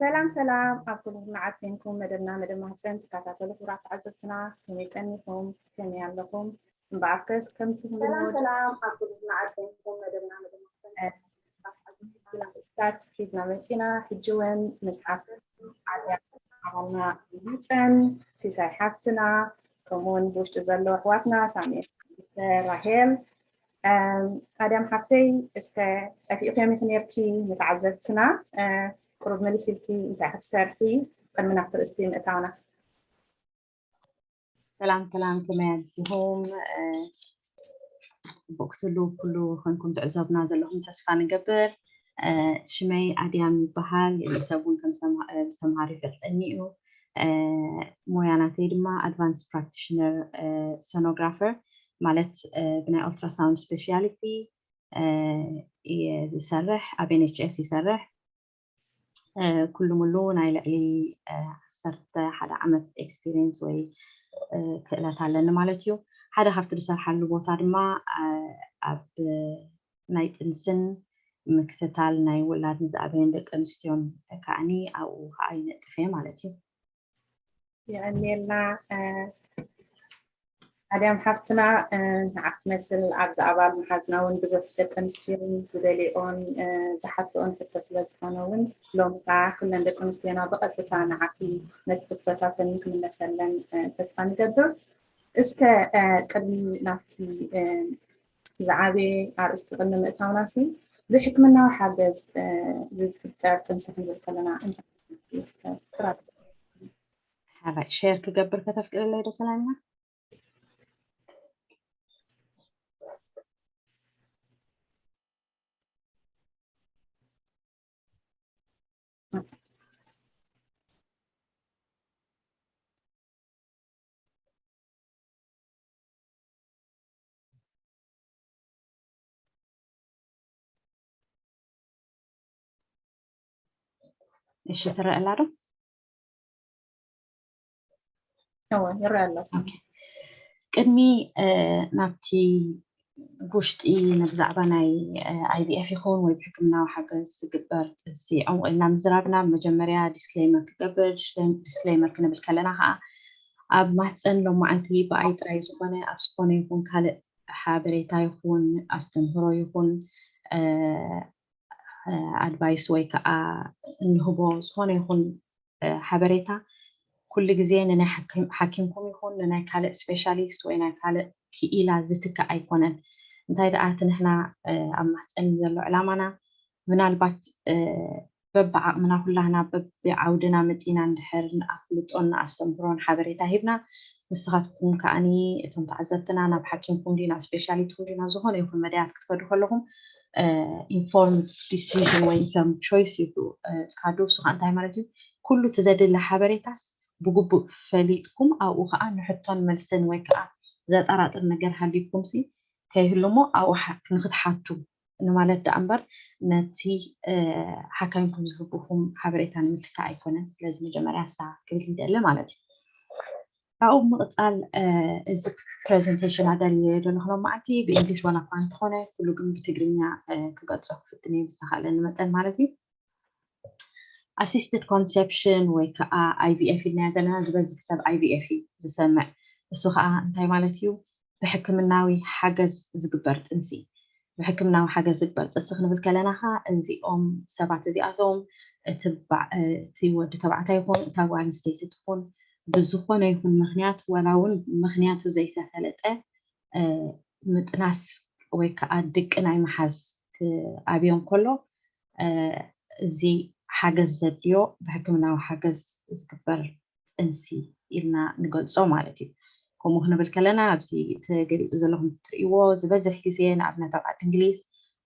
ሰላም ሰላም፣ ኣብ ኩሉ ኩርናዓት ኮንኩም መደብና መደብ ማህፀን ትከታተሉ ክቡራት ተዓዘብትና፣ ከመይ ቀኒኹም? ከመይ ኣለኹም? እምበኣርከስ ከምቲ ኩሉ ሰላም ሰላም፣ ኣብ ኩሉ ኩርናዓት ኮንኩም መደብና መደብ ማህፀን እ፣ ስታት ሒዝና መፂና። ሕጂ እውን ምስ ሓፍትና ኣባልና ማህፀን ሲሳይ ሓፍትና፣ ከምኡውን ብውሽጢ ዘለዉ ኣሕዋትና ሳሜር፣ ራሄል፣ ኣድያም ሓፍተይ፣ እስከ ጠፊእክዮም ኢኺ ነርኪ ንተዓዘብትና። ቁሩብ መሊስ ኢልኪ እንታይ ክትሰርሒ ቅድሚ ናብቲ ርእስቲ ምእታውና? ሰላም ሰላም፣ ከመይ ኣዚኹም? ጽቡቅ ክትህልዉ ኩሉ ኮንኩም ትዕዘቡና ዘለኹም ተስፋ ንገብር። ሽመይ ኣድያም ይበሃል። ሰብ እውን ከም ዝተምሃሩ ይፈልጠኒ እዩ። ሞያ ናተይ ድማ ኣድቫንስ ፕራክቲሽነር ሶኖግራፈር፣ ማለት ብናይ ኦልትራሳውንድ ስፔሻሊቲ እየ ዝሰርሕ፣ ኣብ ኤን ኤች ኤስ ይሰርሕ። ኩሉ ሙሉ ናይ ልዕሊ ዓሰርተ ሓደ ዓመት ኤክስፒሪየንስ ወይ ክእለት ኣለኒ ማለት እዩ። ሓደ ካብቲ ዝሰርሓሉ ቦታ ድማ ኣብ ናይ ጥንስን ምክትታል ናይ ውላድን ዝኣበየን ደቂ ኣንስትዮን ከዓኒ ኣብኡ ከዓ ይነጥፍ እየ ማለት እዩ። የቐንየልና። ኣድያም ሓፍትና፣ ንዓኽ ትመስል ኣብዚ ኣባል መሓዝና እውን ብዙሕ ደቂ ኣንስትዮ ዝደልዮኦን ዝሓትኦን ሕቶ ስለ ዝኾነ እውን ሎሚ ከዓ ኩለን ደቂ ኣንስትዮና ብቐጥታ ንዓኺ ነቲ ሕቶታተን ክምለሰለን ተስፋ ንገብር። እስከ ቅድሚ ናብቲ ዝዓበየ ኣርእስቲ ቅድሚ ምእታውና ሲ ብሕክምናዊ ሓገዝ ዝፍጠር ጥንሲ ክንብል ከለና እንታይ ማለት እዩ? እስከ ጥራይ ሓራይ ሼር ክገብር ከተፍቅደለይ ዶ ሰላሚና? እሺ ትረአ ኣላ ዶ? እወ ይረአ ኣሎ። ቅድሚ ናብቲ ብውሽጢ ንብዛዕባ ናይ ኣይ ቪ ኤፍ ይኹን ወይ ብሕክምናዊ ሓገዝ ዝግበር ጥንሲ ዕሙቕ ኢልና ምዝራብና መጀመርያ ዲስክሌመር ክገብር። ዲስክሌመር ክንብል ከለና ከዓ ኣብ ማህፀን ሎማዓንቲ ብኣይ ጥራይ ዝኾነ ኣብ ዝኾነ ይኹን ካልእ ሓበሬታ ይኹን ኣስተምህሮ ይኹን ኣድቫይስ ወይ ከዓ እንህቦ ዝኾነ ይኹን ሓበሬታ ኩሉ ግዜ ንናይ ሓኪምኩም ይኹን ንናይ ካልእ ስፔሻሊስት ወይ ናይ ካልእ ክኢላ ዝትክእ ኣይኮነን። እንታይ ደኣ እቲ ንሕና ኣብ ማህፀን ዘሎ ዕላማና ምናልባት በብዓቕምና ኩላህና በብዓውድና መፂና እንድሕር ንኣፍልጦን ንኣስተምህሮን ሓበሬታ ሂብና ንስኻትኩም ከዓኒ እቶም ተዓዘብትና ናብ ሓኪምኩም ድዩ ናብ ስፔሻሊትኩም ድዩ ናብ ዝኾነ ይኹን መዳያት ክትከዱ ከለኹም ኢንፎርምድ ዲሲዥን ወይ ኢንፎርምድ ቾይስ ይብሉ ፀዓዱ። እሱ ከዓ እንታይ ማለት እዩ? ኩሉ እቲ ዘድሊ ሓበሬታስ ብግቡእ ፈሊጥኩም ኣብኡ ከዓ ንሕቶን መልስን ወይ ከዓ ዘጠራጥር ነገር ሃልዩኩም ሲ ከይህሉ እሞ ኣብኡ ንክትሓቱ ንማለት ደኣ እምበር ነቲ ሓካይምኩም ዝህብኹም ሓበሬታ ንምትካእ ኣይኮነን። ስለዚ መጀመርያ እሳ ክብል ይደሊ ማለት እዩ። ካብኡ ብምቕፃል እዚ ፕሬዘንቴሽን ኣዳልየ ዘለኹ ሎማዓንቲ ብእንግሊሽ ዋላ እኳ እንተኾነ ኩሉ ግን ብትግርኛ ክገልፆ ክፍትን እየ ብዝተኻእለኒ መጠን ማለት እዩ። ኣሲስትድ ኮንሰፕሽን ወይ ከዓ ኣይ ቪ ኤፍ ኢልናዮ ዘለና ዝበዝሕ ሰብ ኣይ ቪ ኤፍ እዩ ዝሰምዕ። እሱ ከዓ እንታይ ማለት እዩ? ብሕክምናዊ ሓገዝ ዝግበር ጥንሲ። ብሕክምናዊ ሓገዝ ዝግበር ጥንሲ ክንብል ከለና ከዓ እዚኦም ሰባት እዚኣቶም እቲ ወዲ ተባዕታይ ይኹን እታ ጓል ኣንስተይቲ ትኹን ብዝኾነ ይኹን ምኽንያት ዋላ እውን ምኽንያቱ ዘይተፈለጠ ምጥናስ ወይ ከዓ ድቂ ናይ ምሓዝ ክኣብዮ እንከሎ እዚ ሓገዝ ዘድልዮ ብሕክምናዊ ሓገዝ ዝግበር ጥንሲ ኢልና ንገልፆ ማለት እዩ። ከምኡ ክንብል ከለና ኣብዚ ተገሊፁ ዘለኹም ትርእይዎ ዝበዝሕ ግዜ ንኣብነት ኣብ ዓዲ እንግሊዝ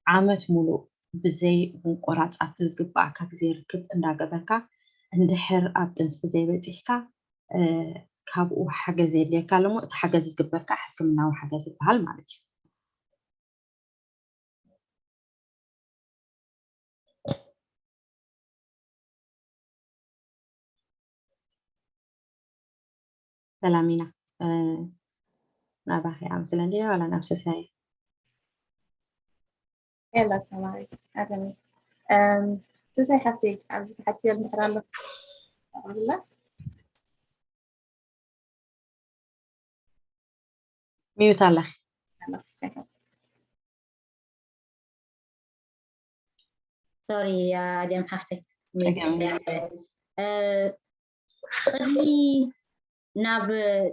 ዓመት ሙሉእ ብዘይ ምቁራፅ ኣብቲ ዝግባኣካ ግዜ ርክብ እንዳገበርካ እንድሕር ኣብ ጥንሲ ዘይበፂሕካ ካብኡ ሓገዝ የድልየካ ኣሎ። እቲ ሓገዝ ዝግበር ከዓ ሕክምናዊ ሓገዝ ይበሃል ማለት እዩ። ሰላም ኢና። ናባኺ ኣምስለ እንዲ ዋላ ናብ ሰሳይ? የላ ሰማይ ኣገኒ ትንሳኤ ሓፍተይ፣ ኣብዚ ተሓትዮ እንድሕር ኣሎ ኣቕርብላ። ሚዩት ኣለኺ። ሶሪ ኣድያም ሓፍተይ፣ ሚዩት ጸገም ገይረ። እ፣ ቅድሚ ናብ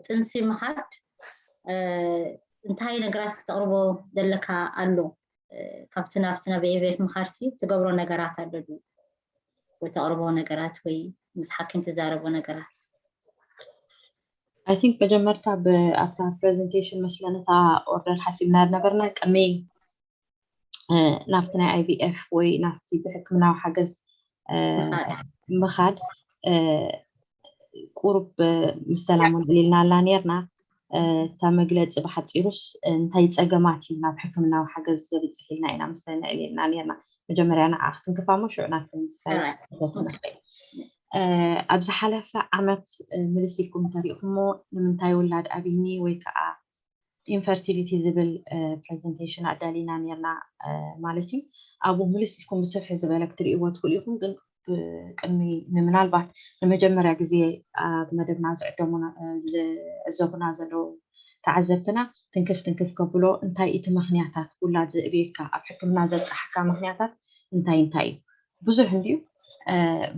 ጥንሲ ምኻድ እ፣ እንታይ ነገራት ክተቕርቦ ዘለካ ኣሎ? እ፣ ካብቲ ናብቲ ናብ ኤቤት ምኻድሲ ትገብሮ ነገራት ኣሎ ድዩ? ወይ ተቕርቦ ነገራት ወይ ምስ ሓኪም ትዛረቦ ነገራት? I think መጀመርታ ብ ኣብታ ፕሬዘንቴሽን መስለኒ እታ ኦርደር ሓሲብና ነበርና ቅድሚ እ፣ ናብቲ ናይ I V F ወይ ናብቲ ብሕክምናዊ ሓገዝ እ፣ ምኻድ። ምኻድ እ፣ ቁሩብ እ፣ ምስ ሰላም እውን ዕሊልና ኣላ ነርና። እ፣ እታ መግለፂ ብሓፂሩስ እንታይ ፀገማት እዩ ናብ ሕክምናዊ ሓገዝ ዘብፅሕ ኢልና ኢና ምስ ነዕሊልና ነርና። መጀመርያ ንዓ ክትንክፋ እሞ ሽዑ ናትክን Alright. ክንክእል። እ፣ ኣብ ዝሓለፈ ዓመት እ፣ ምልስ ኢልኩም እንተሪእኩሞ ንምንታይ ውላድ ኣብይኒ ወይ ከዓ ኢንፈርቲሊቲ ዝብል ፕሬዘንቴሽን ኣዳሊና ነርና ማለት እዩ። ኣብኡ ምልስ ኢልኩም ብስፍሒ ዝበለ ክትርእይዎ ትኽእሉ ኢኹም፣ ግን ብቅድሚ ንምናልባት ንመጀመርያ ግዜ ኣብ መደብና ዝዕደሙና ዝዕዘቡና ዘለዉ ተዓዘብትና ትንክፍ ትንክፍ ከብሎ እንታይ እቲ ምኽንያታት ውላድ ዘእብየካ ኣብ ሕክምና ዘብፅሓካ ምኽንያታት እንታይ እንታይ እዩ? ብዙሕ እንድዩ።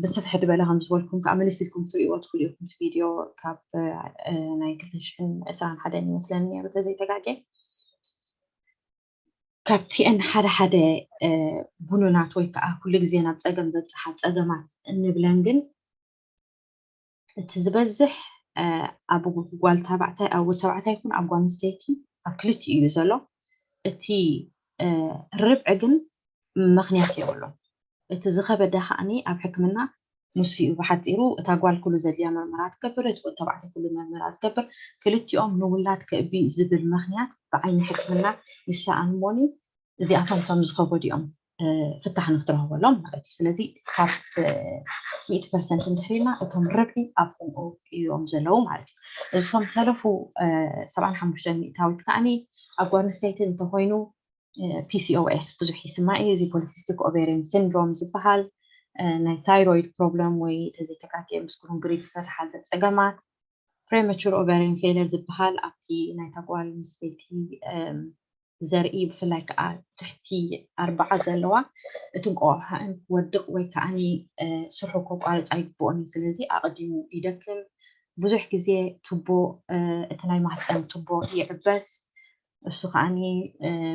ብስፍሒ ዝበለ ከም ዝበልኩም ከዓ ምልስ ኢልኩም ትሪእዎ ትኽእሉ ኢኹም። እቲ ቪድዮ ካብ ናይ ክልተ ሽሕን ዕስራን ሓደን ይመስለኒ ነይሩ ተዘይተጋጌ። ካብቲአን ሓደ ሓደ ቡኑናት ወይ ከዓ ኩሉ ግዜ ናብ ፀገም ዘብፅሓ ፀገማት እንብለን ግን እቲ ዝበዝሕ ኣብ ጓል ተባዕታይ ኣብ ተባዕታይ ይኹን ኣብ ጓል ኣንስተይቲ ኣብ ክልቲኡ እዩ ዘሎ። እቲ ርብዒ ግን ምኽንያት የብሉን። እቲ ዝኸበደ ከዓኒ ኣብ ሕክምና ንሱ እዩ ብሓፂሩ። እታ ጓል ኩሉ ዘድልያ ምርመራ ትገብር፣ እቲ ወዲ ተባዕታይ ኩሉ ምርመራ ዝገብር፣ ክልቲኦም ንውላድ ከእቢ ዝብል ምኽንያት ብዓይኒ ሕክምና ይሰኣን እሞኒ እዚኣቶም እቶም ዝኸበዱ እዮም ፍታሕ ንክትረኽበሎም ማለት እዩ። ስለዚ ካብ ሚእቲ ፐርሰንት እንድሕር ኢልና እቶም ርብዒ ኣብ ከምኡ እዮም ዘለዉ ማለት እዩ። እዚቶም ተለፉ ሰብዓን ሓሙሽተን ሚእታዊት ከዓኒ ኣብ ጓል ኣንስተይቲ እንተኮይኑ ፒ ሲ ኦ ኤስ ብዙሕ ይስማዕ እዩ። እዚ ፖሊሲስቲክ ኦቬሪን ሲንድሮም ዝበሃል ናይ ታይሮይድ ፕሮብለም ወይ ተዘይተጋግየ ምስ ኩሩንግሪት ዝተተሓዘ ፀገማት፣ ፕሬማቹር ኦቨሪን ፌለር ዝበሃል ኣብቲ ናይታ ጓል ኣንስተይቲ ዘርኢ ብፍላይ ከዓ ትሕቲ ኣርባዓ ዘለዋ እቲ እንቋቑሖኣን ክወድቕ ወይ ከዓኒ ስርሑ ከቋርፃ ይግብኦን እዩ። ስለዚ ኣቐዲሙ ይደክም። ብዙሕ ግዜ ቱቦ እቲ ናይ ማህፀን ቱቦ ይዕበስ። እሱ ከዓኒ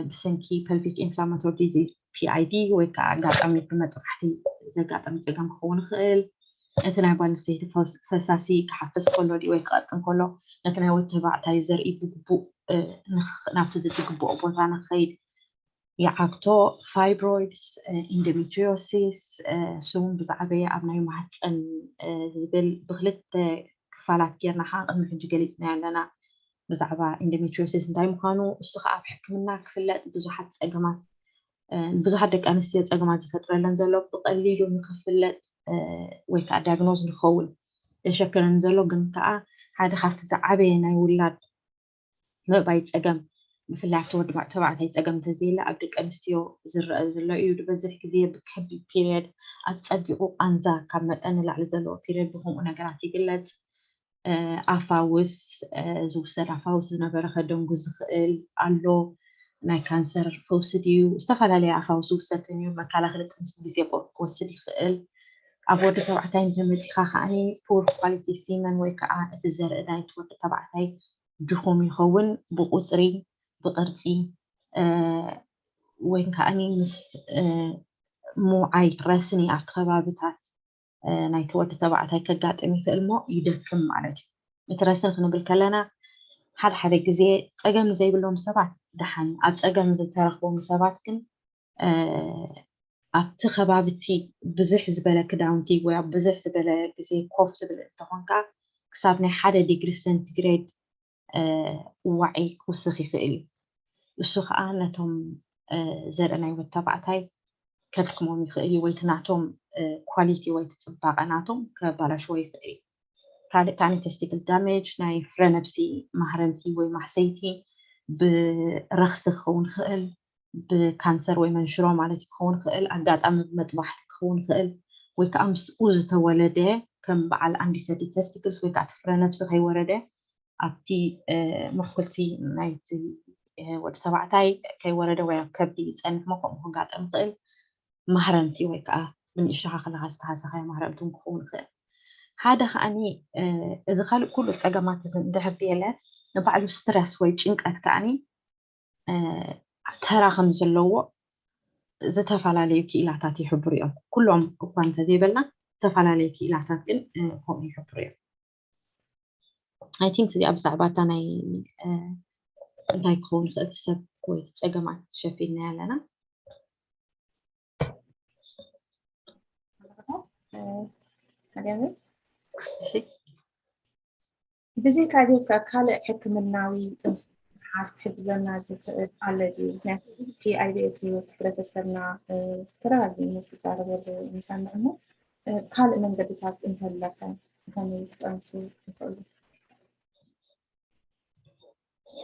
ብሰንኪ ፐልቪክ ኢንፍላማቶሪ ዲዚዝ ፒ ኣይ ዲ ወይ ከዓ ኣጋጣሚ ብመጥባሕቲ ዘጋጠመ ፀገም ክኸውን ይኽእል። እቲ ናይ ጓል ኣንስተይቲ ፈሳሲ ክሓፍስ ከሎ ድዩ ወይ ክቐጥን ከሎ ነቲ ናይ ወዲ ተባዕታይ ዘርኢ ብግቡእ ናብቲ ዝግብኦ ቦታ ንክኸይድ ይዓግቶ። ፋይብሮይድስ፣ ኢንዶሜትሪዮሲስ፣ እሱ እውን ብዝዓበየ ኣብ ናይ ማህፀን ዝብል ብክልተ ክፋላት ጌርና ከዓ ቅድሚ ሕጂ ገሊፅናዮ ኣለና ብዛዕባ ኢንዶሜትሪዮሲስ እንታይ ምዃኑ። እሱ ከዓ ኣብ ሕክምና ክፍለጥ ብዙሓት ፀገማት ብዙሓት ደቂ ኣንስትዮ ፀገማት ዝፈጥረለን ዘሎ ብቐሊሉ ንክፍለጥ ወይ ከዓ ዳያግኖዝ ንክኸውን ዘሸክረን ዘሎ ግን ከዓ ሓደ ካብቲ ዝዓበየ ናይ ውላድ ምእባይ ፀገም ብፍላይ ኣብቲ ወዲ ተባዕታይ ፀገም እንተዘየለ ኣብ ደቂ ኣንስትዮ ዝረአ ዘሎ እዩ። ዝበዝሕ ግዜ ብከቢድ ፒሪየድ ኣፀቢቑ ቃንዛ ካብ መጠን ንላዕሊ ዘለዎ ፒሪየድ ብከምኡ ነገራት ይግለፅ። ኣፋውስ ዝውሰድ ኣፋውስ ዝነበረ ከደንጉ ዝኽእል ኣሎ። ናይ ካንሰር ፈውሲ ድዩ ዝተፈላለየ ኣፋውስ ዝውሰድ ኮይኑ መከላኸሊ ጥንሲ ግዜ ክወስድ ይኽእል። ኣብ ወዲ ተባዕታይ እንተመፂኻ ከዓኒ ፑር ኳሊቲ ሲመን ወይ ከዓ እቲ ዘርኢ ናይቲ ወዲ ተባዕታይ ድኹም ይኸውን ብቁፅሪ ብቅርፂ ወይ ከዓኒ ምስ ምውዓይ ረስኒ ኣብቲ ከባብታት ናይቲ ወዲ ተባዕታይ ከጋጥም ይኽእል እሞ ይደክም ማለት እዩ። እቲ ረስኒ ክንብል ከለና ሓደ ሓደ ግዜ ፀገም ዘይብሎም ሰባት ደሓን፣ ኣብ ፀገም ዝተረኽቦም ሰባት ግን ኣብቲ ከባቢ እቲ ብዝሕ ዝበለ ክዳውንቲ ወይ ኣብ ብዝሕ ዝበለ ግዜ ኮፍ ትብል እንተኾንካ ክሳብ ናይ ሓደ ዲግሪ ሴንቲግሬድ ዋዒ ክውስኽ ይኽእል እዩ። እሱ ከዓ ነቶም ዘርኢ ናይ ወዲ ተባዕታይ ከድክሞም ይኽእል እዩ ወይ እቲ ናቶም ኳሊቲ ወይ እቲ ፅባቐ ናቶም ከባላሽዎ ይኽእል እዩ። ካልእ ከዓኒ ተስቲክል ዳሜጅ ናይ ፍረ ነብሲ ማህረምቲ ወይ ማህሰይቲ ብረኽሲ ክኸውን ይኽእል፣ ብካንሰር ወይ መንሽሮ ማለት እዩ ክኸውን ይኽእል፣ ኣጋጣሚ ብመጥባሕቲ ክኸውን ይኽእል፣ ወይ ከዓ ምስኡ ዝተወለደ ከም በዓል ኣንዲሰዲ ተስቲክልስ ወይ ከዓ እቲ ፍረ ነፍሲ ከይወረደ ኣብቲ ምርኩልቲ ናይቲ ወዲ ተባዕታይ ከይወረደ ወይ ኣብ ከብዲ ይፀንሕ ሞ ከምኡ ክጋጠም ይኽእል። ማህረምቲ ወይ ከዓ ብንእሽቶኻ ከለኻ ዝተሃሰኻዮ ማህረምቲ እውን ክኸውን ይኽእል። ሓደ ከዓኒ እዚ ካልእ ኩሉ ፀገማት እዚ እንድሕር የለ ንባዕሉ ስትረስ ወይ ጭንቀት ከዓኒ ተራ ከም ዘለዎ ዝተፈላለዩ ክኢላታት ይሕብሩ እዮም። ኩሎም እኳ እንተዘይበልና ዝተፈላለዩ ክኢላታት ግን ከምኡ ይሕብሩ እዮም። I think እዚኣ ብዛዕባ እታ ናይ እንታይ ክኸውን ይኽእል ሰብ ወይ ፀገማት ሸፊንና ኣለና። ብዘይካ ዲካ ካልእ ሕክምናዊ ጥንሲ ምሓዝ ክሕግዘና ዝኽእል ኣሎ ድዩ? ምክንያቱ ፒ ኣይ ቪ ኤፍ ህይወት ሕብረተሰብና ተደጋጊሙ ክዛረበሉ ንሰምዕ እሞ ካልእ መንገድታት እንተለኸ ከመይ ክጠንሱ ይኽእሉ?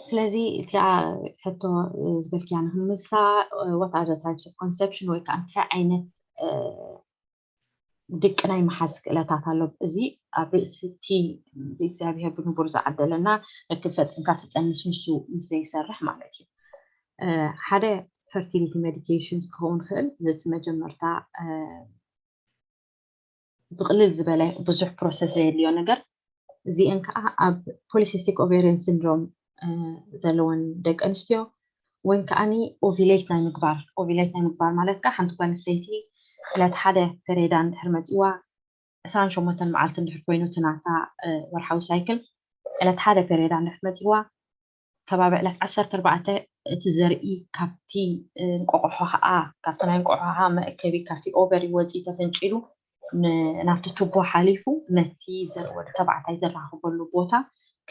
ስለዚ እቲኣ ሕቶ ዝበልክያ ንክንምልሳ what are the types of conception ወይ ከዓ እንታይ ዓይነት ድቂ ናይ ምሓዝ ክእለታት ኣሎ። እዚ ኣብ ርእሲ እቲ ብእግዚኣብሔር ብንቡር ዝዓደለና ርክብ ፈፂምካ ትጠንስ ንሱ ምስ ዘይሰርሕ ማለት እዩ። ሓደ fertility medications ክኸውን ይኽእል። እዚ እቲ መጀመርታ ብቕልል ዝበለ ብዙሕ ፕሮሰስ ዘየድልዮ ነገር። እዚአን ከዓ ኣብ polycystic ovarian syndrome ዘለወን ደቂ ኣንስትዮ ወይም ከዓኒ ኦቪሌት ናይ ምግባር ኦቪሌት ናይ ምግባር ማለት ከዓ ሓንቲ ጓል ኣንስተይቲ ዕለት ሓደ ፔሬዳ እንድሕር መፂዋ ዕስራን ሸሞንተን መዓልቲ እንድሕር ኮይኑ እቲ ናታ ወርሓዊ ሳይክል ዕለት ሓደ ፔሬዳ እንድሕር መፂዋ ከባቢ ዕለት ዓሰርተ ኣርባዕተ እቲ ዘርኢ ካብቲ እንቆቆሖ ከዓ ካብቲ ናይ እንቆቆሖ ከዓ መእከቢ ካብቲ ኦቨሪ ወፂ ተፈንጪሉ ናብቲ ቱቦ ሓሊፉ ነቲ ወዲ ተባዕታይ ዘራኽበሉ ቦታ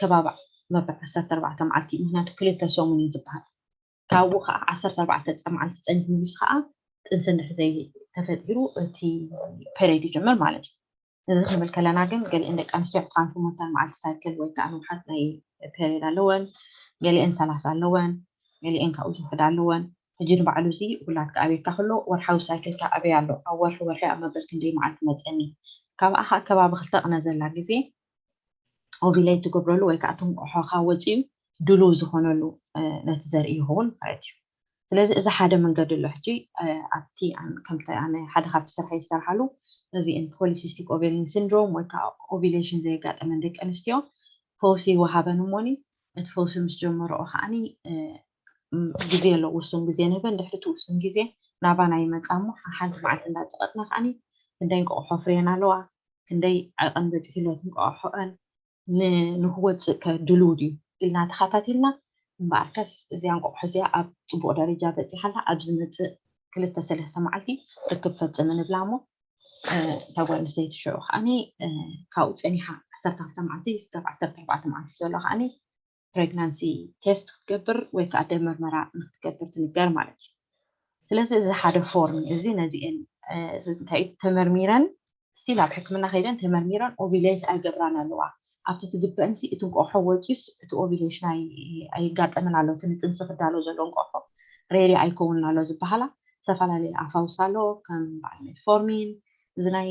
ከባቢ መበል ዓሰርተ ኣርባዕተ መዓልቲ ምክንያቱ ክልተ ሰሙን እዩ ዝበሃል። ካብኡ ከዓ ዓሰርተ ኣርባዕተ መዓልቲ ፀኒሑ ንጉስ ከዓ ጥንሲ እንድሕር ዘይተፈጢሩ እቲ ፔሬድ ይጅምር ማለት እዩ። እዚ ክንብል ከለና ግን ገሊአን ደቂ ኣንስትዮ ዕስራን ሸሞንተን መዓልቲ ሳይክል ወይ ከዓ ንውሓት ናይ ፔሬድ ኣለወን፣ ገሊአን ሰላሳ ኣለወን፣ ገሊአን ካብኡ ዝውሕድ ኣለወን። ሕጂ ንባዕሉ እዚ ውላድካ ኣበይካ ከሎ ወርሓዊ ሳይክልካ ኣበይ ኣሎ፣ ኣብ ወርሒ ወርሒ ኣብ መበል ክንደይ መዓልቲ መፀኒ፣ ካብኣ ከዓ ከባቢ ክልተ ቅነ ዘላ ግዜ ኦቪሌት ትገብረሉ ወይ ከዓ እቲ እንቆሖኻ ወፂኡ ድሉው ዝኾነሉ ነቲ ዘርኢ ይኸውን ማለት እዩ። ስለዚ እዚ ሓደ መንገዲ ኣሎ። ሕጂ ኣብቲ ከምቲ ኣነ ሓደ ካብቲ ስርሐይ ዝሰርሓሉ እዚ polycystic ovarian syndrome ወይ ከዓ ኦቪሌሽን ዘየጋጠመን ደቂ ኣንስትዮ ፈውሲ ይወሃበን እሞኒ እቲ ፈውሲ ምስ ጀመረኦ ከዓኒ ግዜ ኣሎ፣ ውሱን ግዜ ንህበን። ድሕሪ እቲ ውሱን ግዜ ናባና ይመፃ እሞ ሓንቲ መዓልቲ እንዳፀቐጥና ከዓኒ ክንደይ እንቆቕሖ ፍርየን ኣለዋ፣ ክንደይ ዓቐን በፂሑ ኣሎ እንቆቕሖአን ንክወፅእ ከ ድልው ድዩ ኢልና ተኸታቲልና እምበኣርከስ እዚኣ እንቆቕሖ እዚኣ ኣብ ፅቡቕ ደረጃ በፂሓ ኣላ ኣብ ዝመፅእ ክልተ ሰለስተ መዓልቲ ርክብ ፈፅም ንብላ እሞ እታ ጓል ኣንስተይቲ ሽዑ ከዓኒ ካብኡ ፀኒሓ ዓሰርተ ክልተ መዓልቲ ስጋብ ዓሰርተ ኣርባዕተ መዓልቲ ዘሎ ከዓኒ ፕሬግናንሲ ቴስት ክትገብር ወይ ከዓ ደም ምርመራ ንክትገብር ትንገር ማለት እዩ። ስለዚ እዚ ሓደ ፎርም እዚ ነዚአን እንታይ ተመርሚረን ስቲል ኣብ ሕክምና ከይደን ተመርሚረን ኦቪሌት ኣይገብራን ኣለዋ። ኣብቲ ዝግበእንሲ እቲ እንቆሖ ወፂኡስ እቲ ኦቪሌሽን ኣይጋጠምን ኣሎ። እቲ ንጥንሲ ክዳሎ ዘሎ እንቆሖ ሬዲ ኣይከውንን ኣሎ ዝበሃላ ዝተፈላለዩ ኣፋውስ ኣሎ ከም በዓል ሜትፎርሚን እዚ ናይ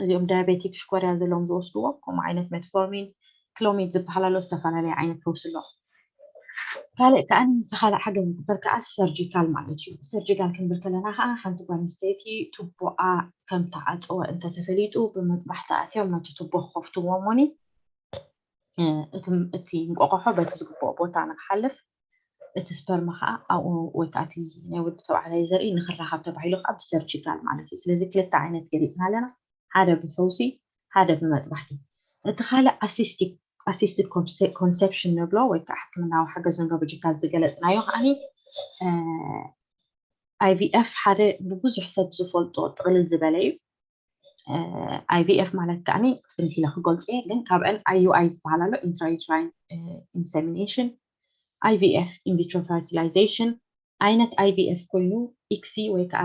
እዚኦም ዳያቤቲክ ሽኮርያ ዘለዎም ዝወስድዎ ከምኡ ዓይነት ሜትፎርሚን ክሎሚድ ዝበሃል ኣሎ። ዝተፈላለዩ ዓይነት ፈውሲ ኣሎ። ካልእ ከዓ እቲ ካልእ ሓገዝ ዝግበር ከዓ ሰርጂካል ማለት እዩ። ሰርጂካል ክንብል ከለና ከዓ ሓንቲ ጓል ኣንስተይቲ ቱቦኣ ከም ተዓፀወ እንተተፈሊጡ ብመጥባሕቲ ኣትዮም ነቲ ቱቦ ክኸፍትዎ እሞኒ እቲ እንቆቆሖ በቲ ዝግብኦ ቦታ ንክሓልፍ እቲ ስፐርማ ከዓ ኣብኡ ወይ ከዓ እቲ ናይ ወዲ ተባዕታይ ዘርኢ ንክረኻብ ተባሂሉ ከዓ ብሰርጂካል ማለት እዩ። ስለዚ ክልተ ዓይነት ገሊፅና ኣለና፣ ሓደ ብፈውሲ ሓደ ብመጥባሕቲ። እቲ ካልእ ኣሲስቲድ ኮንሰፕሽን ንብሎ ወይ ከዓ ሕክምናዊ ሓገዝ ንብሎ ብጅካ ዝገለፅናዮ ከዓኒ ኣይቪኤፍ ሓደ ብብዙሕ ሰብ ዝፈልጦ ጥቕልል ዝበለ እዩ። ኣይቪኤፍ ማለት ከዓኒ ፅንሕ ኢለ ክገልፆ እየ ግን ካብአን ኣይ ዩ ኣይ ዝበሃል ኣሎ፣ intrauterine insemination፣ ኣይቪኤፍ፣ in vitro fertilization፣ ዓይነት ኣይቪኤፍ ኮይኑ ኢክሲ ወይ ከዓ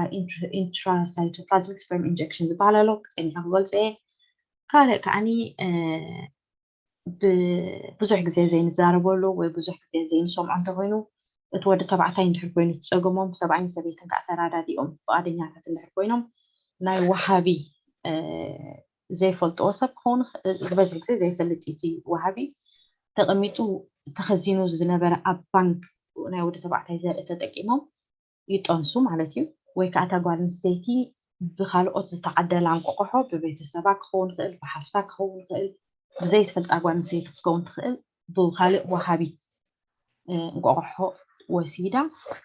intracytoplasmic sperm injection ዝበሃል ኣሎ፣ ፀኒሐ ክገልፆ እየ። ካልእ ከዓኒ ብዙሕ ግዜ ዘይንዛረበሉ ወይ ብዙሕ ግዜ ዘይንሰምዖ እንተኮይኑ እቲ ወዲ ተባዕታይ እንድሕር ኮይኑ ዝፀገሞም ሰብኣይን ሰበይትን ከዓ ተራዳዲኦም ፍቓደኛታት እንድሕር ኮይኖም ናይ ወሃቢ ዘይፈልጥዎ ሰብ ክኸውን ዝበዝሕ ግዜ ዘይፈልጥ እቲ ወሃቢ ተቐሚጡ ተኸዚኑ ዝነበረ ኣብ ባንክ ናይ ወዲ ተባዕታይ ዘርኢ ተጠቂሞም ይጠንሱ ማለት እዩ። ወይ ከዓ እታ ጓል ኣንስተይቲ ብካልኦት ዝተዓደላ እንቆቆሖ ብቤተሰባ ክኸውን ይኽእል፣ ብሓፍታ ክኸውን ይኽእል፣ ብዘይትፈልጣ ጓል ኣንስተይቲ ክትከውን ትኽእል፣ ብካልእ ወሃቢ እንቆቆሖ ወሲዳ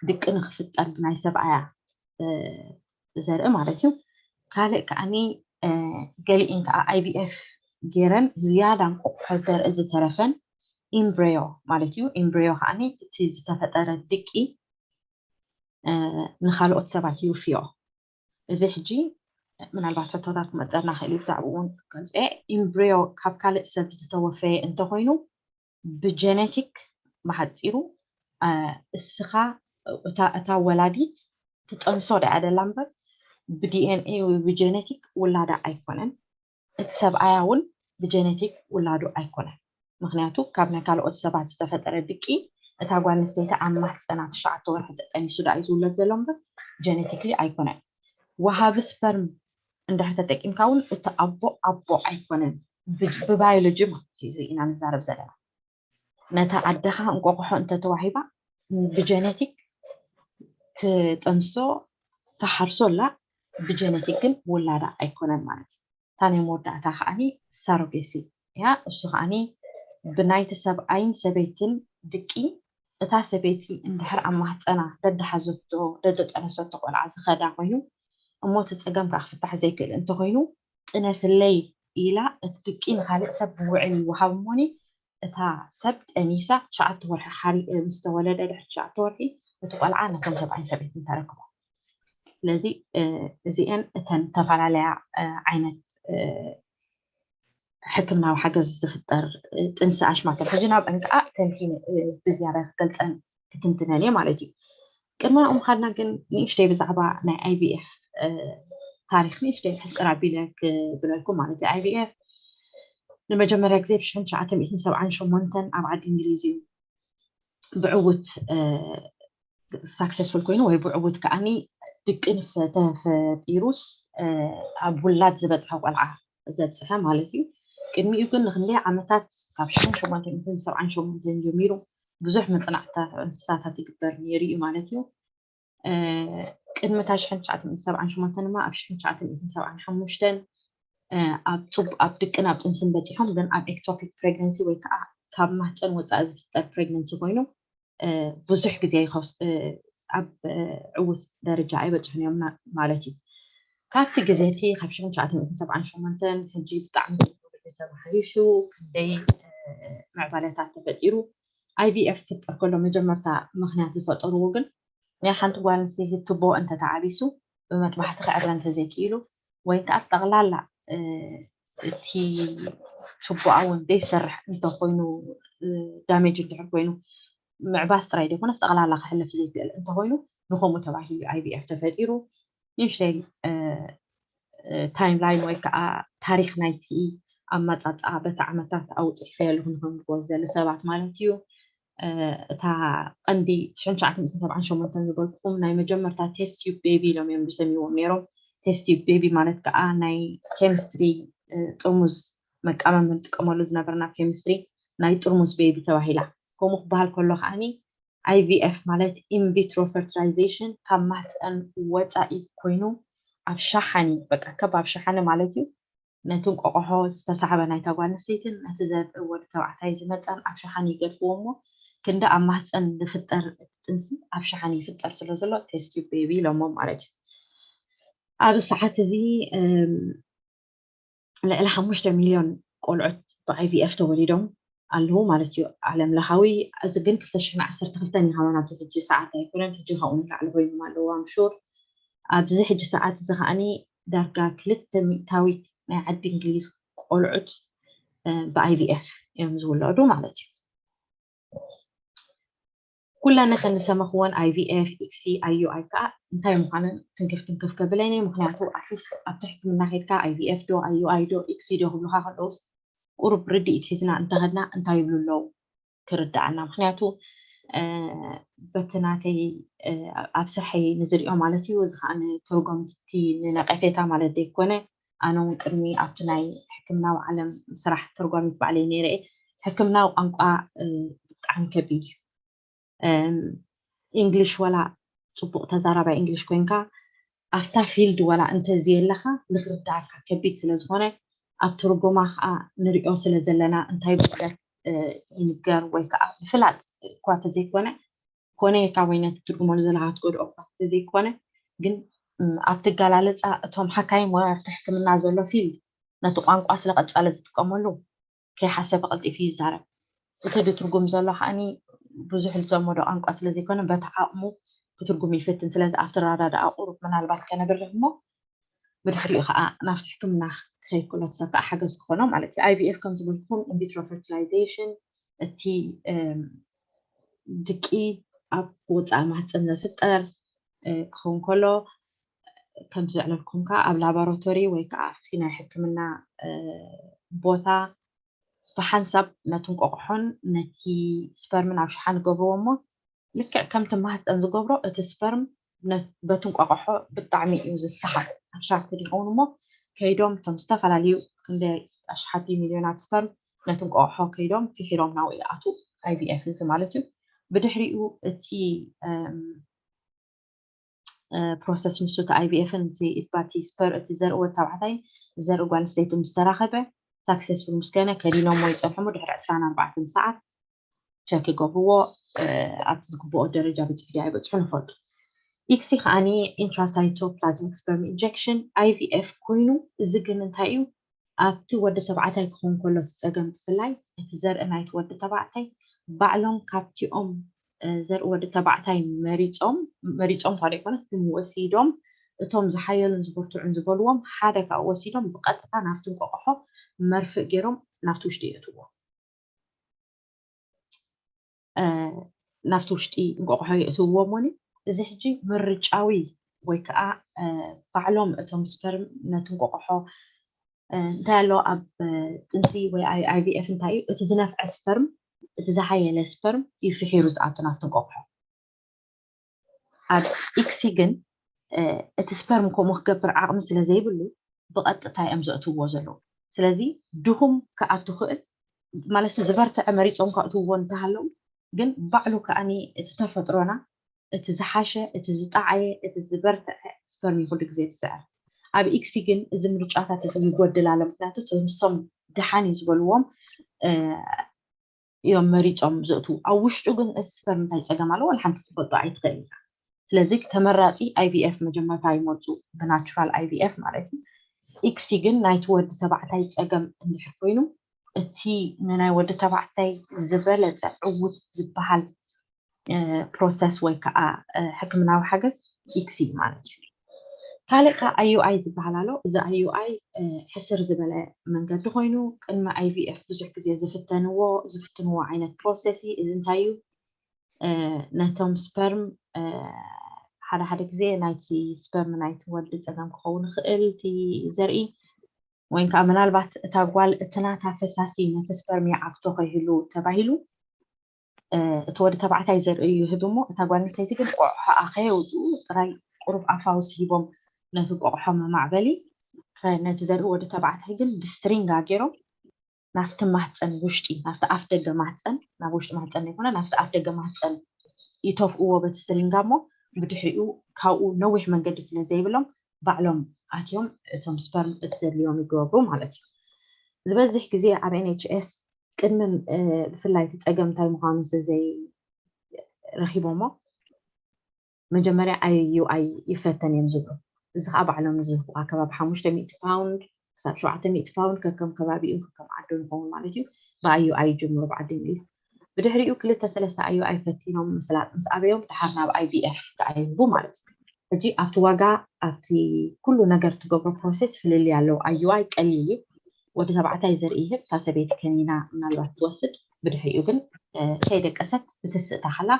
ድቂ ንክፍጠር ብናይ ሰብኣያ ዘርኢ ማለት እዩ። ካልእ ከዓኒ ገሊእን ከዓ ኣይቪኤፍ ገይረን ዝያዳ እንቆቆሖ ዘርኢ ዝተረፈን ኢምብሬዮ ማለት እዩ። ኢምብሬዮ ከዓኒ እቲ ዝተፈጠረ ድቂ ንካልኦት ሰባት ይውፍዮ። እዚ ሕጂ ምናልባት ሕቶታት ክመፀና ክእል እዩ ብዛዕባ እውን ገልፀ። ኢምብሬዮ ካብ ካልእ ሰብ ዝተወፈየ እንተኮይኑ ብጀነቲክ ብሓፂሩ እስኻ እታ ወላዲት ትጠንሶ ዳያ ደላ እምበር ብዲኤንኤ ወይ ብጀነቲክ ውላዳ ኣይኮነን። እቲ ሰብኣያ እውን ብጀነቲክ ውላዱ ኣይኮነን። ምክንያቱ ካብ ናይ ካልኦት ሰባት ዝተፈጠረ ድቂ እታ ጓል ኣንስተይቲ ኣብ ማህፀና ትሽዓተ ወርሒ ተጠኒሱ ዳኣ እዩ ዝውለድ ዘሎ እምበር ጀነቲክሊ ኣይኮነን። ወሃቢ ስፐርም እንድሕር ተጠቂምካ እውን እቲ ኣቦ ኣቦ ኣይኮነን። ብባዮሎጂ ማለት እዩ ኢና ንዛረብ ዘለና። ነታ ኣደኻ እንቆቆሖ እንተተዋሂባ ብጀነቲክ ትጠንሶ ትሓርሶ ኣላ፣ ብጀነቲክ ግን ውላዳ ኣይኮነን ማለት እዩ። እታ ናይ መወዳእታ ከዓኒ ሳሮጌሲ እያ። እሱ ከዓኒ ብናይቲ ሰብኣይን ሰበይትን ድቂ እታ ሰበይቲ እንድሕር ኣብ ማህፀና ደደሓዘቶ ደደጠነሰቶ ቆልዓ ዝኸዳ ኮይኑ እሞ እቲ ፀገም ከዓ ክፍታሕ ዘይክእል እንተኮይኑ ጥነስለይ ኢላ እቲ ድቂ ንካልእ ሰብ ብውዕል ይወሃብ እሞኒ እታ ሰብ ጠኒሳ ትሽዓተ ወርሒ ሓሪ ምስ ተወለደ ድሕሪ ትሽዓተ ወርሒ እቲ ቆልዓ ነቶም ሰብኣይን ሰበይትን ተረክቦ። ስለዚ እዚአን እተን ተፈላለያ ዓይነት ሕክምናዊ ሓገዝ ዝፍጠር ጥንሲ ኣሽማቶም ሕጂ ናብ እንቃ ተንቲነ ብዝያዳ ክገልፀን ክትንትነን እየ ማለት እዩ። ቅድሚ ናብኡ ምኻድና ግን ንእሽተይ ብዛዕባ ናይ ኣይቪኤፍ ታሪክ ንእሽተይ ሕፅር ኣቢለ ክብለልኩም ማለት እዩ። ኣይቪኤፍ ንመጀመርያ ግዜ ብሽሕን ትሽዓተ ሚእትን ሰብዓን ሸሞንተን ኣብ ዓዲ እንግሊዝ እዩ ብዕውት ሳክሰስፉል ኮይኑ ወይ ብዕውት ከዓኒ ድቂ ተፈጢሩስ ኣብ ውላድ ዝበፅሐ ቆልዓ ዘብፅሐ ማለት እዩ። ቅድሚኡ ግን ንክንደይ ዓመታት ካብ ሽሕን ሸሞንተ ሚእትን ሰብዓን ሸሞንተን ጀሚሩ ብዙሕ መፅናዕትታት ኣብ እንስሳታት ይግበር ነይሩ እዩ ማለት እዩ። ቅድሚ እታ ሽሕን ትሽዓተ ሚእትን ሰብዓን ሸሞንተን ድማ ኣብ ሽሕን ትሽዓተ ሚእትን ሰብዓን ሓሙሽተን ኣብ ጡብ ኣብ ድቅን ኣብ ጥንስን በፂሖም ግን ኣብ ኤክቶፒክ ፕሬግነንሲ ወይ ከዓ ካብ ማህፀን ወፃኢ ዝፍጠር ፕሬግነንሲ ኮይኑ ብዙሕ ግዜ ኣብ ዕውት ደረጃ ኣይበፅሑን እዮም ማለት እዩ። ካብቲ ግዜ እቲ ካብ ሽሕን ትሽዓተ ሚእትን ሰብዓን ሸሞንተን ሕጂ ብጣዕሚ ተባሓይሹ ክንደይ ምዕባለታት ተፈጢሩ። ኣይቪኤፍ ክፍጠር ከሎ መጀመርታ ምክንያት ዝፈጠርዎ ግን ናይ ሓንቲ ጓል ኣንስተይቲ ትቦ እንተተዓቢሱ ብመጥባሕቲ ክዕረ እንተዘይክኢሉ ወይ ከዓ ጠቕላላ እቲ ትቦኣ እውን ዘይሰርሕ እንተኮይኑ ዳሜጅ እንድሕር ኮይኑ ምዕባስ ጥራይ ዘይኮነስ ጠቕላላ ክሕልፍ ዘይክእል እንተኮይኑ ንከምኡ ተባሂሉ ኣይቪኤፍ ተፈጢሩ። ንእሽተይ ታይም ላይን ወይ ከዓ ታሪክ ናይቲ ኣመፃፅኣ በቲ ዓመታት ኣውፅሕፈ ኣለኹ ንከምልዎ ዝደሊ ሰባት ማለት እዩ። እታ ቀንዲ ሽሕን ትሽዓተ ሚእትን ሰብዓን ሸሞንተን ዝበልኩኹም ናይ መጀመርታ ቴስት ቲዩብ ቤቢ ኢሎም እዮም ዝሰምይዎም ነይሮም። ቴስት ቲዩብ ቤቢ ማለት ከዓ ናይ ኬሚስትሪ ጥርሙዝ መቃመሚ ንጥቀመሉ ዝነበርና ኬሚስትሪ ናይ ጥርሙዝ ቤቢ ተባሂላ። ከምኡ ክበሃል ከሎ ከዓኒ ኣይቪኤፍ ማለት ኢንቪትሮ ፈርቲላይዜሽን ካብ ማህፀን ወፃኢ ኮይኑ ኣብ ሸሓኒ በቃ ከብ ኣብ ሸሓኒ ማለት እዩ። ነቲ እንቆቆሖ ዝተሳሕበ ናይታ ጓል ኣንስተይትን ነቲ ዘርኢ ወዲ ተባዕታይ ዝመፀን ኣብ ሸሓኒ ይገድፍዎ እሞ ክንዲ ኣብ ማህፀን ዝፍጠር እቲ ጥንሲ ኣብ ሸሓኒ ይፍጠር ስለ ዘሎ ቴስት ቲዩብ ቤቢ ኢሎሞ ማለት እዩ። ኣብ ሰዓት እዚ ልዕሊ ሓሙሽተ ሚልዮን ቆልዑት ብኣይቪኤፍ ተወሊዶም ኣለዉ ማለት እዩ ዓለም ለኻዊ። እዚ ግን ክልተ ሽሕን ዓሰርተ ክልተን ይኸውን ኣብዚ ሕጂ ሰዓት ኣይኮነን፣ ሕጂ ካብኡ ንላዕሊ ኮይኖም ኣለዉ ኣምሹር። ኣብዚ ሕጂ ሰዓት እዚ ከዓኒ ዳርጋ ክልተ ሚእታዊት ናይ ዓዲ እንግሊዝ ቆልዑት ብኣይቪኤፍ እዮም ዝውለዱ ማለት እዩ። ኩለን ነተን ዝሰመኽወን ኣይቪኤፍ፣ ኢክሲ፣ ኣዩኣይ ከዓ እንታይ ምዃነን ትንክፍ ትንክፍ ከብለኒ ምክንያቱ ኣትሊስት ኣብቲ ሕክምና ከድካ ኣይቪኤፍ ዶ ኣዩኣይ ዶ ኢክሲ ዶ ክብሉካ ከለውስ ቁሩብ ርድኢት ሒዝና እንተኸድና እንታይ ይብሉ ኣለዉ ክርድኣና ምክንያቱ በቲ ናተይ ኣብ ስርሐይ ንዝሪኦ ማለት እዩ። እዚ ከዓ ንተርጎምቲ ንነቀፌታ ማለት ዘይኮነ፣ ኣነ እውን ቅድሚ ኣብቲ ናይ ሕክምናዊ ዓለም ስራሕ ተርጓሚት ባዕለይ ነይረ እየ። ሕክምናዊ ቋንቋ ብጣዕሚ ከቢድ እዩ። ኢንግሊሽ ዋላ ፅቡቕ ተዛራባይ ኢንግሊሽ ኮይንካ፣ ኣብታ ፊልድ ዋላ እንተዘየለኻ ንክርዳእካ ከቢድ ስለ ዝኾነ፣ ኣብ ትርጉማ ከዓ ንሪኦ ስለ ዘለና እንታይ ጉድለት ይንገር ወይ ከዓ ብፍላጥ እኳ ተዘይኮነ፣ ኮነ ኢልካ ወይ ነቲ ትርጉመሉ ዘለካ ትጎድኦ እኳ ተዘይኮነ፣ ግን ኣብቲ ኣገላልፃ እቶም ሓካይም ወይ ኣብቲ ሕክምና ዘሎ ፊልድ ነቲ ቋንቋ ስለ ቀፃሊ ዝጥቀመሉ ከይሓሰበ ቀልጢፉ ይዛረብ። እቲ ዝትርጉም ዘሎ ከዓኒ ብዙሕ ዝለመዶ ቋንቋ ስለ ዘይኮነ በቲ ዓቕሙ ክትርጉም ይፍትን። ስለዚ ኣብቲ ኣረዳድኣ ቁሩብ ምናልባት ከነብርህ እሞ ብድሕሪኡ ከዓ ናብቲ ሕክምና ክኸይድ ከሎ እቲ ሰብ ከዓ ሓገዝ ክኾኖ ማለት እዩ። ኣይቪኤፍ ከም ዝበልኩኹም ኢንቪትሮ ፈርቲላይዜሽን እቲ ድቂ ኣብ ወፃኢ ማህፀን ዘፍጠር ክኸውን ከሎ ከምቲ ዘዕለልኩም ከዓ ኣብ ላቦራቶሪ ወይ ከዓ ኣብቲ ናይ ሕክምና ቦታ ብሓንሳብ ነቲ እንቋቑሖን ነቲ ስፐርምን ኣብ ሸሓኒ ገብርዎ እሞ ልክዕ ከምቲ ማህፀን ዝገብሮ እቲ ስፐርም በቲ እንቋቑሖ ብጣዕሚ እዩ ዝሰሓብ። ኣትራክትድ ይኸውን እሞ ከይዶም እቶም ዝተፈላለዩ ክንደይ ኣሽሓት ሚልዮናት ስፐርም ነቲ እንቋቑሖ ከይዶም ፍሒሮም ናብኡ ይኣትዉ። ኣይቪኤፍ እዚ ማለት እዩ። ብድሕሪኡ እቲ ፕሮሰስ ንሱ እቲ ኣይቪኤፍን እቲ ኢትባቲ ስፐር እቲ ዘርኢ ወዲ ተባዕታይ ዘርኢ ጓል ኣንስተይቲ ምስ ተራኸበ ሳክሰስፉል ምስ ከነ ከዲኖሞ ይፀንሑ እሞ ድሕሪ ዕስራን ኣርባዕተን ሰዓት ቸክ ይገብርዎ። ኣብቲ ዝግብኦ ደረጃ በፂሑ ድዩ ኣይበፅሑን ይፈልጡ። ኢክሲ ከዓኒ ኢንትራሳይቶፕላዝሚክ ስፐርም ኢንጀክሽን ኣይቪኤፍ ኮይኑ፣ እዚ ግን እንታይ እዩ? ኣብቲ ወዲ ተባዕታይ ክኸውን ከሎ እቲ ፀገም ብፍላይ እቲ ዘርኢ ናይቲ ወዲ ተባዕታይ ባዕሎም ካብቲኦም ዘርኢ ወዲ ተባዕታይ መሪፆም መሪፆም እኳ ዘይኮነስ ግን ወሲዶም እቶም ዝሓየሉን ዝብርትዑን ዝበልዎም ሓደ ካብኡ ወሲዶም ብቐጥታ ናብቲ እንቋቑሖ መርፍእ ገይሮም ናብቲ ውሽጢ የእትዎ ናብቲ ውሽጢ እንቋቑሖ የእትውዎ እሞኒ እዚ ሕጂ ምርጫዊ ወይ ከዓ ባዕሎም እቶም ስፐርም ነቲ እንቋቑሖ እንታይ ኣሎ ኣብ ጥንሲ ወይ ኣይቪኤፍ እንታይ እዩ እቲ ዝነፍዐ ስፐርም እቲ ዝሓየለ ስፐርም እዩ ፍሒሩ ዝኣቱ ናብቲ እንቋቑሖ። ኣብ ኢክሲ ግን እቲ ስፐርም ከምኡ ክገብር ዓቕሚ ስለ ዘይብሉ ብቐጥታ እዮም ዘእትውዎ ዘለዉ። ስለዚ ድኹም ክኣቱ ክእል ማለት ዝበርትዐ መሪፆም ከእትውዎ እንተሃለዉ ግን ባዕሉ ከዓኒ እቲ ተፈጥሮና እቲ ዝሓሸ እቲ ዝጠዓየ እቲ ዝበርትዐ ስፐርም እዩ ኩሉ ግዜ ትስዕር። ኣብ ኢክሲ ግን እዚ ምርጫታት እዚ ይጎድል ኣሎ። ምክንያቱ ምስቶም ደሓን እዩ ዝበልዎም እዮም መሪፆም ዘእትዉ። ኣብ ውሽጡ ግን እቲ ስፐርም እንታይ ፀገም ኣለዎ ሓንቲ ክትፈልጦ ኣይትኽእል ኢኻ። ስለዚ ተመራፂ ኣይቪኤፍ መጀመርታ ይመፁ ብናቹራል ኣይቪኤፍ ማለት እዩ። ኢክሲ ግን ናይቲ ወዲ ተባዕታይ ፀገም እንድሕር ኮይኑ እቲ ንናይ ወዲ ተባዕታይ ዝበለፀ ዕዉት ዝበሃል ፕሮሰስ ወይ ከዓ ሕክምናዊ ሓገዝ ኢክሲ ማለት እዩ። ካልእ ከዓ ኣዩኣይ ዝበሃል ኣሎ። እዚ ኣዩኣይ ሕስር ዝበለ መንገዲ ኮይኑ ቅድሚ ኣይቪኤፍ ብዙሕ ግዜ ዝፍተንዎ ዝፍትንዎ ዓይነት ፕሮሰስ እዩ። እዚ እንታይ እዩ? ነቶም ስፐርም ሓደ ሓደ ግዜ ናይቲ ስፐርም ናይቲ ወዲ ፀገም ክኸውን ይኽእል እቲ ዘርኢ ወይ ከዓ ምናልባት እታ ጓል እቲ ናታ ፈሳሲ ነቲ ስፐርም ይዓግቶ ከይህሉ ተባሂሉ እቲ ወዲ ተባዕታይ ዘርኢ ይህብ እሞ እታ ጓል ኣንስተይቲ ግን ቆሖኣ ከየውፅኡ ጥራይ ቁሩብ ኣፋውስ ሂቦም ነቲ ቆሖ መማዕበሊ ነቲ ዘርኢ ወዲ ተባዕታይ ግን ብስትሪንጋ ገይሮም ናብቲ ማህፀን ውሽጢ ናብቲ ኣፍ ደገ ማህፀን ናብ ውሽጢ ማህፀን ዘይኮነ ናብቲ ኣፍ ደገ ማህፀን ይተፍእዎ በቲ ስትሪንጋ እሞ ብድሕሪኡ ካብኡ ነዊሕ መንገዲ ስለ ዘይብሎም ባዕሎም ኣትዮም እቶም ስፐርም እቲ ዘድልዮም ይገብሩ ማለት እዩ። ዝበዝሕ ግዜ ኣብ ኤንኤችኤስ ቅድሚ ብፍላይ እቲ ፀገም እንታይ ምዃኑ ስለዘይረኺቦሞ መጀመርያ ኣይ ዩ ኣይ ይፈተን እዮም ዝብሉ። እዚ ከዓ ባዕሎም ዝህብዋ ከባቢ ሓሙሽተ ሚእቲ ፓውንድ ክሳብ ሸውዓተ ሚእቲ ፓውንድ ከከም ከባቢኡ ከከም ዓዱ ንኸውን ማለት እዩ። ብኣይ ዩ ኣይ ይጅምሩ ብዓዲ እንግሊዝ። ብድሕሪኡ ክልተ ሰለስተ ኣይ ዩ ኣይ ፈቲኖም ምስላጥ ምስ ኣበዮም ድሓር ናብ ኣይቪኤፍ ከዓ ይህቡ ማለት እዩ። ሕጂ ኣብቲ ዋጋ ኣብቲ ኩሉ ነገር ትገብሮ ፕሮሴስ ፍልልይ ኣለዎ። ኣይ ዩ ኣይ ቀሊል እዩ። ወዲ ተባዕታይ ዘርኢ ይህብ፣ እታ ሰበይቲ ከኒና ምናልባት ትወስድ፣ ብድሕሪኡ ግን ከይደቀሰት ክትስእታ ከላ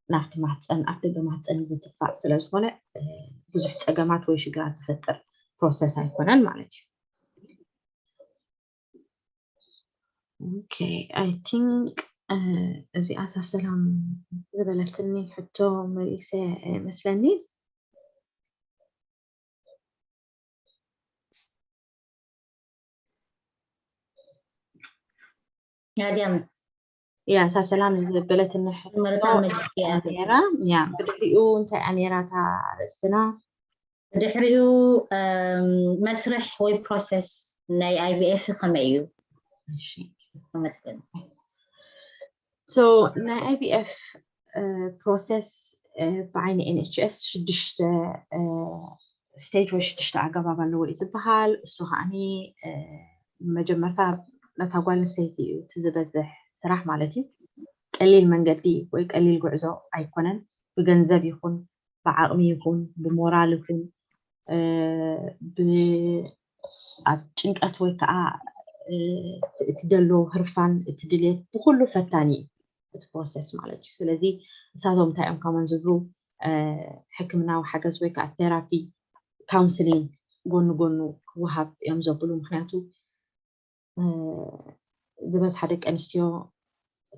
ናብቲ ማህፀን ኣብ ደገ ማህፀን ዝትፋእ ስለ ዝኾነ ብዙሕ ፀገማት ወይ ሽግራት ዝፈጥር ፕሮሰስ ኣይኮነን ማለት እዩ። Okay, I think እዚኣታ ሰላም ዝበለትኒ ሕቶ መሊሰ መስለኒ። ናድያ ያ እታ ሰላም ዝበለትኒ ሕቶ መረታ መሊስኪ እያ። ነራ። ያ ብድሕሪኡ እንታይ እያ ነራ እታ ርእስና? ድሕሪኡ እም፣ መስርሕ ወይ ፕሮሰስ ናይ I V F ከመይ እዩ? እሺ ተመስገን። so ናይ I V F process ብዓይኒ N H S ሽዱሽተ stage ወይ ሽዱሽተ ኣገባብ ኣለዎ እዩ ዝበሃል። እሱ ከዓኒ መጀመርታ ነታ ጓል ኣንስተይቲ እዩ እቲ ዝበዝሕ ስራሕ ማለት እዩ። ቀሊል መንገዲ ወይ ቀሊል ጉዕዞ ኣይኮነን። ብገንዘብ ይኹን ብዓቕሚ ይኹን ብሞራል ይኹን ብ ኣብ ጭንቀት ወይ ከዓ እትደሎ ህርፋን እቲ ድሌት ብኩሉ ፈታኒ እዩ እቲ ፕሮሰስ ማለት እዩ። ስለዚ እሳቶም እንታይ እዮም ከመን ዝብሉ ሕክምናዊ ሓገዝ ወይ ከዓ ቴራፒ ካውንስሊንግ ጎኑ ጎኑ ክወሃብ እዮም ዘብሉ። ምክንያቱ ዝበዝሓ ደቂ ኣንስትዮ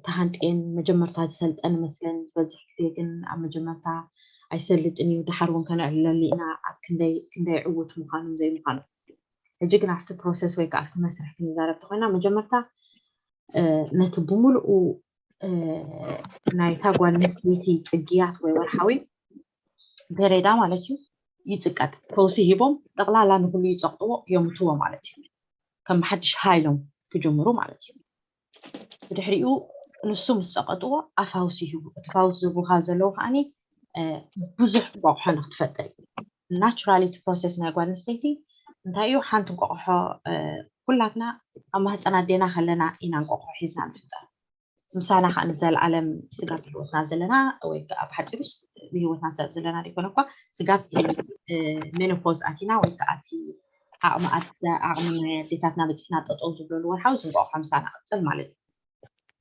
ተሃንጥየን መጀመርታ ዝሰልጠን መስለን ዝበዝሕ ግዜ ግን ኣብ መጀመርታ ኣይሰልጥን እዩ። ድሓር እውን ከነዕልለሉ ኢና ኣብ ክንደይ ክንደይ ዕውት ምዃኑን ዘይምዃኑ። ሕጂ ግን ኣብቲ ፕሮሰስ ወይ ከዓ ኣብቲ መስርሕ ክንዛረብ ተኮይና መጀመርታ ነቲ ብምሉኡ ናይታ ጓል ኣንስተይቲ ፅግያት ወይ ወርሓዊ ፔሬዳ ማለት እዩ ይፅቀጥ። ፈውሲ ሂቦም ጠቕላላ ንኩሉ ይፀቕጥዎ የምትዎ ማለት እዩ። ከም ብሓድሽ ሃይሎም ክጅምሩ ማለት እዩ። ብድሕሪኡ ንሱ ምስ ፀቐጥዎ ኣፋውስ ይህቡ። እቲ ፋውስ ዝህቡካ ዘለዉ ከዓኒ ብዙሕ እንቋቑሖ ንክትፈጥር እዩ። ናቹራሊ እቲ ፕሮሰስ ናይ ጓል ኣንስተይቲ እንታይ እዩ? ሓንቲ እንቋቑሖ ኩላትና ኣብ ማህፀን ኣዴና ከለና ኢና እንቋቑሖ ሒዝና ንፍጠር። ምሳና ከዓ ንዘለኣለም ስጋብ ህይወትና ዘለና ወይ ከዓ ብሓፂሩስ ብህይወትና ሰብ ዘለና ዘይኮነ እኳ ስጋብ ሜኖፖዝ ኣቲና ወይ ከዓ እቲ ዓቕሚ ኣደ- ዓቕሚ ናይ ኣዴታትና በፂሕና ጠጠው ዝብለሉ ወርሓዊ እዚ እንቋቑሖ ምሳና ቅፅል ማለት እዩ።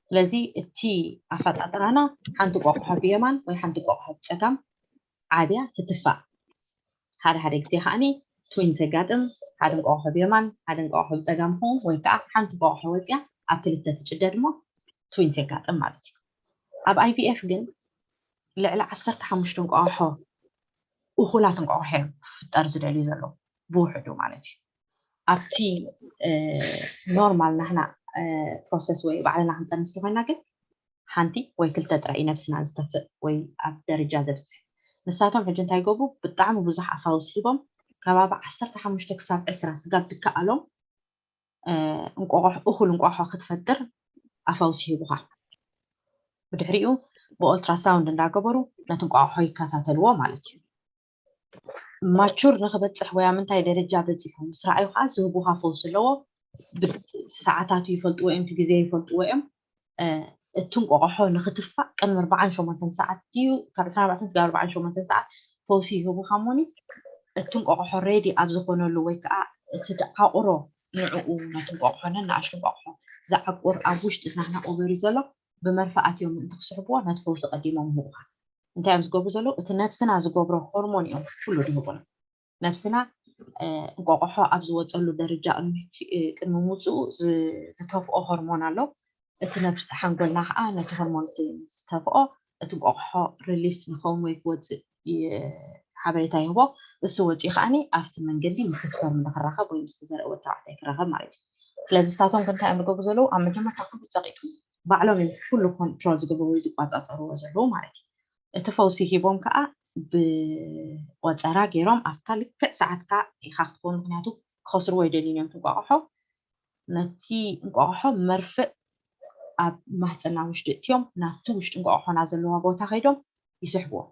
ስለዚ እቲ ኣፈጣጥራና ሓንቲ እንቋቑሖ ብየማን ወይ ሓንቲ እንቋቑሖ ብፀጋም ዓብያ ትትፋእ። ሓደ ሓደ ግዜ ከዓኒ ትዊንስ የጋጥም። ሓደ እንቋቑሖ ብየማን ሓደ እንቋቑሖ ብፀጋም ኹን ወይ ከዓ ሓንቲ እንቋቑሖ ወፅያ ኣብ ክልተ ትጭደድ እሞ ትዊንስ የጋጥም ማለት እዩ። ኣብ I V F ግን ልዕሊ ዓሰርተ ሓሙሽተ እንቋቑሖ እኹላት እንቋቑሖ እዮም ክፍጠር ዝደልዩ ዘለዉ ብውሕዱ ማለት እዩ። ኣብቲ ኖርማል ናህና ፕሮሰስ ወይ ባዕልና ክንጠንስ ተኮይና ግን ሓንቲ ወይ ክልተ ጥራይ እዩ ነብስና ዝተፍእ ወይ ኣብ ደረጃ ዘብፅሕ። ንሳቶም ሕጂ እንታይ ይገብሩ? ብጣዕሚ ብዙሕ ኣፋውስ ሂቦም ከባቢ ዓሰርተ ሓሙሽተ ክሳብ ዕስራ ስጋብ ዝከኣሎም እንቋቑሖ እኹል እንቋቑሖ ክትፈጥር ኣፋውስ ይህቡኻ። ብድሕሪኡ ብኦልትራሳውንድ እንዳገበሩ ነቲ እንቋቑሖ ይከታተልዎ ማለት እዩ። ማቹር ንክበፅሕ ወይ ኣብ ምንታይ ደረጃ በፂሑ ምስ ረኣዩ ከዓ ዝህቡኻ ፈውሲ ኣለዎ። ሰዓታቱ ይፈልጥዎ እዮም፣ እቲ ግዜ ይፈልጥዎ እዮም። እቲ እንቋቑሖ ንክትፋእ ቅድሚ ኣርባዓን ሸሞንተን ሰዓት ድዩ ካብ ዕስራን ኣርባዕተን ክሳብ ኣርባዓን ሸሞንተን ሰዓት ፈውሲ ይህቡኻ እሞኒ እቲ እንቋቑሖ ሬዲ ኣብ ዝኾነሉ ወይ ከዓ እቲ ዝዓቑሮ ንዕኡ ነቲ እንቋቑሖ ነንኣሽቱ እንቋቑሖ ዝዓቁር ኣብ ውሽጢ ናህና ኦቨሪ ዘሎ ብመርፍእ ኣትዮም ምእንቲ ክስሕብዎ ነቲ ፈውሲ ቀዲሞም ይህቡኻ። እንታይ እዮም ዝገብሩ ዘለዉ? እቲ ነብስና ዝገብሮ ሆርሞን እዮም ኩሉ ዝህቡና። ነብስና እንቋቑሖ ኣብ ዝወፀሉ ደረጃ ቅድሚ ምውፅኡ ዝተፍኦ ሆርሞን ኣሎ። እቲ ነብሲ ሓንጎልና ከዓ ነቲ ሆርሞን ዝተፍኦ እቲ እንቋቑሖ ሪሊስ ንኸውን ወይ ክወፅእ ሓበሬታ ይህቦ። እሱ ወፂኡ ከዓኒ ኣብቲ መንገዲ ምስ ስፐርም ንክራኸብ ወይ ምስ ዘርኢ ወዲ ተባዕታይ ክራኸብ ማለት እዩ። ስለዚ ንሳቶም እንታይ እዮም ዝገብሩ ዘለዉ? ኣብ መጀመርታ ኩሉ ፀቂጡ ባዕሎም እዮም ኩሉ ኮንትሮል ዝገብሩ ወይ ዝቋፃፀርዎ ዘለዉ ማለት እዩ። እቲ ፈውሲ ሂቦም ከዓ ብቆፀራ ገይሮም ኣብታ ልክዕ ሰዓትካ ኢካ ክትኮኑ ምክንያቱ ክኸስርዎ ይደልዩን እዮም እንቋቑሖ ነቲ እንቋቑሖ መርፍእ ኣብ ማህፀና ውሽጢ እትዮም ናብቲ ውሽጢ እንቋቑሖና ዘለዋ ቦታ ከይዶም ይስሕብዎ።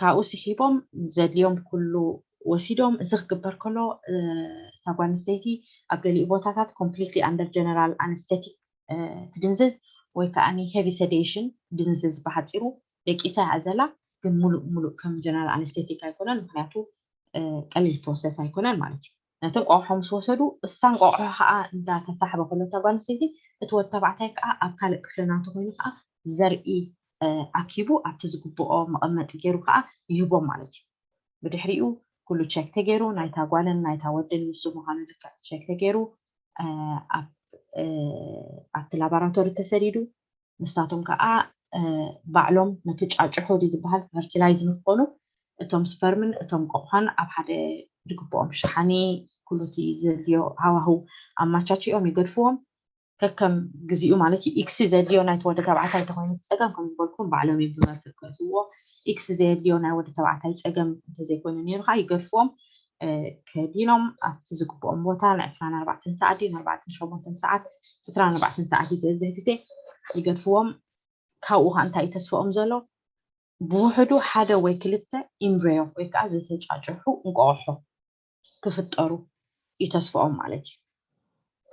ካብኡ ስሒቦም ዘድልዮም ኩሉ ወሲዶም እዚ ክግበር ከሎ እታ ጓል ኣንስተይቲ ኣብ ገሊኡ ቦታታት ኮምፕሊትሊ ኣንደር ጀነራል ኣነስቴቲክ ትድንዝዝ ወይ ከዓ ሄቪ ሰዴሽን ድንዝዝ ብሓፂሩ ደቂሳ እያ ዘላ። ግን ሙሉእ ሙሉእ ከም ጀነራል ኣነስቴቲክ ኣይኮነን፣ ምክንያቱ ቀሊል ፕሮሰስ ኣይኮነን ማለት እዩ። ነቲ እንቋቑሖ ምስ ወሰዱ እሳ እንቋቑሖ ከዓ እንዳተሳሕበ ከሎ እታ ጓል ኣንስተይቲ እቲ ወዲ ተባዕታይ ከዓ ኣብ ካልእ ክፍሊ ናቱ ኮይኑ ከዓ ዘርኢ ኣኪቡ ኣብቲ ዝግብኦ መቐመጢ ገይሩ ከዓ ይህቦም ማለት እዩ። ብድሕሪኡ ኩሉ ቸክ ተገይሩ ናይታ ጓልን ናይታ ወድን ንሱ ምዃኑ ልክዕ ቸክ ተገይሩ ኣብ ኣብቲ ላባራቶሪ ተሰዲዱ ንሳቶም ከዓ ባዕሎም ነቲ ጫጭሑ ዲ ዝበሃል ፈርቲላይዝ ንክኾኑ እቶም ስፐርምን እቶም ቆቕሖን ኣብ ሓደ ዝግብኦም ሸሓኒ ኩሉቲ ዘድልዮ ሃዋህው ኣማቻችኦም ይገድፍዎም። ከከም ግዜኡ ማለት እዩ። ኢክሲ ዘድልዮ ናይቲ ወዲ ተባዕታይ እንተኮይኑ ጸገም ከም ዝበልኩም ባዕሎም እዮም ብመርፍእ ከእትውዎ። ኢክሲ ዘየድልዮ ናይ ወዲ ተባዕታይ ጸገም እንተዘይኮይኑ ነይሩ ከዓ ይገድፍዎም። ከዲኖም ኣብቲ ዝግብኦም ቦታ ን24 ሰዓት ን ኣርባዕተ ሰዓት 24 ሰዓት እዩ ዝበዝሕ ግዜ ይገድፍዎም። ካብኡ ከዓ እንታይ እዩ ተስፋኦም ዘሎ? ብውሕዱ ሓደ ወይ ክልተ ኢምብሪዮ ወይ ከዓ ዝተጫጭሑ እንቋቑሖ ክፍጠሩ እዩ ተስፋኦም ማለት እዩ።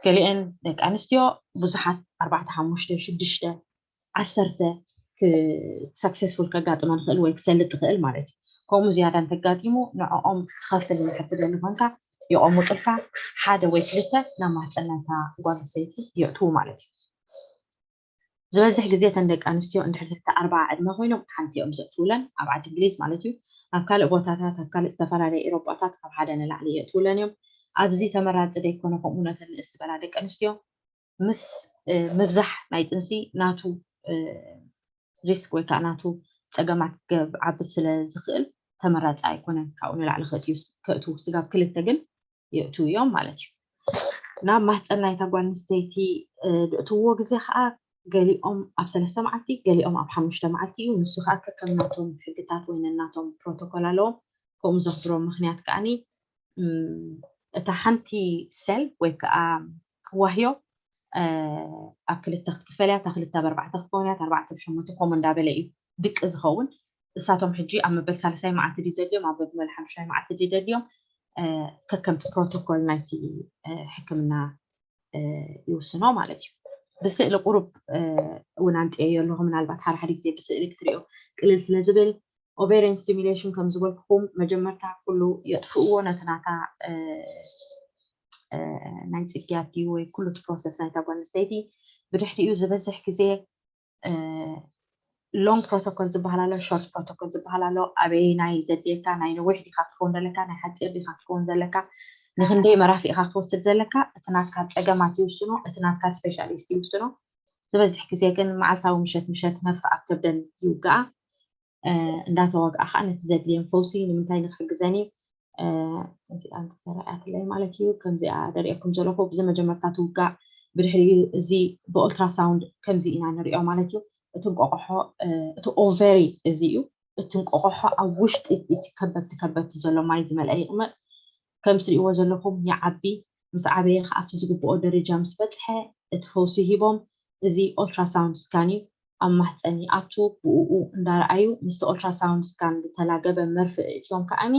ገሊአን ደቂ ኣንስትዮ ብዙሓት ኣርባዕተ ሓሙሽተ ሽዱሽተ ዓሰርተ ሰክሰስፉል ከጋጥመን ይኽእል ወይ ክሰልጥ ይኽእል ማለት እዩ። ከምኡ ዝያዳ እንተጋጢሙ ንዕኦም ትኸፍል እንድሕር ትደሊ ኮንካ የቐምጡልካ ሓደ ወይ ክልተ ናብ ማህፀን ናይታ ጓል ኣንስተይቲ የእትዉ ማለት እዩ። ዝበዝሕ ግዜ እተን ደቂ ኣንስትዮ እንድሕር ትሕቲ ኣርባዓ ዕድመ ኮይኖም ሓንቲ እዮም ዘእትውለን ኣብ ዓዲ እንግሊዝ ማለት እዩ። ኣብ ካልእ ቦታታት ኣብ ካልእ ዝተፈላለየ ኤሮጳታት ካብ ሓደ ንላዕሊ የእትውለን እዮም። ኣብዚ ተመራፂ ደይኮነ ከምኡ ነተን ንእስ ዝበላ ደቂ ኣንስትዮ ምስ ምብዛሕ ናይ ጥንሲ ናቱ ሪስክ ወይ ከዓ ናቱ ፀገማት ክገብዓቢ ስለ ዝኽእል ተመራፂ ኣይኮነን። ካብኡ ንላዕሊ ከእትው ስጋብ ክልተ ግን የእትው እዮም ማለት እዩ። ናብ ማህፀን ናይታ ጓል ኣንስተይቲ ዝእትውዎ ግዜ ከዓ ገሊኦም ኣብ ሰለስተ መዓልቲ ገሊኦም ኣብ ሓሙሽተ መዓልቲ እዩ። ንሱ ከዓ ከከም ናቶም ሕግታት ወይ ነናቶም ፕሮቶኮል ኣለዎም። ከምኡ ዘኽብሮ ምክንያት ከዓኒ እታ ሓንቲ ሰል ወይ ከዓ ዋህዮ ኣብ ክልተ ክትክፈል እያ። እታ ክልተ ብ ኣርባዕተ ክትከውን እያ። ኣርባዕተ ብ ሸሞንተ ከምኡ እንዳበለ እዩ ድቂ ዝኸውን። እሳቶም ሕጂ ኣብ መበል ሳልሳይ መዓልቲ ድዩ ዘድልዮም ኣብ መበል ሓሙሻይ መዓልቲ ድዩ ዘድልዮም ከከምቲ ፕሮቶኮል ናይቲ ሕክምና ይውስኖ ማለት እዩ። ብስእሊ ቁሩብ እውን ኣምፅኤዮ ኣለኹ። ምናልባት ሓደ ሓደ ግዜ ብስእሊ ክትሪኦ ቅልል ስለ ዝብል ኦቬሪን ስቲሙሌሽን ከም ዝበልኩኹም መጀመርታ ኩሉ የጥፍእዎ ነቲ ናታ ናይ ፅግያት ድዩ ወይ ኩሉ እቲ ፕሮሰስ ናይታ ጓል ኣንስተይቲ። ብድሕሪኡ ዝበዝሕ ግዜ ሎንግ ፕሮቶኮል ዝበሃል ኣሎ፣ ሾርት ፕሮቶኮል ዝበሃል ኣሎ። ኣበይ ናይ ዘድልየካ ናይ ነዊሕ ዲካ ክትከውን ዘለካ ናይ ሓፂር ዲካ ክትከውን ዘለካ ንክንደይ መራፊእካ ክትወስድ ዘለካ እቲ ናትካ ፀገማት ይውስኖ፣ እቲ ናትካ ስፔሻሊስት ይውስኖ። ዝበዝሕ ግዜ ግን መዓልታዊ ምሸት ምሸት መርፍእ ኣብ ከብደን ይውግኣ። እንዳተዋግኣ ከዓ ነቲ ዘድልየን ፈውሲ ንምንታይ ንክሕግዘን እዩ ከምዚኣ እንተተረኣያትለይ ማለት እዩ። ከምዚኣ ደሪኤኩም ዘለኹ ብዚ መጀመርታ ትውጋእ ብድሕሪኡ እዚ ብኦልትራሳውንድ ከምዚ ኢና ንሪኦ ማለት እዩ። እቲ እንቆቆሖ እቲ ኦቨሪ እዚ እዩ። እቲ እንቆቆሖ ኣብ ውሽጢ እቲ ከበብቲ ከበብቲ ዘሎ ማይ ዝመልአ ይቕመጥ። ከም ትሪእዎ ዘለኹም ይዓቢ። ምስ ዓበየ ከዓ ኣብቲ ዝግብኦ ደረጃ ምስ በፅሐ እቲ ፈውሲ ሂቦም። እዚ ኦልትራሳውንድ ስካን እዩ። ኣብ ማህፀን ይኣቱ። ብእኡ እንዳረኣዩ ምስቲ ኦልትራሳውንድ ስካን ዝተላገበ መርፍእ እእትዮም ከዓኒ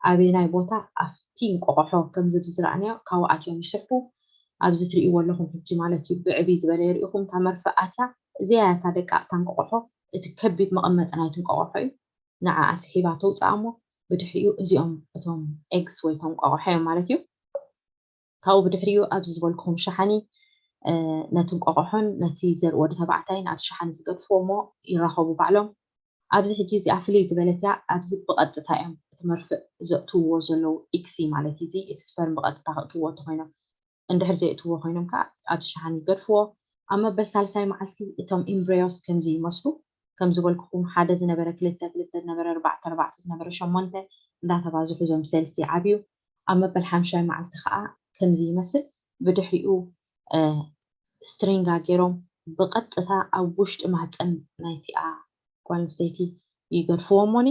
ኣበየናይ ቦታ ኣብቲ እንቆቆሖ ከምዚ ብዝረኣናዮ ካብኡ ኣትዮም ይስሕቡ። ኣብዚ ትርእይዎ ኣለኹም ሕጂ ማለት እዩ ብዕብይ ዝበለ የርእኹም እታ መርፍእ ኣትያ እዚኣ እያ እታ ደቃቕታ እንቆቆሖ እቲ ከቢድ መቐመጢ ናይቲ እንቆቆሖ እዩ። ንዓኣ ስሒባ ተውፅኣ እሞ ብድሕሪኡ እዚኦም እቶም ኤግስ ወይ እቶም እንቋቑሖ እዮም ማለት እዩ። ካብኡ ብድሕሪኡ ኣብዚ ዝበልኩኹም ሸሓኒ ነቲ እንቋቑሖን ነቲ ዘርኢ ወዲ ተባዕታይን ኣብቲ ሸሓኒ ዝገድፍዎ እሞ ይራኸቡ ባዕሎም። ኣብዚ ሕጂ እዚኣ ፍልይ ዝበለት እያ። ኣብዚ ብቐጥታ እዮም እቲ መርፍእ ዘእትውዎ ዘለዉ ኢክሲ ማለት እዩ። እዚ እቲ ስፐርም ብቐጥታ ከእትውዎ እንተኮይኖም እንድሕር ዘየእትውዎ ኮይኖም ከዓ ኣብቲ ሸሓኒ ይገድፍዎ። ኣብ መበል ሳልሳይ መዓልቲ እቶም ኢምብሪዮስ ከምዚ ይመስሉ። ከም ዝበልኩኹም ሓደ ዝነበረ ክልተ፣ ክልተ ዝነበረ ኣርባዕተ፣ ኣርባዕተ ዝነበረ ሸሞንተ እንዳተባዝሑ እዞም ሴልስ ይዓብዩ። ኣብ መበል ሓምሻይ መዓልቲ ከዓ ከምዚ ይመስል። ብድሕሪኡ ስትሪንጋ ገይሮም ብቐጥታ ኣብ ውሽጢ ማህፀን ናይቲኣ ጓል ኣንስተይቲ ይገድፍዎ እሞኒ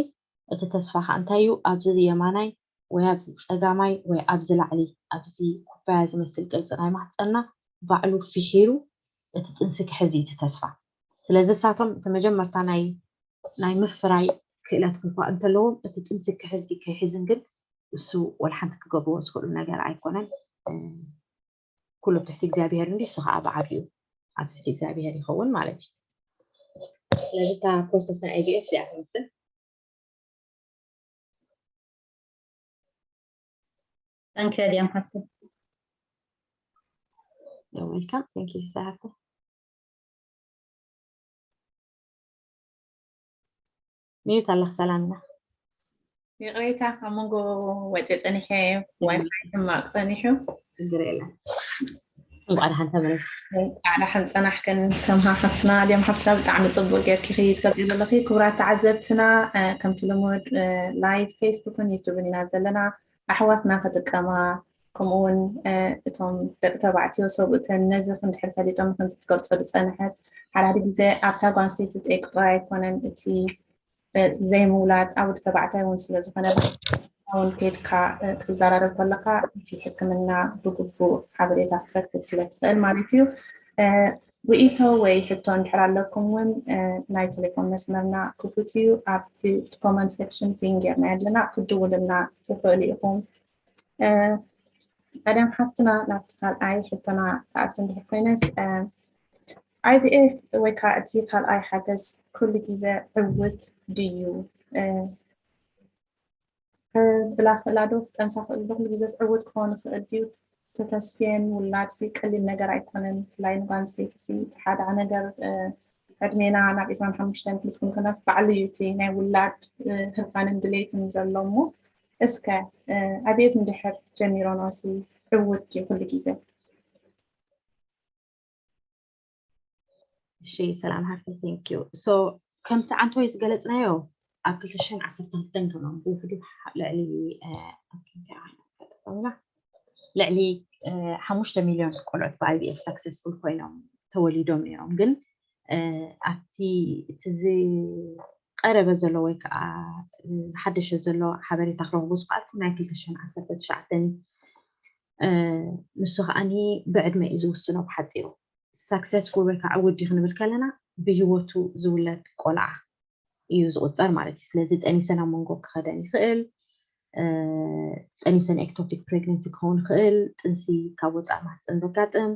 እቲ ተስፋ ከዓ እንታይ እዩ ኣብዚ የማናይ ወይ ኣብዚ ፀጋማይ ወይ ኣብዚ ላዕሊ ኣብዚ ኩባያ ዝመስል ቅርፂ ናይ ማህፀንና ባዕሉ ፊሒሩ እቲ ጥንሲ ክሕዝ እዩ እቲ ተስፋ። ስለዚ እሳቶም እቲ መጀመርታ ናይ ናይ ምፍራይ ክእለት እንኳ እንተለዎም እቲ ጥንሲ ክሕዝ ከይሕዝን ግን እሱ ወላ ሓንቲ ክገብርዎ ዝኽእሉ ነገር ኣይኮነን። ኩሉ ብትሕቲ እግዚኣብሔር እንዲ እሱ ከዓ ብዓብዩ ኣብ ትሕቲ እግዚኣብሔር ይኸውን ማለት እዩ። ስለዚ እታ ፕሮሰስ ናይ ኣይቪኤፍ እዚኣ ትመስል። Thank you ኣድያም ሓፍቲ። You're welcome. Thank you ሲሳይ ሓፍቲ። ሚዩት ኣለኽ ሰላምና። ይቕሬታ ኣብ መንጎ ወፂ ፀኒሐ ዋይፋይ ሕማቕ ፀኒሑ። ችግር የለን። እንቋዕ ደሓን ተመለስ። እንቋዕ ደሓን ጸናሕክን ሰምሃ ሓፍትና። ኣድያም ሓፍትና፣ ብጣዕሚ ጽቡቅ ጌርኪ ክትገልጽ ዘለኺ። ክቡራት ተዓዘብትና፣ ከምቲ ልሙድ ላይቭ ፌስቡክን ዩቱብን ኢና ዘለና። ኣሕዋትና ክጥቀማ፣ ከምኡ እውን እቶም ደቂ ተባዕትዮ ሰብኡተን ነዚ ክንድሕር ፈሊጦም ክንዚ ክትገልጾ ዝጸንሐት፣ ሓደ ሓደ ግዜ ኣብታ ጓል ኣንስተይቲ ጥራይ ኣይኮነን እቲ ዘይምውላድ ኣብ ወዲ ተባዕታይ እውን ስለ ዝኾነ እውን ኬድካ ክትዘራረብ ከለካ እቲ ሕክምና ብግቡእ ሓበሬታ ክትረክብ ስለ ትኽእል ማለት እዩ። ርእይቶ ወይ ሕቶ እንድሕር ኣለኩም እውን ናይ ቴሌፎን መስመርና ክፉት እዩ። ኣብ ኮመንት ሴክሽን ፒን ጌርና ኣለና፣ ክትድውሉልና ትኽእሉ ኢኹም። ኣድያም ሓፍትና ናብቲ ካልኣይ ሕቶና ክኣቱ እንድሕር ኮይነስ፣ ኣይቪኤፍ ወይ ከዓ እቲ ካልኣይ ሓገዝ ኩሉ ግዜ ዕውት ድዩ? ብላ ክእላ ዶ ክጠንሳ ክእል ዶ ኩሉ ግዜ ዝዕውት ክኸውን ይኽእል ድዩ? ተተስፍየን ውላድ ሲ ቀሊል ነገር ኣይኮነን። ብፍላይ ንጓል ኣንስተይቲ ሲ ሓደ ነገር ዕድሜና ናብ ዕስራን ሓሙሽተን ክንድኩን ከናስ ባዕሉ እዩ እቲ ናይ ውላድ ህርፋንን ድሌትን ዘሎ እሞ እስከ ኣብየት እንድሕር ጀሚሮና ሲ ዕውት ድዩ ኩሉ ግዜ? እሺ ሰላም ሓፍተይ፣ thank you። So ከምቲ ዓንተወይ ዝገለጽናዮ ኣብ ክልተ ሽሕን ዓሰርተ ክልተን ከማን ብውሕዱ ልዕሊ ልዕሊ ሓሙሽተ ሚልዮን ቆልዑት ብ IVF successful ኮይኖም ተወሊዶም ነይሮም። ግን ኣብቲ እቲ ዝቀረበ ዘሎ ወይ ከዓ ዝሓደሸ ዘሎ ሓበሬታ ክረኽቡ ዝኽኣልኩ ናይ ክልተ ሽሕን ዓሰርተ ትሽዓተን ንሱ ከዓኒ ብዕድመ እዩ ዝውስኖ ብሓፂሩ። Successful ወይ ከዓ ዕውት ድዩ ክንብል ከለና ብህይወቱ ዝውለድ ቆልዓ እዩ ዝቁፀር ማለት እዩ። ስለዚ ጠኒሰን ኣብ መንጎ ክኸደን ይኽእል፣ ጠኒሰን ectopic pregnancy ክኸውን ይኽእል፣ ጥንሲ ካብ ወፃእ ማህፀን ዘጋጥም፣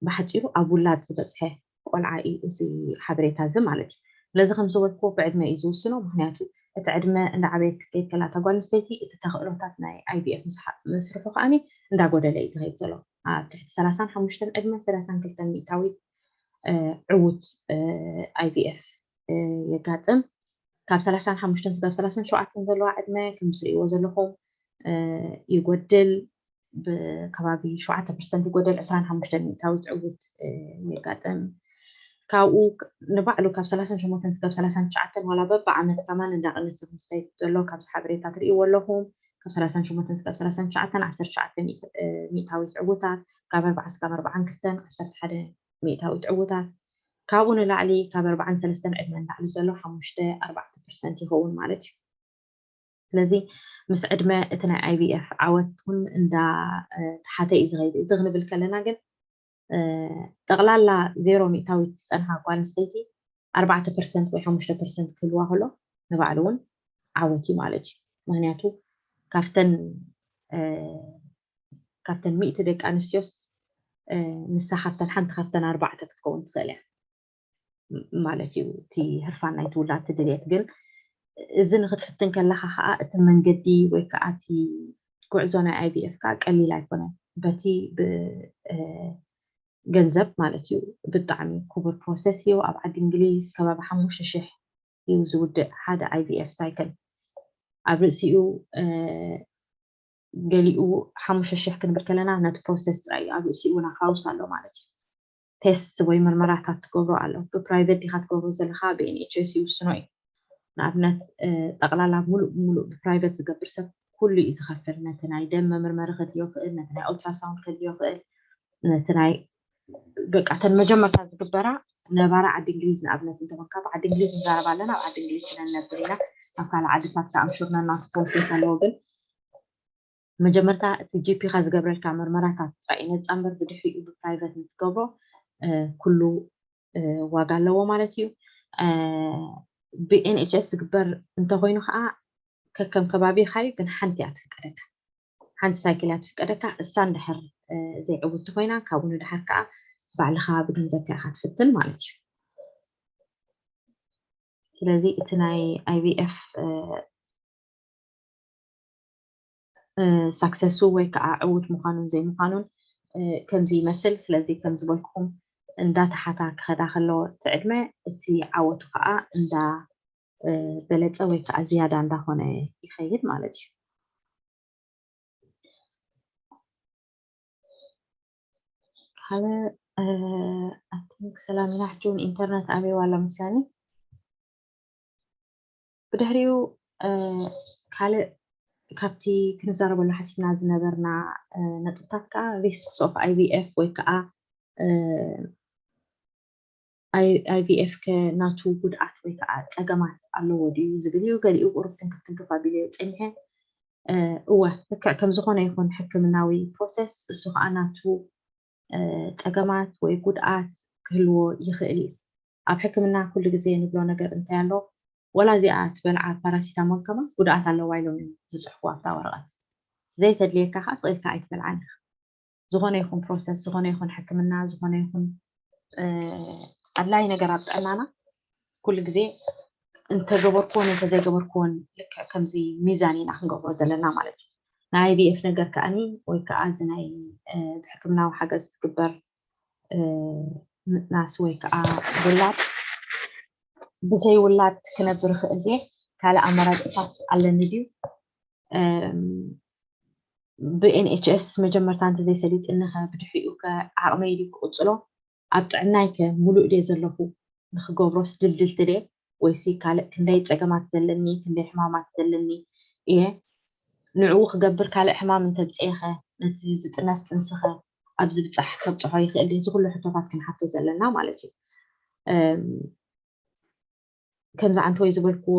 ብሓፂሩ ኣብ ውላድ ዝበፅሐ ቆልዓ እዩ እዚ ሓበሬታ እዚ ማለት እዩ። ስለዚ ከም ዝበልኩዎ ብዕድመ እዩ ዝውስኖ። ምክንያቱ እቲ ዕድመ እንዳዓበየት ክትከይድ ከላ እታ ጓል ኣንስተይቲ እቲ ተኽእሎታት ናይ IVF ምስርሑ ከዓኒ እንዳጎደለ እዩ ዝኸይድ ዘሎ። ኣብ ትሕቲ ሰላሳን ሓሙሽተን ዕድመ ሰላሳን ክልተን ሚእታዊት ዕውት IVF የጋጥም። ካብ ሰላሳን ሓሙሽተን ስጋብ ሰላሳን ሸውዓተን ዘለዋ ዕድመ ከም ዝርእይዎ ዘለኹም ይጎድል። ብከባቢ ሸውዓተ ፐርሰንት ይጎደል፣ ዕስራን ሓሙሽተን ሚእታዊት ዕውት የጋጥም። ካብኡ ንባዕሉ ካብ ሰላሳን ሸሞንተን ስጋብ ሰላሳን ትሽዓተን ዋላ በብዓመት ከማን እንዳቐነሰ ምስ ከይድ ዘሎ ካብዚ ሓበሬታ ትርእይዎ ኣለኹም። ካብ ሰላሳን ሸሞንተን ስጋብ ሰላሳን ትሽዓተን ዓሰርተ ትሽዓተ ሚእታዊት ዕውታት፣ ካብ ኣርባዓ ስጋብ ኣርባዓን ክልተን ዓሰርተ ሓደ ሚእታዊት ዕውታት፣ ካብኡ ንላዕሊ ካብ ኣርባዓን ሰለስተን ዕድመ ንላዕሊ ዘሎ ሓሙሽተ ኣርባዕተ ፐርሰንት ይኸውን ማለት እዩ። ስለዚ ምስ ዕድመ እቲ ናይ IVF ዓወት እውን እንዳ ተሓተ እዩ ዝኸይድ። እዚ ክንብል ከለና ግን ጠቕላላ ዜሮ ሚእታዊት ዝፀንሓ ጓል ኣንስተይቲ ኣርባዕተ ፐርሰንት ወይ ሓሙሽተ ፐርሰንት ክህልዋ ከሎ ንባዕሉ እውን ዓወት እዩ ማለት እዩ። ምክንያቱ ካብተን ካብተን ሚእቲ ደቂ ኣንስትዮስ ንሳ ካብተን ሓንቲ ካብተን ኣርባዕተ ክትከውን ትኽእል እያ ማለት እዩ። እቲ ህርፋን ናይቲ ውላድ ድሌት ግን እዚ ንክትፍትን ከለካ ከዓ እቲ መንገዲ ወይ ከዓ እቲ ጉዕዞ ናይ IVF ከዓ ቀሊል ኣይኮነን። በቲ ብገንዘብ ማለት እዩ ብጣዕሚ ክቡር ፕሮሰስ እዩ። ኣብ ዓዲ እንግሊዝ ከባቢ ሓሙሽተ ሽሕ እዩ ዝውድእ ሓደ IVF ሳይክል። ኣብ ርእሲኡ ገሊኡ ሓሙሽተ ሽሕ ክንብል ከለና ነቲ ፕሮሰስ ጥራይ እዩ። ኣብ ርእሲኡ እውን ኣፋውስ ኣሎ ማለት እዩ። ቴስት ወይ ምርመራታት ትገብሮ ኣሎ። ብፕራይቨት ዲካ ትገብሮ ዘለካ ብ NHS ይውስኖ እዩ። ንኣብነት ጠቕላላ ሙሉእ ብሙሉእ ብፕራይቨት ዝገብር ሰብ ኩሉ እዩ ዝኸፍል። ነቲ ናይ ደም መመርመሪ ከድልዮ ክእል፣ ነቲ ናይ ኦልትራሳውንድ ከድልዮ ክእል፣ ነቲ ናይ በቃ እተን መጀመርታ ዝግበራ ነባራ ዓዲ እንግሊዝ ንኣብነት እንተኾንካ ብዓዲ እንግሊዝ ንዛረብ ኣለና። ኣብ ዓዲ እንግሊዝ ስለ ንነብር ኢና። ኣብ ካልእ ዓድታት ከኣምሹር ነናቱ ፕሮሴስ ኣለዎ። ግን መጀመርታ እቲ ጂፒካ ዝገብረልካ መርመራታት ጥራይ ነፃ እምበር ብድሕሪኡ ብፕራይቨት ንትገብሮ ኩሉ ዋጋ ኣለዎ ማለት እዩ። ብኤንኤችኤስ ዝግበር እንተኮይኑ ከዓ ከከም ከባቢካ እዩ፣ ግን ሓንቲ እያ ትፍቀደካ። ሓንቲ ሳይክል እያ ትፍቀደካ። እሳ እንድሕር ዘይዕውቲ ኮይና ካብኡ ንድሓር ከዓ ባዕልካ ብገንዘብካ ኢካ ትፍትን ማለት እዩ። ስለዚ እቲ ናይ ኣይቪኤፍ ሳክሰሱ ወይ ከዓ ዕውት ምዃኑን ዘይምዃኑን ከምዚ ይመስል። ስለዚ ከም ዝበልኩኹም እንዳተሓታ ክኸዳ ከለዎ እቲ ዕድመ እቲ ዓወቱ ከዓ እንዳበለፀ ወይ ከዓ ዝያዳ እንዳኾነ ይኸይድ ማለት እዩ። ኣበ ኣቲንክ ሰላም ኢና። ሕጂ እውን ኢንተርነት ኣበይ ዋላ መስላኒ። ብድሕሪኡ ካልእ ካብቲ ክንዛረበሉ ሓሲብና ዝነበርና ነጥብታት ከዓ risks of I V F ወይ ከዓ I V F ከ ናቱ ጉድኣት ወይ ከዓ ፀገማት ኣለዎ ድዩ ዝብል እዩ። ገሊኡ ቁሩብ ትንክፍ ትንክፍ ኣቢለዮ ፀኒሐ። እወ፣ ልክዕ ከም ዝኾነ ይኹን ሕክምናዊ ፕሮሰስ እሱ ከዓ ናቱ ፀገማት ወይ ጉድኣት ክህልዎ ይኽእል እዩ። ኣብ ሕክምና ኩሉ ግዜ ንብሎ ነገር እንታይ ኣሎ? ወላ እዚኣ ትበልዓ ፓራሲታሞል ከማን ጉድኣት ኣለዋ ኢሎም እዮም ዝፅሕፉ ኣብታ ወረቐት። ዘይተድልየካ ከዓ ስቕ ኢልካ ኣይትበልዓን ኢኻ። ዝኾነ ይኹን ፕሮሰስ፣ ዝኾነ ይኹን ሕክምና፣ ዝኾነ ይኹን ኣድላይ ነገር ኣብ ጥዕናና ኩሉ ግዜ እንተገበርክዎን እንተዘይገበርክዎን ልክዕ ከምዚ ሚዛን ኢና ክንገብሮ ዘለና ማለት እዩ። ናይ I V F ነገር ከዓኒ ወይ ከዓ እዚ ናይ ብሕክምናዊ ሓገዝ ዝግበር ምጥናስ ወይ ከዓ ውላድ ብዘይ ውላድ ክነብር ይኽእል ድየ? ካልእ ኣማራፅታት ኣለኒ ድዩ? ብ N H S መጀመርታ እንተዘይሰሊጥኒ ከ ብድሕሪኡ ከ ዓቕመይ ድዩ ክቕፅሎ? ኣብ ጥዕናይ ከ ሙሉእ ድየ ዘለኹ? ንክገብሮስ ድልድልቲ ድየ? ወይሲ ካልእ ክንደይ ፀገማት ዘለኒ ክንደይ ሕማማት ዘለኒ እየ? ንዕኡ ክገብር ካልእ ሕማም እንተብፅኤ ከ ነቲ ዝጥነስ ጥንሲ ከ ኣብ ዝብፃሕ ከብፅሖ ይኽእል ድየ? እዚ ኩሉ ሕቶታት ክንሓቶ ዘለና ማለት እዩ። ከምዚ ዓንተወይ ዝበልክዎ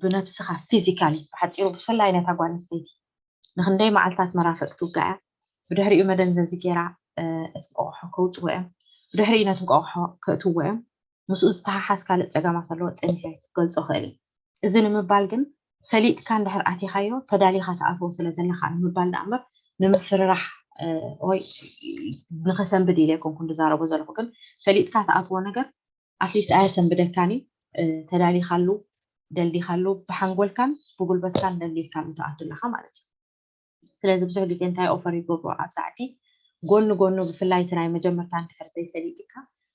ብነብስኻ ፊዚካሊ ብሓፂሩ ብፍላይ ነታ ጓል ኣንስተይቲ ንክንደይ መዓልታት መራፍእ ክትውጋዕ እያ። ብድሕሪኡ መደንዘዚ ገይራ እቲ እንቋቑሖ ከውፅዎ እዮም። ብድሕሪኡ ነቲ እንቋቑሖ ከእትዎ እዮም። ምስኡ ዝተሓሓዝ ካልእ ፀገማት ኣለዎ፣ ፀኒሐ ክገልፆ ክእል እየ። እዚ ንምባል ግን ፈሊጥካ እንድሕር ኣቲኻዮ ተዳሊኻ ትኣትዎ ስለ ዘለኻ ንምባል ደኣ እምበር ንምፍርራሕ ወይ ንኸሰንብድ ኢለ ኣይኮንኩን ዝዛረቦ ዘለኹ። ግን ፈሊጥካ ትኣትዎ ነገር ኣትሊስት ኣየሰንብደካን እዩ። ተዳሊኻሉ፣ ደልዲኻሉ፣ ብሓንጎልካን ብጉልበትካን ደልዲኻሉ ትኣቱ ኣለኻ ማለት እዩ። ስለዚ ብዙሕ ግዜ እንታይ ኦፈር ይገብሩ ኣብዚ ዓዲ ጎኒ ጎኑ ብፍላይ እቲ ናይ መጀመርታ እንድሕር ዘይሰሊጥካ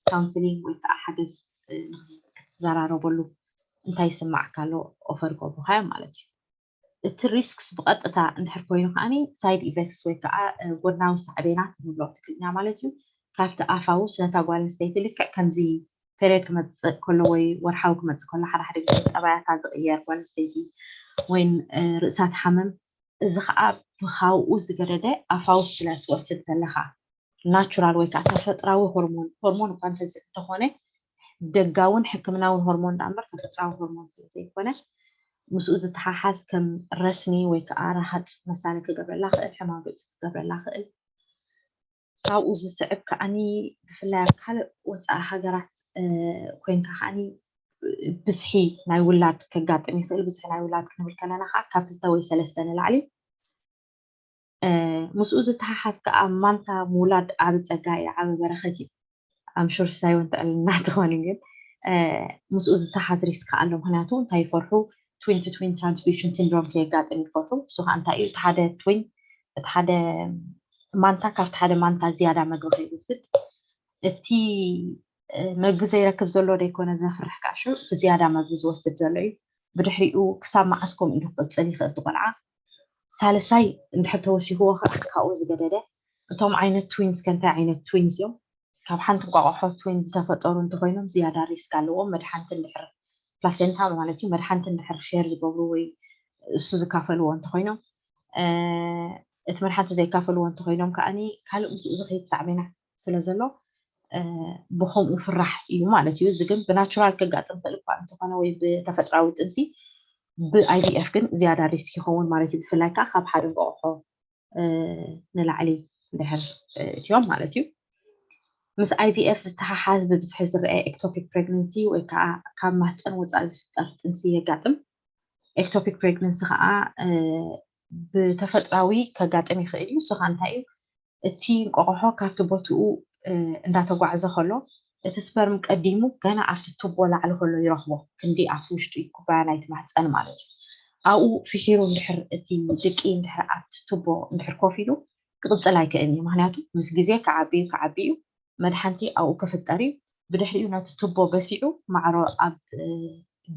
ካውንስሊንግ ወይ ከዓ ሓገዝ ክትዘራረበሉ እንታይ ይስማዓካ ኣሎ ኦፈር ይገብሩካ እዮም ማለት እዩ። እቲ ሪስክስ ብቐጥታ እንድሕር ኮይኑ ከዓኒ ሳይድ ኢፌክትስ ወይ ከዓ ጎድናዊ ሳዕቤናት ንብሎ ትግርኛ ማለት እዩ። ካብቲ ኣፋውስ ነታ ጓል ኣንስተይቲ ልክዕ ከምዚ ፔሬድ ክመፅእ ከሎ ወይ ወርሓዊ ክመፅእ ከሎ ሓደ ሓደ ግዜ ጠባያታ ዝቕየር ጓል ኣንስተይቲ ወይ ርእሳ ትሓምም። እዚ ከዓ ብካብኡ ዝገደደ ኣፋውስ ስለ ትወስድ ዘለካ ናቹራል ወይ ከዓ ተፈጥራዊ ሆርሞን ሆርሞን እኳ እንተኾነ ደጋውን ሕክምናውን ሆርሞን ዳኣ እምበር ተፈጥራዊ ሆርሞን ስለ ዘይኮነ ምስኡ ዝተሓሓዝ ከም ረስኒ ወይ ከዓ ረሃፅ መሳሊ ክገብረላ ክእል፣ ሕማም ርእሲ ክገብረላ ክእል። ካብኡ ዝስዕብ ከዓኒ ብፍላይ ኣብ ካልእ ወፃኢ ሃገራት ኮይንካ ከዓኒ ብዝሒ ናይ ውላድ ከጋጥም ይኽእል። ብዝሒ ናይ ውላድ ክንብል ከለና ከዓ ካብ ክልተ ወይ ሰለስተ ንላዕሊ ምስኡ ዝተሓሓዝ ከዓ ማንታ ምውላድ ዓቢ ፀጋ እዩ፣ ዓቢ በረኸት እዩ። ኣምሹር ሳይወን ተዕልና ትኾኒ ግን ምስኡ ዝተሓዝ ሪስክ ኣሎ። ምክንያቱ እንታይ ይፈርሑ? ትዊን ቱ ትዊን ትራንስሚሽን ሲንድሮም ከየጋጥም ይፈርሑ። እሱ ከዓ እንታይ እዩ? እቲ ሓደ ትዊን እቲ ሓደ ማንታ ካብቲ ሓደ ማንታ ዝያዳ መግቢ ከይወስድ እቲ መግቢ ዘይረክብ ዘሎ ደይኮነ ዘፍርሕ ከዓ ሽዑ እቲ ዝያዳ መግቢ ዝወስድ ዘሎ እዩ። ብድሕሪኡ ክሳብ መዓስ ከምኡ ኢሉ ክቕፅል ይኽእል? እቲ ቆልዓ ሳልሳይ እንድሕር ተወሲኽዎ ከዓ ካብኡ ዝገደደ። እቶም ዓይነት ትዊንስ ከ እንታይ ዓይነት ትዊንስ እዮም? ካብ ሓንቲ እንቋቑሖ ትዊንስ ዝተፈጠሩ እንተኮይኖም ዝያዳ ሪስክ ኣለዎም። መድሓንቲ እንድሕር ፕላሴንታ ማለት እዩ፣ መድሓንቲ እንድሕር ሼር ዝገብሩ ወይ እሱ ዝካፈልዎ እንተኮይኖም፣ እቲ መድሓንቲ ዘይካፈልዎ እንተኮይኖም ከዓኒ ካልእ ምስኡ ዝኸይድ ሳዕቤናት ስለ ዘሎ ብከምኡ ፍራሕ እዩ ማለት እዩ። እዚ ግን ብናቹራል ከጋጥም ክእል እኳ እንተኾነ ወይ ብተፈጥራዊ ጥንሲ ብ I V F ግን ዝያዳ ሪስክ ይኸውን ማለት እዩ። ብፍላይ ከዓ ካብ ሓደ እንቋቑሖ ንላዕሊ እንድሕር እትዮም ማለት እዩ። ምስ I V F ዝተሓሓዝ ብብዝሒ ዝረአ ኤክቶፒክ ፕሬግነንሲ ወይ ከዓ ካብ ማህፀን ወፃኢ ዝፍጠር ጥንሲ የጋጥም። ኤክቶፒክ ፕሬግነንሲ ከዓ ብተፈጥራዊ ከጋጥም ይኽእል እዩ። እሱ ከዓ እንታይ እዩ? እቲ እንቋቑሖ ካብቲ ቦትኡ እንዳተጓዕዘ ከሎ እቲ ስፐርም ቀዲሙ ገና ኣብቲ ቱቦ ላዕሊ ከሎ ይረኽቦ፣ ክንዲ ኣብቲ ውሽጢ ኩባያ ናይቲ ማህፀን ማለት እዩ። ኣብኡ ፍሒሩ እንድሕር እቲ ድቂ እንድሕር ኣብቲ ቱቦ እንድሕር ኮፍ ኢሉ ክቕፅል ኣይክእልን እዩ። ምክንያቱ ምስ ግዜ ክዓቢ እዩ፣ ክዓቢ እዩ፣ መድሓንቲ ኣብኡ ክፍጠር እዩ። ብድሕሪኡ ነቲ ቱቦ በሲዑ ማዕሮ ኣብ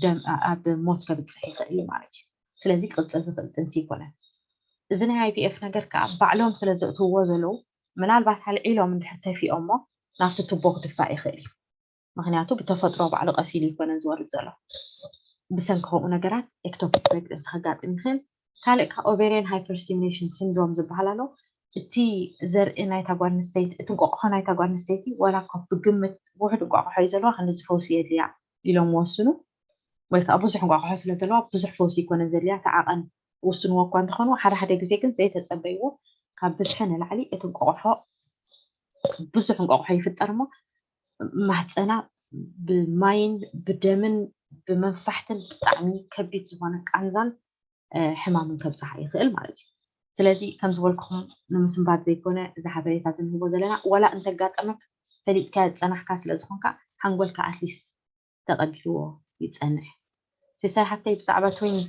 ደም ኣብ ሞት ከብፅሕ ይኽእል እዩ ማለት እዩ። ስለዚ ክቕፅል ዝኽእል ጥንሲ ኣይኮነን። እዚ ናይ I V F ነገር ከዓ ባዕሎም ስለ ዘእትውዎ ዘለዉ ምናልባት ኣልዒሎም እንድሕር ተፊኦሞ ናብቲ ቱቦ ክድፋእ ይኽእል እዩ። ምኽንያቱ ብተፈጥሮ ባዕሉ ቀስ ኢሉ ይኮነን ዝወርድ ዘሎ። ብሰንኪ ከምኡ ነገራት ኤክቶፒክ ፕሬግነንሲ ከጋጥም ይኽእል። ካልእ ካብ ኦቬሪያን ሃይፐርስቲሙሌሽን ሲንድሮም ዝበሃል ኣሎ። እቲ ዘርኢ ናይታ ጓል ኣንስተይቲ፣ እቲ እንቋቑሖ ናይታ ጓል ኣንስተይቲ ዋላ እኳ ብግምት ውሑድ እንቋቑሖ እዩ ዘለዋ፣ ክንድዚ ፈውሲ የድልያ ኢሎም ወስኑ። ወይ ከዓ ብዙሕ እንቋቑሖ ስለ ዘለዋ ብዙሕ ፈውሲ ይኮነን ዘድልያ፣ እቲ ዓቐን ውስንዎ እኳ እንተኾኑ፣ ሓደ ሓደ ግዜ ግን ዘይተጸበይዎ ካብ ብዝሒ ንላዕሊ እቲ እንቋቑሖ ብዙሕ እንቋቑሖ ይፍጠር እሞ ማህፀና ብማይን ብደምን ብመንፋሕትን ብጣዕሚ ከቢድ ዝኾነ ቃንዛን ሕማምን ከብፅሓ ይኽእል ማለት እዩ። ስለዚ ከም ዝበልኩኹም ንምስንባት ዘይኮነ እዚ ሓበሬታ እዚ ንህቦ ዘለና፣ ዋላ እንተጋጠመክ ፈሊጥካ ዝፀናሕካ ስለ ዝኾንካ ሓንጎልካ ኣትሊስት ተቐቢልዎ ይፀንሕ። ሲሳይ ሓፍተይ ብዛዕባ ትዊንስ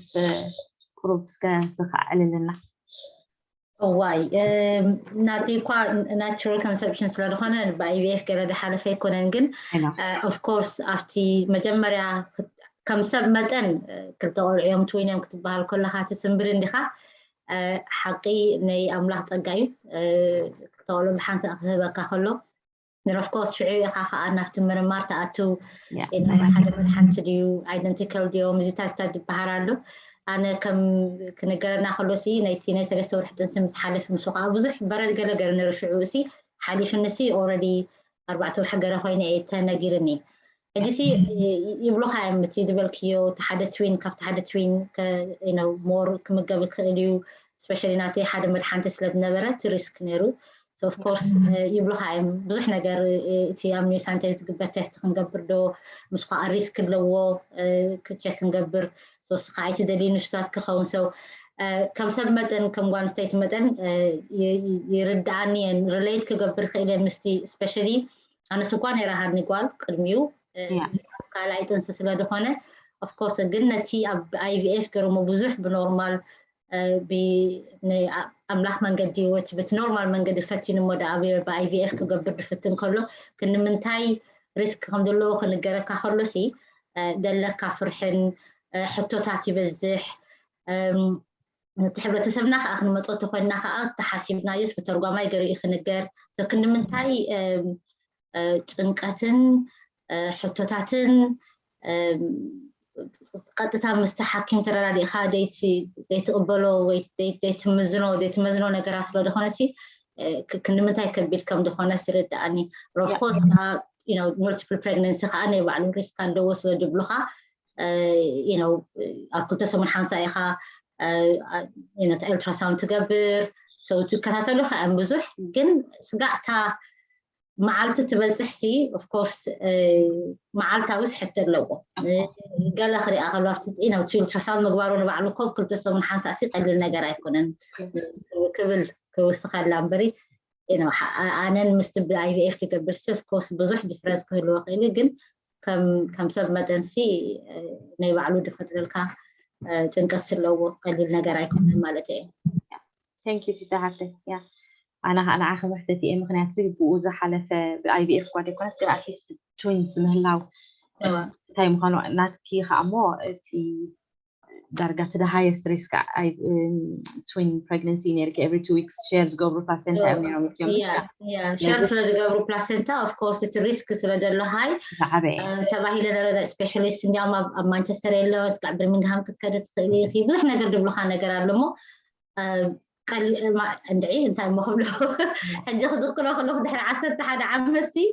ቁሩብ እስከ ዝኸዓዕልልና። እዋይ ናተይ እኳ ናቹራል ኮንሰፕሽን ስለዝኾነ ብኣይቪኤፍ ገለ ዝሓለፈ ኣይኮነን፣ ግን ኦፍኮርስ ኣብቲ መጀመርያ ከም ሰብ መጠን ክልተ ቆልዑ እዮም ትዊን እዮም ክትበሃል ከለካ እቲ ስምብል እንዲኻ ሓቂ ናይ ኣምላኽ ጸጋ እዩ። ክልተ ቆልዑ ብሓንሳእ ክህበካ ከሎ ኦፍኮርስ ሽዑ ኢኻ ከዓ ናብቲ ምርማር ትኣትው። ሓደ መድሓንቲ ድዩ ኣይደንቲካል ድዮም እዚታት ዝበሃል ኣሎ። ኣነ ከም ክንገረና ከሎ ሲ ናይቲ ናይ ሰለስተ ወርሒ ጥንሲ ምስ ሓለፍ ምስ ከዓ ብዙሕ በረድ ገለ ገይሩ ነይሩ ሽዑ እሲ ሓሊፍኒ ሲ ኦረዲ ኣርባዕተ ወርሒ ገረ ኮይነ እየ ተነጊርኒ። ሕጂ ሲ ይብሉካ እዮም እቲ ዝበልክዮ እቲ ሓደ ትዊን ካብቲ ሓደ ትዊን ሞር ክምገብ ይክእል እዩ። ስፔሻሊ ናተይ ሓደ መድሓንቲ ስለ ዝነበረ እቲ ሪስክ ነይሩ። ኦፍኮርስ ይብሉካ እዮም ብዙሕ ነገር እቲ ኣብ ኒው ሳንተይ ዝግበር ቴስት ክንገብር ዶ ምስ ከዓ ሪስክ ኣለዎ ክቸክ ክንገብር ሶስ ከዓ ኣይትደልዩ ንሱታት ክኸውን ሰው ከም ሰብ መጠን ከም ጓል ኣንስተይቲ መጠን ይርድኣኒ እየን ሪሌት ክገብር ክእል እየ ምስቲ ስፔሻሊ ኣነስ እኳ ነይራ ሃኒ ጓል ቅድሚኡ ካልኣይ ጥንሲ ስለ ዝኾነ ኦፍኮርስ ግን ነቲ ኣብ ኣይቪኤፍ ገርሞ ብዙሕ ብኖርማል ኣምላኽ መንገዲ ወይ በቲ ኖርማል መንገዲ ፈቲኑ እሞ ደኣ ብኣይቪኤፍ ክገብር ዝፍትን ከሎ ክንምንታይ ሪስክ ከም ዘለዎ ክንገረካ ከሎ ሲ ዘለካ ፍርሕን ሕቶታት ይበዝሕ። ነቲ ሕብረተሰብና ከዓ ክንመፆ ተኮይንና ከዓ ተሓሲብናዮስ ብተርጓማይ ገሪኡ ክንገር ክንምንታይ ጭንቀትን ሕቶታትን ቀጥታ ምስቲ ሓኪም ተረዳዲእካ ዘይትቕበሎ ወይ ዘይትምዝኖ ዘይትመዝኖ ነገራት ስለዝኾነ ሲ ክንምንታይ ከቢድ ከም ዝኾነ ይርድኣኒ። ኦፍኮርስ ሙልቲፕል ፕሬግነንሲ ከዓ ናይ ባዕሉ ሪስክ ኣለዎ ስለ ዝብሉካ ኣብ ክልተ ሰሙን ሓንሳ ኢኻ ኣልትራሳውንድ ትገብር ሰው ትከታተሉ ከዓ ብዙሕ ግን ስጋዕታ መዓልቲ ትበፅሕ ሲ ኦፍኮርስ መዓልታዊ ስሕቶ ኣለዎ። ገለ ክሪኣ ከሎ ኣብቲ ፂ ናብቲ ኡልትራሳውንድ ምግባሩ ንባዕሉ ኮብ ክልተ ሰሙን ሓንሳእ ሲ ቀሊል ነገር ኣይኮነን ክብል ክውስኸላ እምበሪ ኣነን ምስቲ ብኣይቪኤፍ ትገብር ሲ ኦፍኮርስ ብዙሕ ዲፍረንስ ክህልዎ ክእል ግን ከም ሰብ መጠን ሲ ናይ ባዕሉ ዝፈጥረልካ ጭንቀት ስለዎ ቀሊል ነገር ኣይኮነን ማለት እየ። Thank you ሲሳይ ሓፍተይ። ያ ኣነ ከዓ ንዓኺ መሕተቲ እየ፣ ምክንያቱ ብኡ ዝሓለፈ ብኣይቪኤፍ እኳ ዘይኮነስ ግን ኣትሊስት ትዊንስ ምህላው እንታይ ምዃኑ ናትኪ ከዓ እሞ እቲ ዳርጋ እቲ ሃየስት ሪስክ ትዊን ፕሬግነንሲ ነርኪ every two weeks ሸር ዝገብሩ ፕላሰንታ እዮም ነሮም እዮም ሸር ስለ ዝገብሩ ፕላሰንታ ኦፍኮርስ እቲ ሪስክ ስለ ዘሎ ሃይ ዝዓበየ ተባሂለ ነረ ስፔሻሊስት እንዲያውም ኣብ ማንቸስተር የለ ስጋዕ ብርሚንግሃም ክትከደ ትኽእል ኢኺ ብዙሕ ነገር ድብሉካ ነገር ኣሎ ሞ እንድዒ እንታይ እሞ ክብሎ ሕጂ ክዝክሮ ከለኩ ድሕሪ ዓሰርተ ሓደ ዓመት ሲ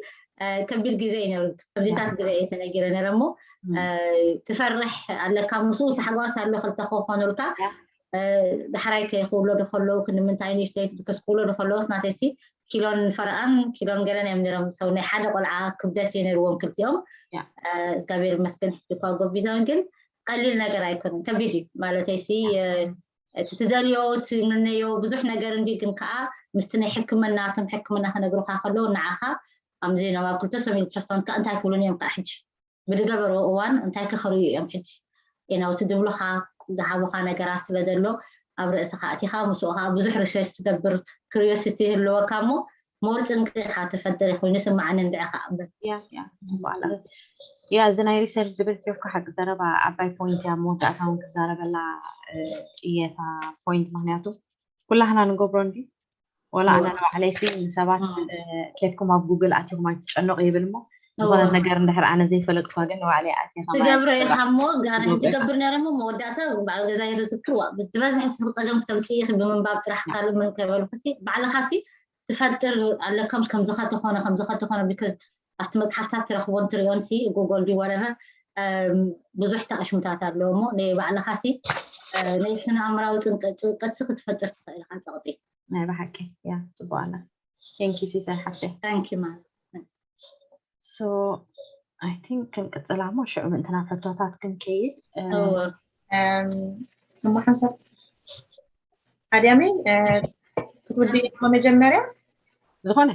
ከቢድ ግዜ እዩ ነሩ ከቢድታት ግዜ እየ ተነጊረ ነረ እሞ ትፈርሕ ኣለካ ምስኡ ታሕጓስ ኣሎ ክልተ ክኾኑልካ ዳሕራይ ከይክውለዱ ከለዉ ክንምንታይ ንእሽተይ ክስ ክውለዱ ከለዎስ ናተይሲ ኪሎን ፈርኣን ኪሎን ገለን እዮም ነሮም ሰው ናይ ሓደ ቆልዓ ክብደት እዩ ነርዎም ክልቲኦም እግዚኣብሔር መስገን ሕጂ እኳ ጎቢዞን ግን ቀሊል ነገር ኣይኮነን ከቢድ እዩ ማለተይሲ እቲ ትደልዮ ትምነዮ ብዙሕ ነገር እንዲ ግን ከዓ ምስቲ ናይ ሕክምና እቶም ሕክምና ክነግሩካ ከለዉ ንዓኻ ኣምዚ ናብ ኣብ ክልተ ሰሚል ፕረስታውንት ከዓ እንታይ ክብሉን እዮም ከዓ ሕጂ ብዝገበርዎ እዋን እንታይ ክኽርዩ እዮም ሕጂ ናውቲ ድብሉኻ ዝሃቡኻ ነገራት ስለ ዘሎ ኣብ ርእስኻ ኣቲኻ ምስኡ ከዓ ብዙሕ ሪሰርች ትገብር ክሪዮሲቲ ይህልወካ እሞ ሞር ጭንቂ ኢኻ ትፈጥር ኮይኑ ስማዓኒ እንድዒ ከዓ እምበር ያ እዚ ናይ ሪሰርች ዝብል ጆካ ሓቂ ዘረባ ዓባይ ፖይንት እያ መወዳእታ እውን ክዛረበላ እየታ ፖይንት ምክንያቱ ኩላህና ንገብሮ እንዲ ወላ ኣነ ንባዕለይ ሲ ንሰባት ኬድኩም ኣብ ጉግል ኣቲኹም ኣይትጨነቑ ይብል እሞ ዝኾነ ነገር እንድሕር ኣነ ዘይፈለጥኳ ግን ንባዕለይ ኣቲኻ ትገብረ ኢኻ እሞ ጋር ሕጂ ገብር ነረ እሞ መወዳእታ በዓል ገዛ ይርዝክር ዋ ዝበዝሕ ስቕ ፀገም ክተምፅእ ኢኺ ብምንባብ ጥራሕ ካልእ ምን ከበልኩ ሲ ባዕልኻ ሲ ትፈጥር ኣለካም ከምዚ ከተኾነ ከምዚ ከተኾነ because ኣብቲ መፅሓፍታት ትረኽቦን ትሪኦን ሲ ጉጎል ዲ whatever ብዙሕ ተኣሽሙታት ኣለዎ እሞ ናይ ባዕልኻ ሲ ናይ ስነ ኣእምራዊ ጭንቀት ክትፈጥር ትኽእል ኢኻ ፀቕጢ ናይ ብሓቂ ያ ፅቡቅ ኣላ thank you ሲሳይ ሓፍተይ thank you ማለት so I think ክንቅፅላ እሞ ሽዑ ምእንቲ ናብ ሕቶታት ክንከይድ እሞ ሓንሳብ ኣድያመይ ክትውዲ መጀመርያ ዝኾነ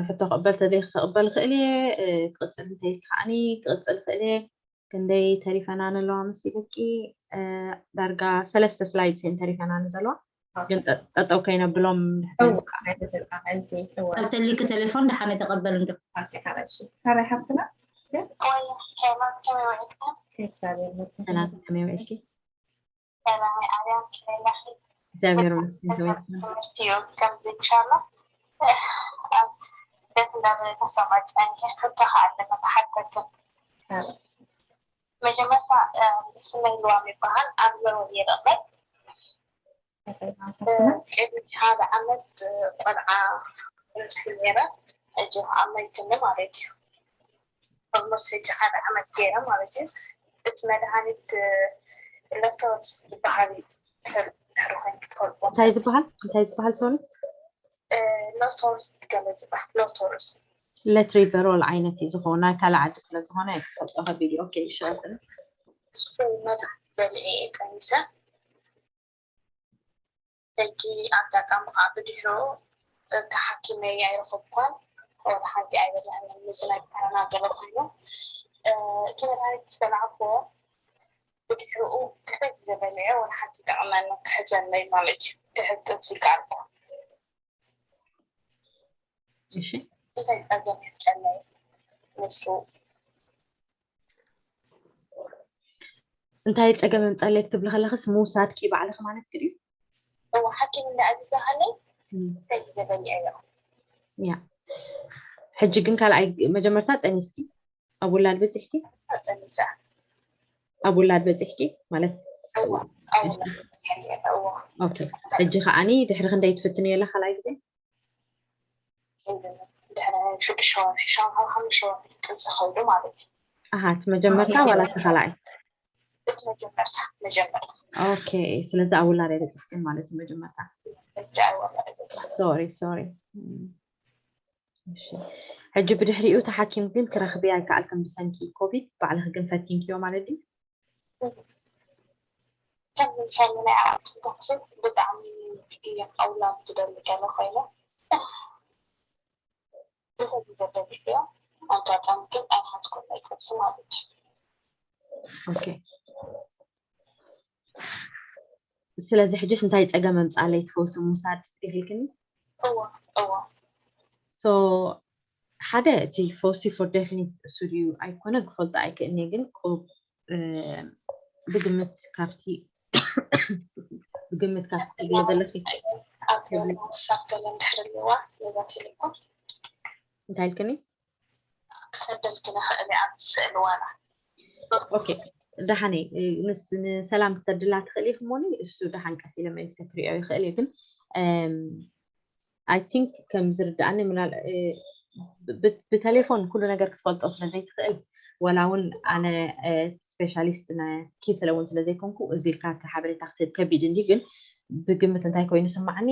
ሕቶ ክቕበል ተዘይ ክቕበል ይኽእል እየ ክቕፅል እንተይልካ ከዓኒ ክቕፅል ይኽእል እየ ክንደይ ተሪፈናኒ ኣለዋ መሲልኪ ዳርጋ ሰለስተ ስላይድ ን ተሪፈናኒ ዘለዋ ግን ጠጠው ከይነብሎም ተልክ ቴሌፎን ደሓነ ተቐበል እንዶ ካበይ ሓፍትና ሰላም ከመይ ውዒልኪ ሰላም ኣርያም ከመይ ኣለኺ እግዚኣብሔር ይመስገን ከመይ ትምህርቲ እዩ ከምዚ ኢንሻላ ደስ እንዳበለ ተሰማጨኒ ሕቶ ከዓ ኣለና ተሓተትን መጀመርታ ስመይ ልዋም ይበሃል ኣብ ዘወ ይረቐል ቅድሚ ሓደ ዓመት ቆልዓ ንፅሒ ነይረ ሕጂ ከዓ መይትኒ ማለት እዩ ኦልሞስት ሕጂ ሓደ ዓመት ገይረ ማለት እዩ እቲ መድሃኒት ሎቶርስ ዝበሃል እዩ ድሕሪ ኮይኑ ክትፈልጦ እንታይ ዝበሃል እንታይ ዝበሃል ሶሪ ሎቶርስ ገለ ዝበሃል ሎቶርስ ለትሪቨሮል ዓይነት እዩ ዝኸውን ናይ ካልእ ዓዲ ስለ ዝኾነ ክፈልጦ ከቢድ እዩ ኦኬ ይሻል እሱ መድሃኒት በሊዐ እየ ቀኒሰ ሕጂ ኣጋጣሚ ከዓ ብድሕሩ ተሓኪመ ኣይረኸብኳን ወላ ሓንቲ ኣይበላዕን ምስ ናይ ኮሮና ገለ ኮይኑ እቲ መድሃኒት ዝበላዕክዎ ብድሕርኡ ክልተ ግዜ በሊዐ ወላ ሓንቲ ይጠቕመኒ ክሕዘለይ ማለት እዩ ድሕር ጥንሲ ይከኣልኩ እሺ እንታይ ፀገም ይፍፀለይ ንሱ እንታይ ፀገም የምፀለይ ክትብሊ ከለክስ ምውሳድኪ ባዕልኪ ማለት ክድዩ እዎ ሓኪም እንዳኣዚዛሃለይ እንታይ ግዜ በሊዐዮ ያ ሕጂ ግን ካልኣይ መጀመርታ ጠኒስኪ ኣብ ውላድ በፂሕኪ ጠኒሳ ኣብ ውላድ በፂሕኪ ማለት እዎ ኣብ ውላድ በፂሐ እዎ ኦኬ ሕጂ ከዓኒ ድሕሪ ክንደይ ትፍትንዮ ኣላ ካልኣይ ግዜ ድሕሪ ሽዱሽተ ወርሒ ሻውዓን ሓሙሽተ ወርሒ ጥንሲ ከይዱ ማለት እዩ ኣሃ እቲ መጀመርታ ዋላ እቲ ካልኣይ እቲ መጀመርታ መጀመርታ ኦኬ ስለዚ ኣብ ውላድ ኣይበፃሕክን ማለት እዩ መጀመርታ ሕጂ ኣይወለደ ሶሪ ሶሪ ሕጂ ብድሕሪኡ ተሓኪም ግን ክረኽቢ ኣይከኣልክን ብሰንኪ ኮቪድ ባዕልኺ ግን ፈቲንክዮ ማለት ድዩ ከም ምንሻሉ ናይ ዓመት ዶክተር ብጣዕሚ እየ ኣውላድ ዝደሊ ገለ ኮይነ ብሰብ ዘበሊዕ እዮ ኣጋጣሚ ግን ኣይሓዝኩን ናይ ጥብሲ ማለት እዩ ኦኬ ስለዚ ሕጅስ እንታይ ፀገም ኣምፃለይ ትፈውሲ ምውሳድ ኢልክኒ እዎ እዎ so ሓደ እቲ ፈውሲ for definite እሱ ድዩ ኣይኮነን ክፈልጦ ኣይክእልኒ ግን ቁሩብ ብግምት ካብቲ ብግምት ካብቲ ትብሎ ዘለኺ ኣብ ክሳብ ገለ እንድሕር ኣለዋ ስለዛ ቴሌፎን እንታይ ኢልክኒ ክሰደልኪ ንኽእል እየ ኣብቲ ስእሊ ዋላ ኦኬ ደሓነይ ምስ ንሰላም ክሰድላ ትኽእል ኢኺ እሞኒ እሱ ደሓን ቀስ ኢለ መሊሰ ክሪኦ ይኽእል እየ ግን I think ከም ዝርድኣኒ ምናል ብቴሌፎን ኩሉ ነገር ክትፈልጦ ስለ ዘይትኽእል ወላ እውን ኣነ ስፔሻሊስት ኪ ስለ እውን ስለ ዘይኮንኩ እዚ ኢልካ እቲ ሓበሬታ ክትህብ ከቢድ እንዲ ግን ብግምት እንታይ ኮይኑ ስማዓኒ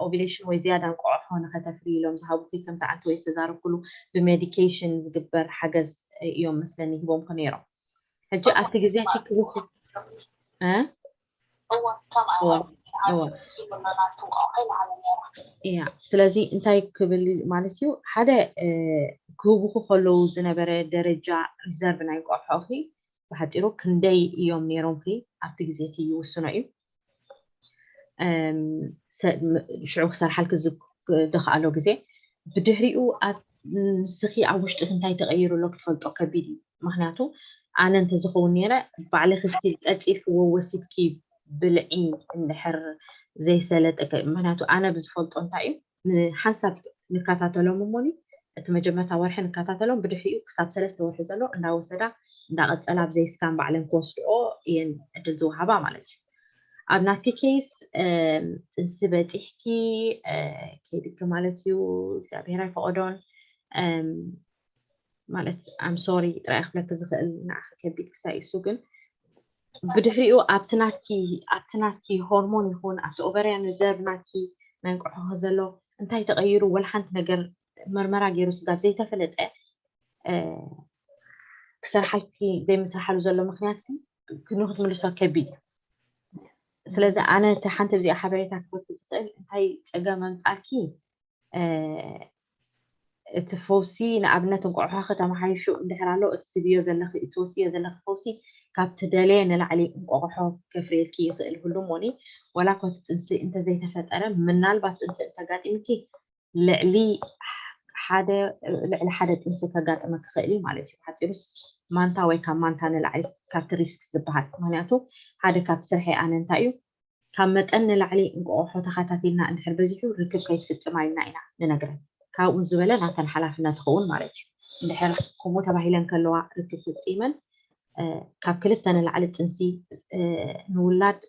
ኦቪሌሽን ወይ ዝያዳ እንቋቑሖ ንኸተፍሪ ኢሎም ዝሃቡኪ ከምቲ ዓንቲ ወይ ዝተዛረብኩሉ ብሜዲኬሽን ዝግበር ሓገዝ እዮም መስለኒ ሂቦምኩ ነይሮም ሕጂ ኣብቲ ግዜ እቲ ክቡኩ ያ ስለዚ እንታይ ክብል ማለት እዩ ሓደ ክህቡኩ ከለዉ ዝነበረ ደረጃ ሪዘርቭ ናይ እንቋቑሖኺ ብሓፂሩ ክንደይ እዮም ነይሮምኪ ኣብቲ ግዜ እቲ ይውስኖ እዩ ሽዑ ክሰርሓልኪ ዝደኽኣሎ ግዜ ብድሕሪኡ ኣብ ንስኺ ኣብ ውሽጢ እንታይ ተቐይሩ ኣሎ ክትፈልጦ ከቢድ እዩ ምክንያቱ ኣነ እንተዝኸውን ነይረ ባዕልኺ ስቲል ቀፂልክዎ ወሲድኪ ብልዒ እንድሕር ዘይሰለጠ ከ-፣ ምክንያቱ ኣነ ብዝፈልጦ እንታይ እዩ፣ ንሓንሳብ ንከታተሎም እሞኒ፣ እቲ መጀመርታ ወርሒ ንከታተሎም፣ ብድሕሪኡ ክሳብ ሰለስተ ወርሒ ዘሎ እንዳወሰዳ እንዳቐጸላ ብዘይ ስካን ባዕለን ክወስድኦ እየን ዕድል ዝወሃባ ማለት እዩ። ኣብ ናትኪ ኬስ ጥንሲ በፂሕኪ ከይድኪ ማለት እዩ፣ እግዚኣብሔር ኣይፈቐዶን ማለት ኣም ሶሪ ጥራይ ክብለኪ ዝኽእል ንዓኺ ከቢድ ክሳይ እሱ ግን ብድሕሪኡ ኣብቲ ናትኪ ኣብቲ ናትኪ ሆርሞን ይኹን ኣብቲ ኦቨርያን ሪዘርቭ ናትኪ ናይ እንቋቑሖ ዘሎ እንታይ ተቐይሩ ወላ ሓንቲ ነገር መርመራ ገይሩ ስጋብ ዘይተፈለጠ ክሰርሓልኪ ዘይምስርሓሉ ዘሎ ምክንያት ንክትምልሶ ከቢድ እዩ። ስለዚ ኣነ እቲ ሓንቲ ኣብዚኣ ሓበሬታ ክበኪ ዝኽእል እንታይ ፀገም ኣምፃልኪ እቲ ፈውሲ ንኣብነት እንቋቑሖ ከተመሓይሹ እንድሕር ኣሎ እቲ ስብዮ ዘለኺ እትወስድዮ ዘለኺ ፈውሲ ካብ ትደለየ ንላዕሊ እንቋቑሖ ከፍርየልኪ ይኽእል ህሉ እሞኒ ወላ ኮቲ ጥንሲ እንተዘይተፈጠረ ምናልባት ጥንሲ እንተጋጢምኪ ልዕሊ ሓደ ልዕሊ ሓደ ጥንሲ ከጋጥመ ክኽእል እዩ ማለት እዩ። ሓፂሩስ ማንታ ወይ ካብ ማንታ ንላዕሊ ካብቲ ሪስክ ዝበሃል ምክንያቱ ሓደ ካብቲ ስርሐይ ኣነ እንታይ እዩ ካብ መጠን ንላዕሊ እንቋቑሖ ተኸታቲልና እንድሕር በዚሑ ርክብ ከይትፍፅማ ኢልና ኢና ንነግረን። ካብኡ ዝበለ ናተን ሓላፍነት ይኸውን ማለት እዩ። እንድሕር ከምኡ ተባሂለን ከለዋ ርክብ ፍፂመን ካብ ክልተ ንላዕሊ ጥንሲ ንውላድ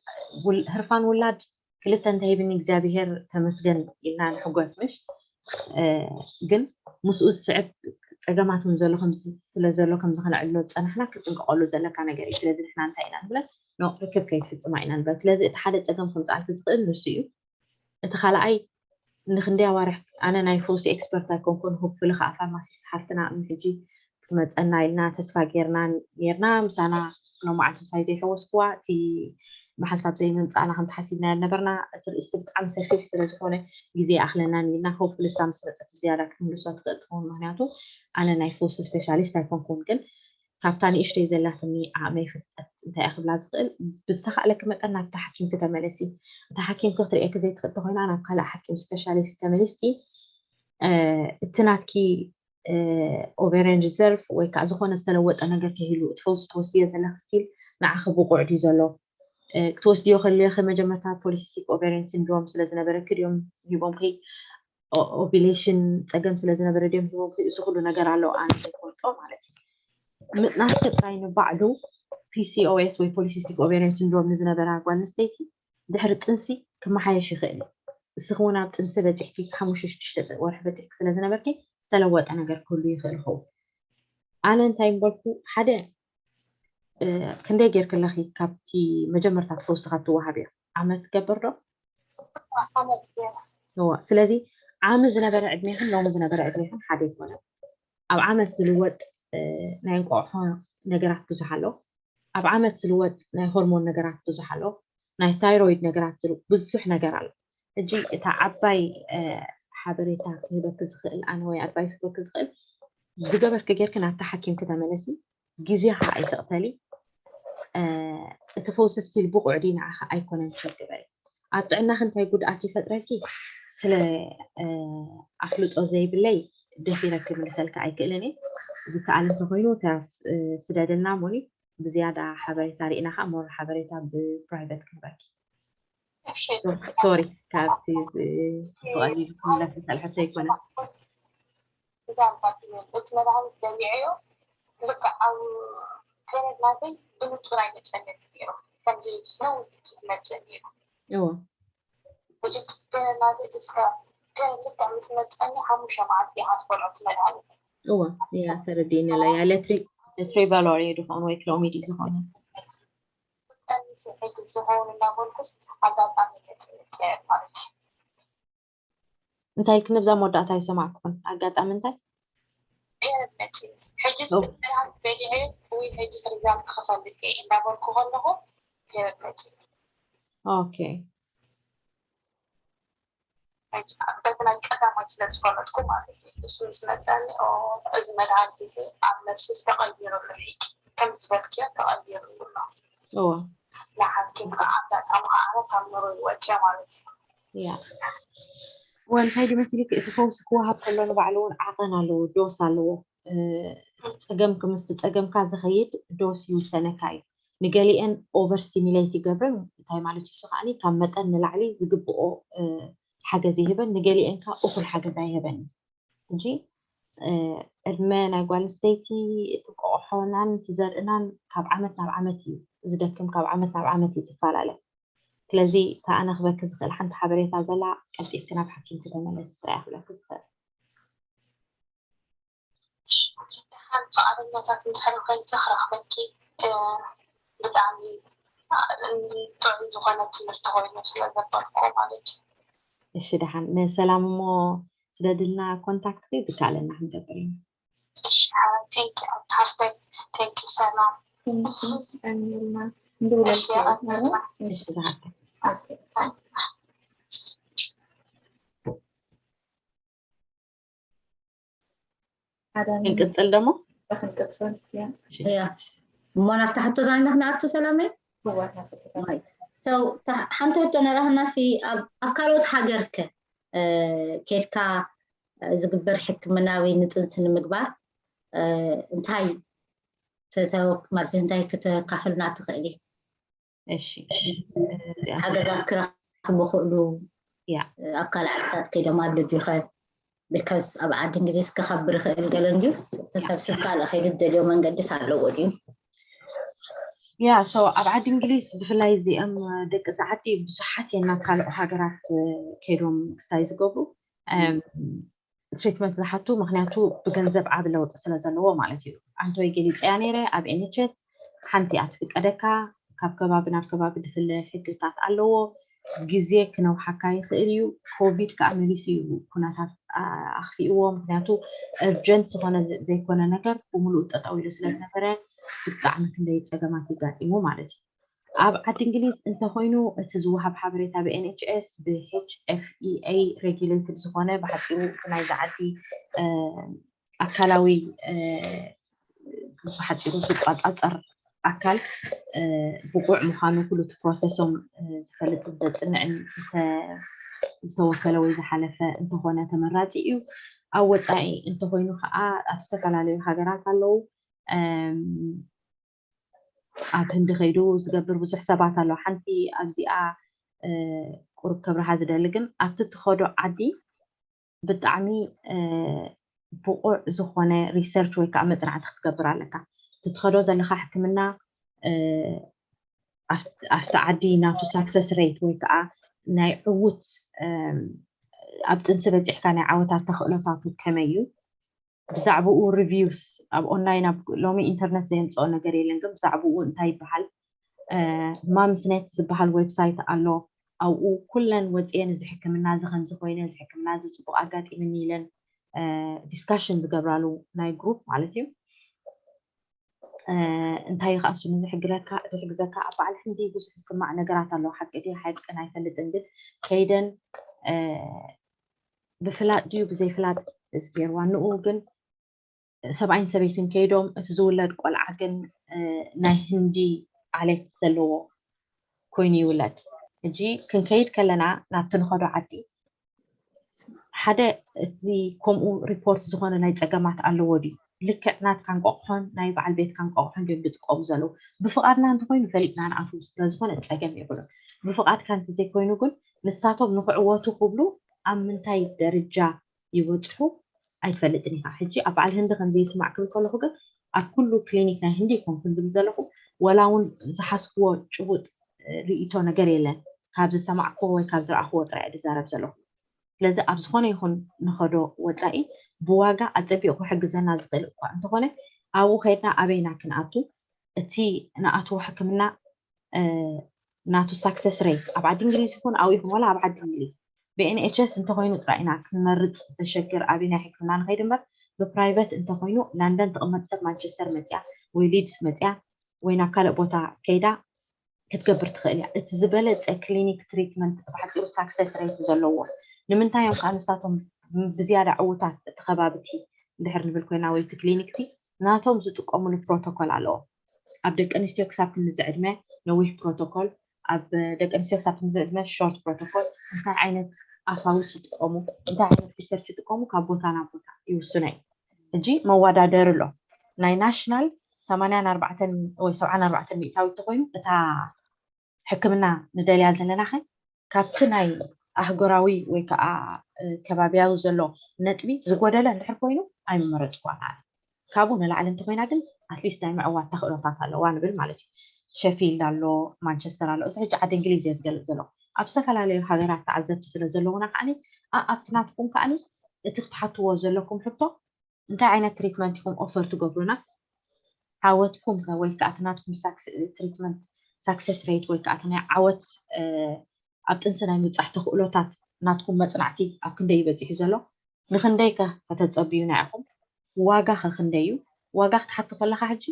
ህርፋን ውላድ ክልተ እንተሂብኒ እግዚኣብሄር ተመስገን ኢልና ንሕጎስ ምሽ ግን ምስኡ ዝስዕብ ፀገማት እውን ዘሎ ስለዘሎ ከምዚ ከነዕልሎ ዝፀናሕና ክጥንቀቀሉ ዘለካ ነገር እዩ። ስለዚ ንሕና እንታይ ኢና ንብለን ርክብ ከይትፍፅማ ኢና ንብለን። ስለዚ እቲ ሓደ ፀገም ከምፅኣልኪ ዝኽእል ንሱ እዩ። እቲ ካልኣይ ንክንደይ ኣዋርሕ ኣነ ናይ ፈውሲ ኤክስፐርት ኣይኮንኩን ሆፕፉሊ ከዓ ፋርማሲስት ሓፍትና ሕጂ ክትመፀና ኢልና ተስፋ ጌርና ኔርና ምሳና ሎማዓንቲ ምሳይ ዘይፈወስክዋ እቲ ብሓንሳብ ዘይምምፃእና ከምቲ ሓሲብናዮ ነበርና እቲ ርእሲ ብጣዕሚ ሰፊሕ ስለዝኮነ ግዜ ይኣክለናን ኢልና ሆፕፉሊ እሳ ምስ መፀት ብዝያዳ ክትምልሶ ትክእል ትኸውን ምክንያቱ ኣነ ናይ ፈውሲ ስፔሻሊስት ኣይኮንኩን ግን ካብታ ንእሽተይ ዘላትኒ ዓቕመይ ፍልጠት እንታይ እያ ክብላ ዝኽእል ብዝተኻእለኪ መጠን ናብታ ሓኪምኪ ተመለሲ እታ ሓኪምኪ ክትርእየኪ ዘይትኽእል ተኮይና ናብ ካልእ ሓኪም ስፔሻሊስት ተመሊስኪ እቲ ናትኪ ኦቨሪያን ሪዘርቭ ወይ ከዓ ዝኾነ ዝተለወጠ ነገር ተሂሉ እቲ ፈውሲ ትወስድዮ ዘለኪ ስቲል ንዓኺ ብቑዕ ድዩ ዘሎ ክትወስድዮ ከለኺ መጀመርታ ፖሊሲስቲክ ኦቨሪያን ሲንድሮም ስለዝነበረኪ ድዮም ሂቦምኪ ኦቪሌሽን ፀገም ስለዝነበረ ድዮም ሂቦምኪ እዚ ኩሉ ነገር ኣሎ ኣነ ዘይፈልጦ ማለት እዩ ናትኪ ጥራይ ንባዕሉ ፒሲኦኤስ ወይ ፖሊሲስቲክ ኦቨሪያን ሲንድሮም ንዝነበራ ጓል ኣንስተይቲ ድሕሪ ጥንሲ ክመሓየሽ ይኽእል እዩ እስኺ እውን ኣብ ጥንሲ በፂሕኪ ሓሙሽተ ሽዱሽተ ወርሒ በፂሕኪ ስለዝነበርኪ ዝተለወጠ ነገር ክህሉ ይኽእል ይኸውን ኣነ እንታይ ምበልኩ ሓደ ክንደይ ጌርኪ ኣለኺ ካብቲ መጀመርታ ፈውስኻ ትወሃብ እያ ዓመት ትገብር ዶ እዋ ስለዚ ዓሚ ዝነበረ ዕድሜኽን ሎሚ ዝነበረ ዕድሜኽን ሓደ ይኮነ ኣብ ዓመት ዝልወጥ ናይ እንቋቑሖ ነገራት ብዙሕ ኣሎ ኣብ ዓመት ዝልወጥ ናይ ሆርሞን ነገራት ብዙሕ ኣሎ ናይ ታይሮይድ ነገራት ብዙሕ ነገር ኣሎ ሕጂ እታ ዓባይ ሓበሬታ ክህበኪ ዝኽእል ኣነ ወይ ኣድቫይስ ክህበኪ ዝኽእል ዝገበርኪ ጌርኪ ናብታ ሓኪምኪ ተመለሲ ግዜኻ ኣይትቕተሊ እቲ ፈውሲ ስቲል ብቑዕ ድዩ ንዓኻ ኣይኮነን ክብል ግበሪ ኣብ ጥዕናኺ እንታይ ጉድኣት ይፈጥረልኪ ስለ ኣፍልጦ ዘይብለይ ደፊረ ክምልሰልካ ኣይክእልን እየ ዝከኣል እንተኮይኑ ስደድልና ሞኒ ብዝያዳ ሓበሬታ ርኢና ከዓ ሞር ሓበሬታ ብፕራይቨት ክህበኪ ሶሪ ካብቲ ብቐሊሉ ክምለስ ዝኽእል ሕቶ ኣይኮነን እዛ ኣባትነን እቲ መድሃኒት በሊዐዮ ልክዕ ኣብ ከረድ ናተይ ብንጹር ኣይመጸለኒ ነይሩ ከምዚ ነዊሕ ዝመጸ ነይሩ እዎ ሕጂ እቲ ከረድ ናተይ እስከ ከረድ ልክዕ ምስ መጸኒ ሓሙሽተ መዓልቲ ኢኻ ትበልዖ እቲ መድሃኒት እዎ ያ ተረዲእኒ ኣሎ ያ ለትሪቫሎር እዩ ዝኸውን ወይ ክሎሚድ እዩ ዝኸውን ጠኒሱ ሕጂ ዝኸውን እናበልኩስ ኣጋጣሚ ገጥምኒ ማለት እዩ እንታይ ኢልክኒ ኣብዛ መወዳእታ ኣይሰማዕኩን ኣጋጣሚ እንታይ ፔረድ መፂኒ ሕጅስ ብርሃን በሊዐ ወይ ሕጅስ ሪዛልት ክፈልጥ እየ እንዳበልኩ ከለኹ ፔረድ መፂኒ ኦኬ በቲ ናይ ቀዳማይ ስለ ዝፈለጥኩ ማለት እዩ እሱ ምስ መፀኒ እዚ መድሃኒት እዚ ኣብ ነብሲ ዝተቐይሩ ልሒቅ ከም ዝበልክዮ ተቐይሩ ኣሎ ንሓኪም ከዓ ኣጋጣሚ ከዓ ካብ ኑሮ ይወፅያ ማለት እዩ ያ ወንታይ ድመሲልክ እቲ ፈውሲ ክወሃብ ከሎ ንባዕሉ እውን ዓቐን ኣለዎ ዶስ ኣለዎ ፀገምክ ምስቲ ፀገምካ ዝኸይድ ዶስ ይውሰነካ እዩ ንገሊአን over stimulate ይገብረን። እንታይ ማለት እዩ? ከዓኒ ካብ መጠን ንላዕሊ ዝግብኦ ሓገዝ ይህበን፣ ንገሊአን ከዓ እኹል ሓገዝ ኣይህበን። እንጂ ዕድመ ናይ ጓል ኣንስተይቲ፣ እቲ ቆቕሖናን እቲ ዘርእናን ካብ ዓመት ናብ ዓመት እዩ ዝደክም፣ ካብ ዓመት ናብ ዓመት እዩ ዝፈላለ። ስለዚ እታ ኣነ ክበኪ ዝኽእል ሓንቲ ሓበሬታ ዘላ፣ ቀልጢፍኪ ናብ ሓኪም ክትመለሲ ጥራይ ክብለኪ ዝኽእል። ደሓን ፍቓደኛታት እንድሕር ኮይንኪ ክረኽበኪ ብጣዕሚ ጥዑይ ዝኾነ ትምህርቲ ኮይኑ ስለ ዘበልኩ ማለት እዩ። እሺ ደሓን ንሰላም እሞ ስደድልና ኮንታክት ዝከኣለና ክንገብር ኢና። እሺ ሓወይ thank you ሓፍተይ thank you ሰላም ቀኒልና እንደውለልኪ እሺ ዝሓፍተይ ሓደ ክንቅፅል ደሞ ክንቅፅል እያ እሞ ናብታ ሕቶና ኢና ክንኣቱ ሰላመይ ክዋታ ፍትታ ሓንቲ ሕቶ ነራህና ሲ ኣብ ካልኦት ሃገር ከ ኬድካ ዝግበር ሕክምናዊ ንፅንሲ ንምግባር እንታይ ማለት እንታይ ክተካፍልና ትኽእል እዩ እሺ ሓገዛት ክረክቡ ክእሉ ያ ኣብ ካልእ ዓድታት ከይዶም ኣሎ ድዩ ኸ because ኣብ ዓዲ እንግሊዝ ክኸብር ይኽእል ገለ እንድዩ ተሰብስብ ካልእ ከይዱ ደልዮ መንገድስ ኣለዎ ድዩ ያ so ኣብ ዓዲ እንግሊዝ ብፍላይ እዚኦም ደቂ ዓዲ ብዙሓት እዮም ናብ ካልኦ ሃገራት ከይዶም ክስታይ ዝገብሩ ትሪትመንት ዝሓቱ ምክንያቱ ብገንዘብ ዓቢ ለውጢ ስለ ዘለዎ ማለት እዩ ኣንተ ወይ ገሊፀያ ነይረ ኣብ ኤንኤችኤስ ሓንቲ እያ ትፍቀደካ ካብ ከባቢ ናብ ከባቢ ዝፍለ ሕግታት ኣለዎ ግዜ ክነውሓካ ይኽእል እዩ ኮቪድ ከዓ መሊሱ እዩ ኩነታት ኣኽፊእዎ ምክንያቱ እርጀንት ዝኾነ ዘይኮነ ነገር ብምሉእ ጠጠው ኢሉ ስለ ዝነበረ ብጣዕሚ ክንደይ ፀገማት የጋጢሙ ማለት እዩ ኣብ ዓዲ እንግሊዝ እንተኮይኑ እቲ ዝወሃብ ሓበሬታ ብ NHS ብ HFEA regulated ዝኾነ ብሓፂሩ ናይዚ ዓዲ ኣካላዊ ብሓፂሩ ዝቆፃፀር ኣካል ብቁዕ ምዃኑ ኩሉ እቲ ፕሮሰሶም ዝፈልጥን ዘፅንዕን ዝተወከለ ወይ ዝሓለፈ እንተኾነ ተመራፂ እዩ ኣብ ወፃኢ እንተኮይኑ ከዓ ኣብ ዝተፈላለዩ ሃገራት ኣለዉ ኣብ ህንዲ ከይዱ ዝገብር ብዙሕ ሰባት ኣሎ ሓንቲ ኣብዚኣ ቁሩብ ክብርሃ ዝደሊ ግን ኣብቲ ትኸዶ ዓዲ ብጣዕሚ ብቑዕ ዝኾነ research ወይ ከዓ መፅናዕቲ ክትገብር ኣለካ ትትኸዶ ዘለካ ሕክምና ኣብቲ ዓዲ ናቱ success rate ወይ ከዓ ናይ ዕውት ኣብ ጥንሲ በፂሕካ ናይ ዓወታት ተኽእሎታቱ ከመይ እዩ ብዛዕባኡ reviews ኣብ online ኣብ ሎሚ ኢንተርነት ዘየምፅኦ ነገር የለን ግን ብዛዕባኡ እንታይ ይበሃል ማምስኔት ዝበሃል website ኣሎ ኣብኡ ኩለን ወፅየን እዚ ሕክምና እዚ ከምዚ ኮይነ እዚ ሕክምና እዚ ፅቡቅ ኣጋጢምኒ ኢለን discussion ዝገብራሉ ናይ group ማለት እዩ እንታይ ከዓ እሱ ንዝሕግዘካ ዝሕግዘካ ኣብ በዓል ሕንዲ ብዙሕ ዝስማዕ ነገራት ኣለዎ ሓቂ ድዩ ሓቂ ኣይፈልጥን ግን ከይደን ብፍላጥ ድዩ ብዘይፍላጥ እስኪ ዋንኡ ግን ሰብኣይን ሰበይትን ከይዶም እቲ ዝውለድ ቆልዓ ግን ናይ ህንዲ ዓሌት ዘለዎ ኮይኑ ይውለድ ሕጂ ክንከይድ ከለና ናብቲ ንኸዶ ዓዲ ሓደ እቲ ከምኡ ሪፖርት ዝኾነ ናይ ፀገማት ኣለዎ ድዩ ልክዕ ናትካ እንቆቕሖን ናይ በዓል ቤትካ እንቆቕሖን ድዮም ዝጥቀሙ ዘለዉ ብፍቓድና እንተኮይኑ ፈሊጥና ንኣትዉ ስለዝኾነ ፀገም የብሉን ብፍቓድካ እንተዘይኮይኑ ግን ንሳቶም ንክዕወቱ ክብሉ ኣብ ምንታይ ደረጃ ይበፅሑ ኣይትፈልጥን ኢኻ ሕጂ ኣብ በዓል ህንዲ ከምዚ ይስማዕ ክብል ከለኹ ግን ኣብ ኩሉ ክሊኒክ ናይ ህንዲ ይኮንኩን ዝብል ዘለኹ ወላ እውን ዝሓዝክዎ ጭቡጥ ርእቶ ነገር የለን ካብ ዝሰማዕክዎ ወይ ካብ ዝረኣኽዎ ጥራይ ዝዛረብ ዘለኹ ስለዚ ኣብ ዝኾነ ይኹን ንኸዶ ወፃኢ ብዋጋ ኣፀቢቑ ክሕግዘና ዝኽእል እኳ እንተኾነ ኣብኡ ከይድና ኣበይና ክንኣቱ እቲ ንኣትዎ ሕክምና ናቱ success rate ኣብ ዓዲ እንግሊዝ ይኹን ኣብኡ ይኹን ዋላ ኣብ ዓዲ እንግሊዝ ብ NHS እንተኮይኑ ጥራይ ኢና ክንመርፅ ዘሸግር ኣብይ ናይ ሕክምና ንኸይድ እምበር ብ private እንተኮይኑ London ትቕመጥ ሰብ Manchester መፅያ ወይ Leeds መፅያ ወይ ናብ ካልእ ቦታ ከይዳ ክትገብር ትኽእል እያ እቲ ዝበለፀ clinic treatment ብሓፂሩ success rate ዘለዎ ንምንታይ እዮም ከዓ ንሳቶም ብዝያዳ ዕውታት እቲ ከባቢ እቲ እንድሕር ንብል ኮይና ወይ እቲ clinic እቲ ናቶም ዝጥቀምሉ protocol ኣለዎም ኣብ ደቂ ኣንስትዮ ክሳብ ክንዚ ዕድመ ነዊሕ protocol ኣብ ደቂ ኣንስትዮ ክሳብ ክንዚ ዕድመ short protocol እንታይ ዓይነት ኣፋውስ ይጥቀሙ እንታይ ዓይነት research ይጥቀሙ ካብ ቦታ ናብ ቦታ ይውስኖ እዩ ሕጂ መወዳደሪ ኣሎ ናይ national ሰማንያን ኣርባዕተን ወይ ሰብዓን ኣርባዕተን ሚእታዊት ተኮይኑ እታ ሕክምና ንደልያ ዘለና ከ ካብቲ ናይ ኣህጎራዊ ወይ ከዓ ከባቢያዊ ዘሎ ነጥቢ ዝጎደለ እንድሕር ኮይኑ ኣይምመረፅኳን ኣነ። ካብኡ ንላዕሊ እንተኮይና ግን ኣትሊስት ናይ ምዕዋት ተኽእሎታት ኣለዋ ንብል ማለት እዩ። ሸፊልድ ኣሎ፣ ማንቸስተር ኣሎ። እዚ ሕጂ ዓዲ እንግሊዝ እየ ዝገልፅ ዘለኹ። ኣብ ዝተፈላለዩ ሃገራት ተዓዘብቲ ስለ ዘለውና ከዓኒ ኣብቲ ናትኩም ከዓኒ እቲ ክትሓትዎ ዘለኩም ሕቶ እንታይ ዓይነት ትሪትመንት ኢኹም ኦፈር ትገብሩና? ዓወትኩም ከ ወይ ከዓ እቲ ናትኩም ትሪትመንት ሳክሰስ ሬት ወይ ከዓ ናይ ዓወት ኣብ ጥንሲ ናይ ምብፃሕ ተኽእሎታት ናትኩም መፅናዕቲ ኣብ ክንደይ በፂሑ ዘሎ? ንክንደይ ከ ከተፀብዩና ኢኹም? ዋጋ ከ ክንደይ እዩ? ዋጋ ክትሓቱ ከለካ ሕጂ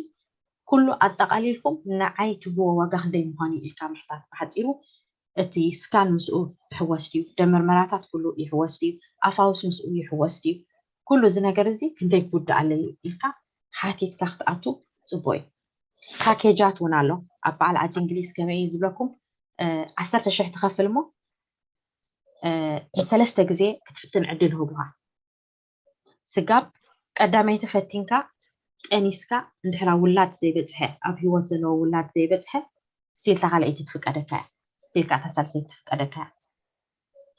ኩሉ ኣጠቃሊልኩም ንዓይ ትብዎ ዋጋ ክንደይ ምዃኑ ኢልካ ምሕታት ብሓፂሩ እቲ ስካን ምስኡ ይሕወስ ድዩ? ደም ምርመራታት ኩሉ ይሕወስ ድዩ? ኣፋውስ ምስኡ ይሕወስ ድዩ? ኩሉ እዚ ነገር እዚ ክንደይ ክውዳእ ኣለዩ ኢልካ ሓቲትካ ክትኣቱ ፅቡቅ እዩ። ፓኬጃት እውን ኣሎ ኣብ በዓል ዓዲ እንግሊዝ ከመይ እዩ ዝብለኩም ዓሰርተ ሽሕ ትኸፍል እሞ ንሰለስተ ግዜ ክትፍትን ዕድል ህቡኻ። ስጋብ ቀዳመይቲ ፈቲንካ ጠኒስካ እንድሕራ ውላድ ዘይበፅሐ ኣብ ህይወት ዘለዎ ውላድ ዘይበፅሐ ስቲልታ ካልኣይቲ ትፍቀደካ እያ። ስቲልካ እታ ሳልሰይቲ ትፍቀደካ እያ።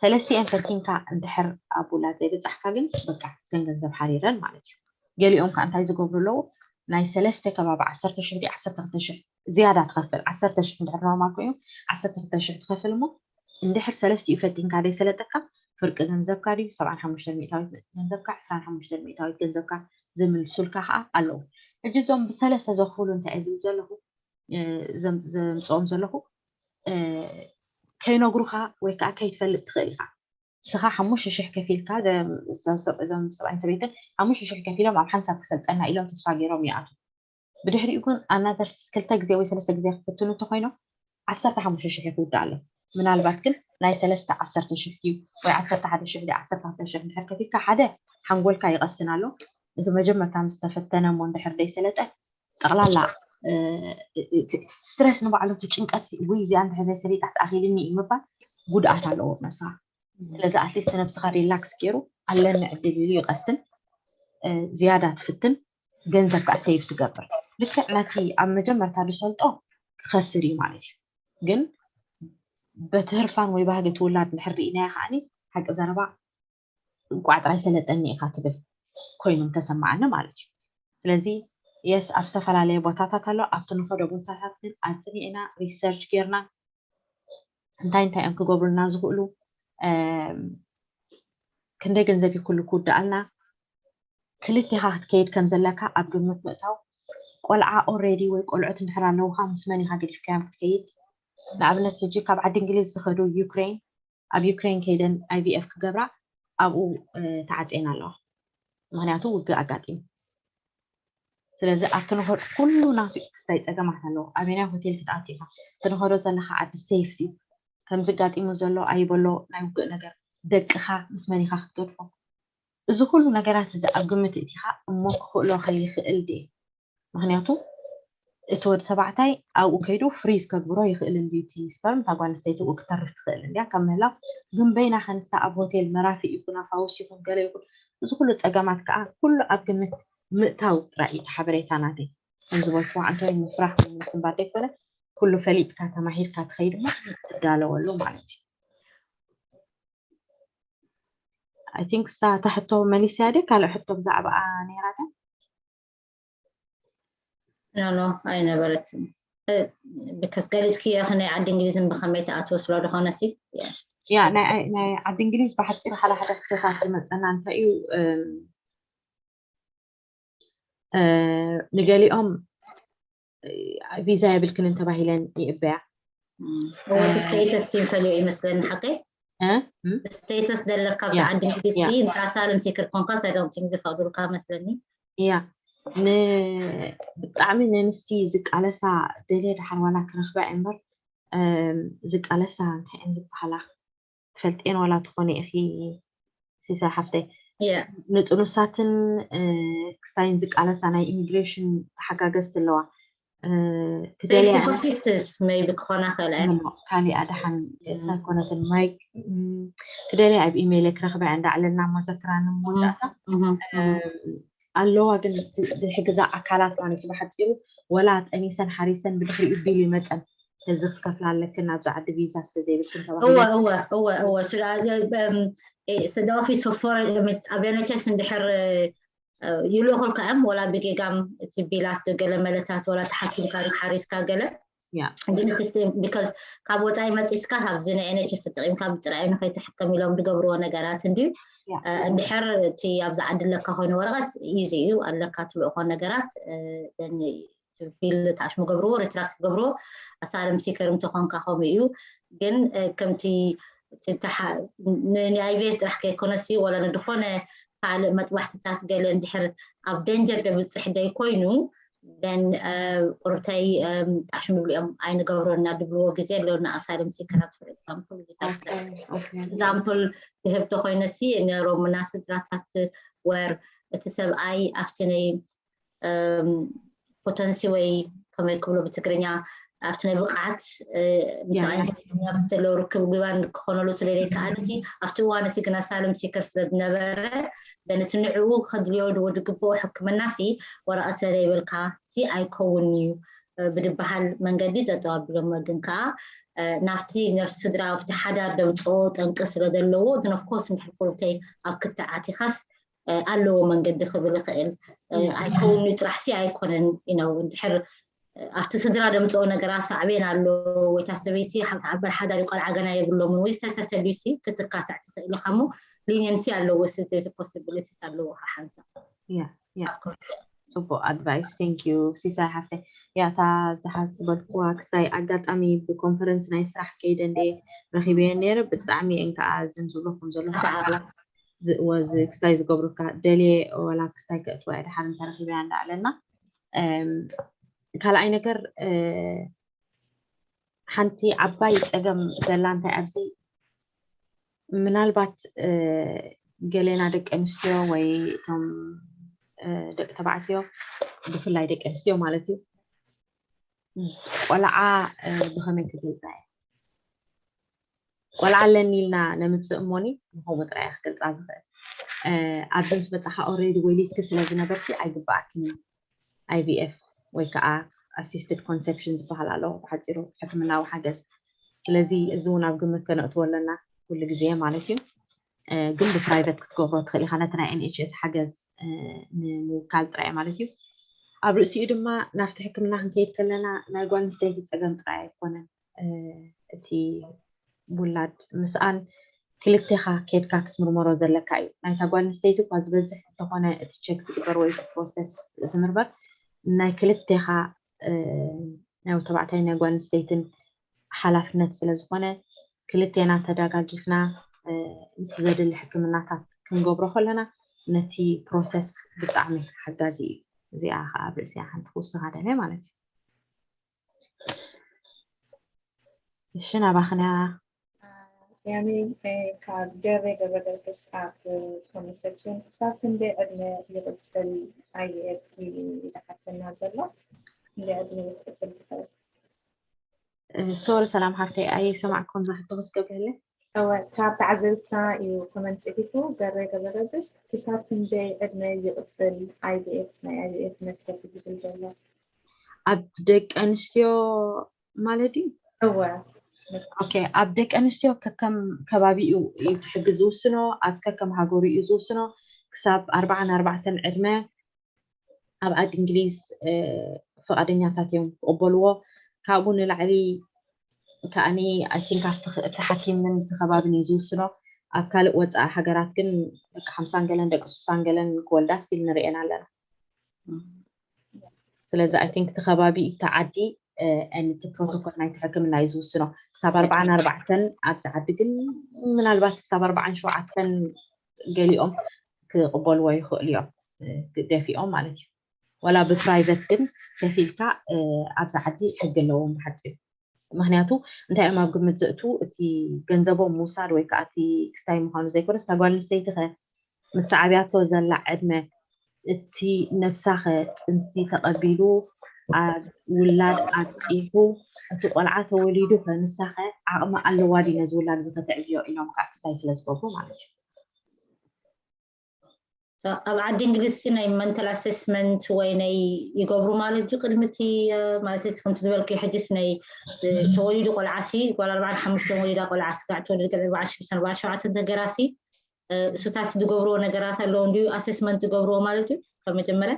ሰለስቲኤን ፈቲንካ እንድሕር ኣብ ውላድ ዘይበፃሕካ ግን በቃ እተን ገንዘብ ሓሪረን ማለት እዩ። ገሊኦም ከዓ እንታይ ዝገብሩ ኣለዉ ናይ ሰለስተ ከባቢ ዓሰርተ ሽሕ ድዩ ዓሰርተ ክልተ ሽሕ ዝያዳ ትኸፍል ዓሰርተ ሽሕ እንድሕር ኖርማል ኮይኑ ዓሰርተ ክልተ ሽሕ ትኸፍል እሞ እንድሕር ሰለስቲኡ ፈቲንካ ዘይሰለጠካ ፍርቂ ገንዘብካ ድዩ ሰብዓን ሓሙሽተን ሚእታዊት ገንዘብካ ዕስራን ሓሙሽተን ሚእታዊት ገንዘብካ ዝምልሱልካ ከዓ ኣለዉ። ሕጂ እዞም ብሰለስተ ዘኽፍሉ እንታይ እየ ዝብል ዘለኹ ዘምፅኦም ዘለኹ ከይነግሩኻ ወይ ከዓ ከይትፈልጥ ትኽእል ኢኻ። ንስኻ ሓሙሽተ ሽሕ ከፊልካ እዞም ሰብኣይን ሰበይትን ሓሙሽተ ሽሕ ከፊሎም ኣብ ሓንሳብ ክሰልጠና ኢሎም ተስፋ ገይሮም ይኣቱ። ብድሕሪኡ ግን ኣናዘር ክልተ ግዜ ወይ ሰለስተ ግዜ ክፍትኑ እንተኮይኖም ዓሰርተ ሓሙሽተ ሽሕ ክውዳእ ኣሎ። ምናልባት ግን ናይ ሰለስተ ዓሰርተ ሽሕ ድዩ ወይ ዓሰርተ ሓደ ሽሕ ድዩ ዓሰርተ ክልተ ሽሕ እንድሕር ከፊልካ ሓደ ሓንጎልካ ይቐስን ኣሎ። እቲ መጀመርታ ምስ ተፈተነ እሞ እንድሕር ዘይሰለጠ ጠቕላላ ስትረስ ንባዕሉ እቲ ጭንቀት ወይ እዚኣ እንድሕር ዘይሰሊጣ ተኣኺልኒ እዩ ምባል ጉድኣት ኣለዎ ነብስኻ። ስለዚ ኣትሊስት ነብስኻ ሪላክስ ገይሩ ኣለኒ ዕድል ኢሉ ይቐስን ዝያዳ ትፍትን ገንዘብ ከዓ ሴቭ ትገብር። ልክዕ ነቲ ኣብ መጀመርታ ዝሰልጦ ክኸስር እዩ ማለት እዩ። ግን በቲ ህርፋን ወይ ባህጊ እቲ ውላድ እንድሕር ርኢናዮ ከዓኒ ሓቂ ዘረባ እንቋዕ ጥራይ ሰለጠኒ ኢኻ ትብል ኮይኑ ምተሰማዓኒ ማለት እዩ። ስለዚ የስ ኣብ ዝተፈላለየ ቦታታት ኣሎ። ኣብቲ ንኸዶ ቦታታት ግን ኣፅኒዕና ሪሰርች ጌርና እንታይ እንታይ እዮም ክገብሩልና ዝኽእሉ ክንደይ ገንዘብ ይኩሉ ክውድኣልና ክልቴኻ ክትከይድ ከም ዘለካ ኣብ ግምት ምእታው ቆልዓ ኦሬዲ ወይ ቆልዑት እንድሕር ኣለውካ ምስ መን ኢኻ ገዲፍካዮም ክትከይድ ንኣብነት ሕጂ ካብ ዓዲ እንግሊዝ ዝኸዱ ዩክሬን ኣብ ዩክሬን ከይደን ኣይቪኤፍ ክገብራ ኣብኡ ተዓፅየን ኣለዋ ምክንያቱ ውግእ ኣጋጢሙ ስለዚ ኣብቲ ንኸዶ ኩሉ ናቱ ክስታይ ፀገማት ኣለዎ ኣበናይ ሆቴል ክትኣቱ ኢኻ እቲ ንኸዶ ዘለካ ዓዲ ሴፍ ድዩ ከምዚ ጋጢሙ ዘሎ ኣይበሎ ናይ ውግእ ነገር ደቅኻ ምስ መን ኢኻ ክትገድፎ እዚ ኩሉ ነገራት እዚ ኣብ ግምት እቲኻ እሞ ክኽእሎ ከይኽእል ድየ ምክንያቱ እቲ ወዲ ተባዕታይ ኣብኡ ከይዱ ፍሪዝ ከግብሮ ይኽእል እንድዩ እቲ ስፐርም እታ ጓል ኣንስተይቲ ኣብኡ ክተርፍ ትኽእል እንድያ ካብ ምህላው ግን በይና ከንሳ ኣብ ሆቴል መራፊ ይኹን ኣፋውስ ይኹን ገለ ይኹን እዚ ኩሉ ፀገማት ከዓ ኩሉ ኣብ ግምት ምእታው ጥራይ እዩ ሓበሬታ ናተይ ከም ዝበልኩዋ ኣንተ ወይ ምፍራሕ ወይ ምስንባር ዘይኮነ ኩሉ ፈሊጥካ ተማሂርካ ትኸይድ እሞ ትዳለወሉ ማለት እዩ I think እሳ እታ ሕቶ መሊስያ ድየ ካልእ ሕቶ ብዛዕባኣ ነይራ ድያ no no ኣይነበረትን because ገሊፅክዮ ናይ ዓዲ እንግሊዝን ብከመይ ትኣትዎ ስለ ዝኾነ ሲ ያ ናይ ናይ ዓዲ እንግሊዝ ብሓፂሩ ሓደ ሓደ ክተታት ዝመፀና እንታይ እዩ ንገሊኦም ቪዛ የብልክንን ተባሂለን ይእበያ እቲ ስቴተስ ይንፈልዮ ይመስለኒ ሓቀይ ስቴተስ ዘለካ ኣብዚ ዓዲ እንግሊዝ ንኣሳይለም ሲከር ኮንካ ሳይዶንቲንግ ዝፈቅዱልካ መስለኒ ያ ብጣዕሚ ንንስቲ ዝቃለሳ ደልየ ድሓር ዋላ ክረክባ እየ እምበር ዝቃለሳ እንታይ እየን ዝበሃላ ትፈልጥየን ዋላ ትኾኒ ኢኺ ሲሳይ ሓፍተይ ንጥኑሳትን ክሳይን ዝቃለሳ ናይ ኢሚግሬሽን ተሓጋገዝቲ ኣለዋ ሶሲስትስ መይቢ ክኾና ክእለ ካሊኣ ደሓን ሳይኮነትን ማይ ክደልያ ኣብ ኢሜይለ ክረኽበ እንዳዕለልና መዘክራን መወዳእታ ኣለዋ፣ ግን ድሕግዛ ኣካላት ማለት እዩ። ብሓፂሩ ወላ ጠኒሰን ሓሪሰን ብድሕሪኡ ቢል ይመፀን፣ እዚ ክከፍላ ኣለክን፣ ኣብዚ ዓዲ ቪዛ ስለዘይብልክን እወ ተባሂለን እወ እወ እወ ስለ the office of foreign ኣብ ኤንኤችኤስ እንድሕር ይልእኹልካ እዮም። ወላ ብጌጋም እቲ ቢላት ገለ መለታት ወላ ተሓኪምካ ሓሪስካ ገለ ያ ግን እቲ ስቴም because ካብ ወፃኢ መፂስካ ካብዚ ናይ ኤንኤችኤስ ተጠቂምካ ብጥራይ ንከይትሕከም ኢሎም ዝገብርዎ ነገራት እንድዩ። ያ እንድሕር እቲ ኣብዚ ዓዲ ኣለካ ኮይኑ ወረቀት ኢዚ እዩ ኣለካ ትልእኮ ነገራት ቢል ታሽሙ ገብርዎ ሪትራክት ገብርዎ ኣሳይለም ሲከር እንተኾንካ ከምኡ እዩ። ግን ከምቲ ናይ ኣይቪኤፍ ጥራሕ ከይኮነሲ ወላ ንድኾነ ካልእ መጥባሕትታት ገለ እንድሕር ኣብ ደንጀር ደብፅሕ ደይ ኮይኑ then ቁርብተይ ጣዕሽም ብልኦም ኣይንገብሮ እና ድብልዎ ግዜ ኣለና ኣሳይለም ሲከራት for example ኦኬ ኦኬ example ክህብ ተኮይነሲ ነሮምና ስድራታት ወር እቲ ሰብኣይ ኣብቲ ናይ ፖተንሲ ወይ ከመይ ክብሎ ብትግርኛ ኣብቲ ናይ ብቕዓት ምስ ያ፣ ያ። ሰብኣይን ሰበይትን ዘለዉ ርክብ ግባን ክኾነሉ ስለዘይከኣል እቲ ኣብቲ እዋን እቲ ግን ኣሳይለም ሲከር ስለ ዝነበረ then እቲ ንዕኡ ከድልዮ ድዎ ድግብኦ ሕክምና ሲ ወረቐት ስለዘይብልካ ሲ ኣይከውን እዩ ብድበሃል መንገዲ ጠጠው ኣቢሎሞ ግን ከዓ ናብቲ ነፍሲ ስድራ ኣብቲ ሓዳር ደምፅኦ ጠንቂ ስለ ዘለዎ then of course እንድሕር ቁርብተይ ኣብ ክትዓት ኢኻስ ኣለዎ መንገዲ ክብል ይኽእል ኣይከውን ጥራሕ ሲ ኣይኮነን ነው እንድሕር ኣብቲ ስድራ ደምፅኦ ነገራት ሳዕቤን ኣሎ ወይ እታ ሰበይቲ ሓበል ሓዳር ቆልዓ ገና የብሎምን ወይ ዝተተተልዩ ሲ ክትካታዕ ትኽእል ኢኻ እሞ leniency ኣለዎ ሲ there's a possibility ኣለዎ ሓሓንሳ ያ ያ ጽቡቅ ኣድቫይስ thank you ሲሳይ ሓፍተይ። ያ እታ ዝሓት ዝበልኩዋ ክስታይ ኣጋጣሚ ብኮንፈረንስ ናይ ስራሕ ከይደ እንደ ረኺበዮ ነይረ ብጣዕሚ እየን ከዓ ዝን ዝብለኩም ዘለኹ ኣታ- ኣካላት ዝ- ወዚ ክስታይ ዝገብሩካ ደልየ ወላ ክስታይ ከእትዋ እየ ድሓር እንተረኺበያ እንዳዕለና እም፣ ካልኣይ ነገር እ፣ ሓንቲ ዓባይ ፀገም ዘላ እንታይ ኣብዚ ምናልባት እ፣ ገሌና ደቂ ኣንስትዮ ወይ እቶም እ፣ ደቂ ተባዕትዮ ብፍላይ ደቂ ኣንስትዮ ማለት እዩ ቆልዓ እ፣ ብኸመይ ክገልፃ እየ ቆልዓ ኣለኒ ኢልና ነምፅእ እሞኒ ንከምኡ ጥራይ እያ ክገልፃ ዝኽእል ኣብዚ ምስ በፃኻ ኦሬዲ ወሊድኪ ስለ ዝነበርኪ ኣይግበኣክን እዩ ኣይቪኤፍ ወይ ከዓ ኣሲስትድ ኮንሰፕሽን ዝበሃል ኣሎ ብሓፂሩ ሕክምናዊ ሓገዝ ስለዚ እዚ እውን ኣብ ግምት ከነእትዎ ኣለና ኩሉ ግዜ ማለት እዩ ግን ብፕራይቨት ክትገብሮ ትኽእል ኢኻ ነቲ ናይ ኤንኤችኤስ ሓገዝ ንምውካል ጥራይ ማለት እዩ ኣብ ርእሲኡ ድማ ናብቲ ሕክምና ክንከይድ ከለና ናይ ጓል ኣንስተይቲ ፀገም ጥራይ ኣይኮነን እቲ ውላድ ምስኣን ክልቴኻ ኬድካ ክትምርመሮ ዘለካ እዩ ናይታ ጓል ኣንስተይቲ እኳ ዝበዝሕ እንተኾነ እቲ ቸክ ዝግበር ወይ ፕሮሰስ ዝምርመር ናይ ክልቴኻ ናይ ተባዕታይ ናይ ጓል ኣንስተይትን ሓላፍነት ስለ ዝኾነ ክልቴና ተዳጋጊፍና እቲ ዘድሊ ሕክምናታት ክንገብሮ ከለና ነቲ ፕሮሰስ ብጣዕሚ ሓጋዚ እዩ እዚኣ ከዓ ኣብ ርእሲያ ሓንቲ ክውስኻ ደለ ማለት እዩ እሺ ናባኽና ያሚ ካብ ገሬ ገበደርክስ ኣብ ኮንሰፕሽን ክሳብ ክንደይ ዕድመ ይቕፅል ኣይኤፍ ኢሉ ይሓተና ዘሎ ክንደይ ዕድመ ይቕፅል ትኽእል ሶሪ ሰላም ሓፍተይ ኣይሰማዕኩም ዛሕቶ ክስገብረለ እወ ካብ ተዓዘብትና እዩ ኮመንት ፅሒፉ ገሬ ገበደርክስ ክሳብ ክንደይ ዕድመ ይቕፅል ኣይኤፍ ናይ ኣይኤፍ መስረቲ ዝብል ዘሎ ኣብ ደቂ ኣንስትዮ ማለት እዩ እወ ኦኬ ኣብ ደቂ ኣንስትዮ ከከም ከባቢኡ እዩ እቲ ሕጊ ዝውስኖ ኣብ ከከም ሃገሩ እዩ ዝውስኖ ክሳብ ኣርባዓን ኣርባዕተን ዕድመ ኣብ ዓዲ እንግሊዝ ፍቓደኛታት እዮም ክቕበልዎ ካብኡ ንላዕሊ ከዓኒ ኣይቲንክ ኣብቲ እቲ ሓኪምን እቲ ከባብን እዩ ዝውስኖ ኣብ ካልእ ወፃኢ ሃገራት ግን ደቂ ሓምሳን ገለን ደቂ ሱሳን ገለን ክወልዳ ስቲል ንርእየን ኣለና ስለዚ ኣይቲንክ እቲ ከባቢ እቲ ዓዲ እቲ ፕሮቶኮል ናይቲ ሕክምና እዩ ዝውስኖ ክሳብ ኣርባዓን ኣርባዕተን ኣብዚ ዓዲ ግን ምናልባት ክሳብ ኣርባዓን ሸውዓተን ገሊኦም ክቕበልዎ ይኽእሉ እዮም ደፊኦም ማለት እዩ ዋላ ብፕራይቨት ግን ከፊልካ ኣብዚ ዓዲ ሕጊ ኣለዎም ብሓፂሩ ምክንያቱ እንታይ እዮም ኣብ ግምት ዘእቱ እቲ ገንዘቦም ምውሳድ ወይ ከዓ እቲ ክስታይ ምኳኑ ዘይኮነስ እታ ጓል ኣንስተይቲ ከ ምስ ዓብያቶ ዘላ ዕድመ እቲ ነብሳ ከ ጥንሲ ተቐቢሉ ኣብ ውላድ ኣብፂሑ እቲ ቆልዓ ተወሊዱ ከ ንሳ ከ ዓቕሚ ኣለዋ ድዩ ነዚ ውላድ እዚ ከተዕብዮ ኢሎም ከዓ ክስታይ ስለ ዝገብሩ ማለት እዩ ኣብ ዓዲ እንግሊዝ ናይ መንታል ኣሰስመንት ወይ ናይ ይገብሩ ማለት እዩ። ቅድሚ እቲ ማለት ከምቲ ዝበልክ ሕጅስ ናይ ተወሊዱ ቆልዓሲ ጓል ኣርባዓን ሓሙሽተን ወሊዳ ቆልዓ ስጋዕ ተወሊድ ገለ ኣርባዓ ሽዱሽተ ኣርባዓ ሸውዓተ ተገራሲ እሱታት ዝገብርዎ ነገራት ኣለዉ እንዲዩ ኣሰስመንት ዝገብርዎ ማለት እዩ። ካብ መጀመርያ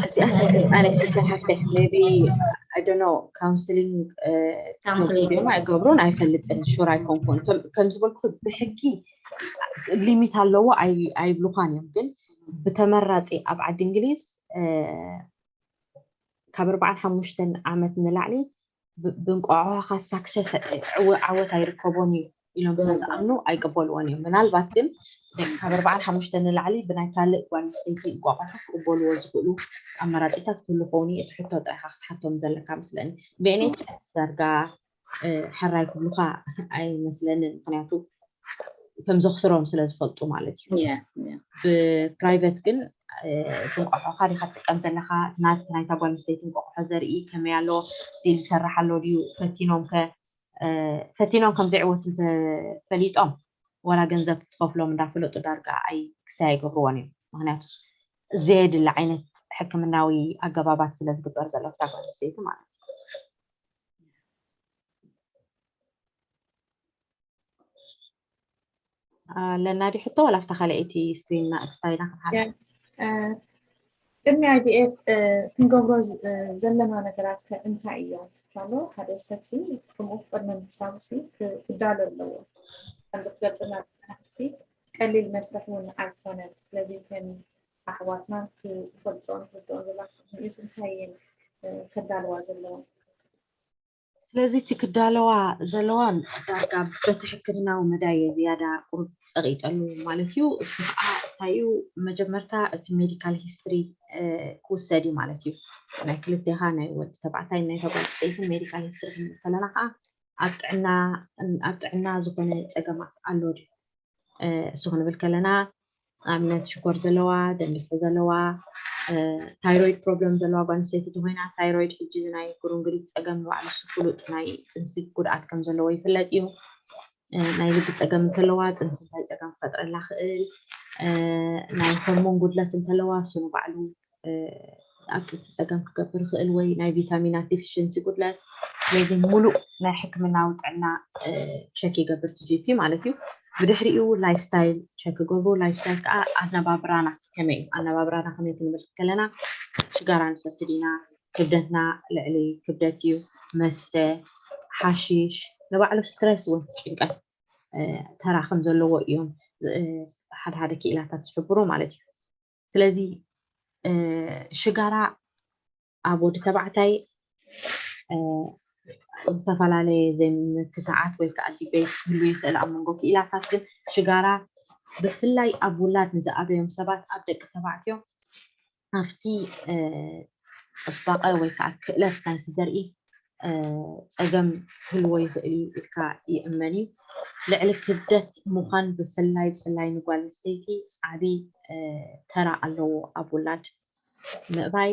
እዚኣ ሰልጠነ ስሰሓተ ቢ I don't know counseling counseling ማ ኣይገብሩን ኣይፈልጥን ሹር ኣይኮንኩን ከም ዝበልኩ ብሕጊ ሊሚት ኣለዎ ኣይብሉኻን እዮም ግን ብተመራፂ ኣብ ዓዲ እንግሊዝ ካብ ኣርባዓን ሓሙሽተን ዓመት ንላዕሊ ብንቋዕኳኻ ሳክሰስ ዓወት ኣይርከቦን እዩ ኢሎም ስለ ዝኣምኑ ኣይቅበልዎን እዮም። ምናልባት ግን ካብ ኣርባዓን ሓሙሽተን ንላዕሊ ብናይ ካልእ ጓል ኣንስተይቲ እንቋቋሖ ክቕበልዎ ዝኽእሉ ኣመራፂታት ክህሉ ክኸውን እዩ። እቲ ሕቶ ጥራይ ኢኻ ክትሓቶም ዘለካ መስለኒ። ብኤንኤችኤስ ዳርጋ ሕራይ ክብሉኻ ኣይመስለንን፣ ምኽንያቱ ከም ዘኽስሮም ስለ ዝፈልጡ ማለት እዩ። ብፕራይቨት ግን እንቋቑሖኻ ዲኻ ትጥቀም ዘለኻ? ናይታ ጓል ኣንስተይቲ እንቋቑሖ ዘርኢ ከመይ ኣሎ? ስቲል ይሰርሕ ኣሎ ድዩ? ፈቲኖም ከ ፈቲኖም ከም ዘይዕወቱ እንተፈሊጦም ዋላ ገንዘብ ትኸፍሎም እንዳፈለጡ ዳርጋ ኣይ ክሳይ ኣይገብርዎን እዮም። ምክንያቱ ዘየድሊ ዓይነት ሕክምናዊ ኣገባባት ስለ ዝግበር ዘሎ ኣብታ ጓል ኣንስተይቲ ማለት እዩ። ኣለና ዲ ሕቶ ዋላ ኣብታ ካልኣይቲ ስክሪንና ክስታይና ክንሓ ቅድሚ ኣይቪኤፍ ክንገብሮ ዘለና ነገራት ከ እንታይ እዮም? ካሎ ሓደ ሰብሲ ከምኡ ቅድሚ ምሕሳቡሲ ክዳሎ ኣለዎ። ከምዚ ክገልፅና ሲ ቀሊል መስርሕ እውን ኣይኮነን። ስለዚ ከን ኣሕዋትና ክፈልጦን ክርድኦን ዘላስኒኡስ እንታይ እየን ከዳለዋ ዘለዎም? ስለዚ እቲ ክዳለዋ ዘለዋን ዳርጋ በቲ ሕክምናዊ መዳየ ዝያዳ ቁሩብ ፀቒጠሉ ማለት እዩ። እሱ ከዓ እንታይ እዩ? መጀመርታ እቲ ሜዲካል ሂስትሪ ክውሰድ እዩ ማለት እዩ። ናይ ክልቴኻ ናይ ወዲ ተባዕታይ ናይ ተጓል ሰይትን ሜዲካል ሂስትሪ ክንብል ከለና ከዓ ኣብ ጥዕና ኣብ ጥዕና ዝኾነ ፀገማት ኣሎ ድዩ? እሱ ክንብል ከለና ኣብነት ሽኮር ዘለዋ፣ ደም ብዝሒ ዘለዋ፣ ታይሮይድ ፕሮብለም ዘለዋ ጓል ኣንስተይቲ እንተኮይና ታይሮይድ ሕጂ ናይ ጉርንጉሪት ፀገም ንባዕሉ ፍሉጥ ናይ ጥንሲ ጉድኣት ከም ዘለዎ ይፍለጥ እዩ። ናይ ልቢ ፀገም እንተለዋ ጥንሲ እንታይ ፀገም ክፈጥረላ ክእል፣ ናይ ሆርሞን ጉድለት እንተለዋ እሱ ንባዕሉ ኣብ ጥንሲ ፀገም ክገብር ይኽእል ወይ ናይ ቪታሚናት ዲፊሽንሲ ጉድለት። ስለዚ ሙሉእ ናይ ሕክምናዊ ጥዕና ቸክ ይገብር እቲ ጂፒ ማለት እዩ። ብድሕሪኡ ላይፍ ስታይል ቸክ ይገብሩ። ላይፍ ስታይል ከዓ ኣነባብራና ከመይ እዩ? ኣነባብራና ከመይ ክንብል ከለና ሽጋራ ንሰቲ ዲና፣ ክብደትና ልዕሊ ክብደት እዩ፣ መስተ፣ ሓሺሽ ንባዕሉ ስትረስ እውን ጭንቀት ተራ ከም ዘለዎ እዮም ሓደ ሓደ ክኢላታት ዝሕብሩ ማለት እዩ። ስለዚ ሽጋራ ኣብ ወዲ ተባዕታይ ዝተፈላለየ ዘይምክትዓት ወይ ከዓ ዲቤት ክህሉ ይኽእል ኣብ መንጎ ክኢላታት። ግን ሽጋራ ብፍላይ ኣብ ውላድ ንዝኣበዮም ሰባት ኣብ ደቂ ተባዕትዮ ኣብቲ ፅባቐ ወይ ከዓ ክእለት ናይቲ ዘርኢ ፀገም ክህልዎ ይኽእል እዩ ኢልካ ይእመን እዩ። ልዕሊ ክብደት ምዃን ብፍላይ ብፍላይ ንጓል ኣንስተይቲ ዓብዪ ተራ ኣለዎ ኣብ ውላድ ምእባይ።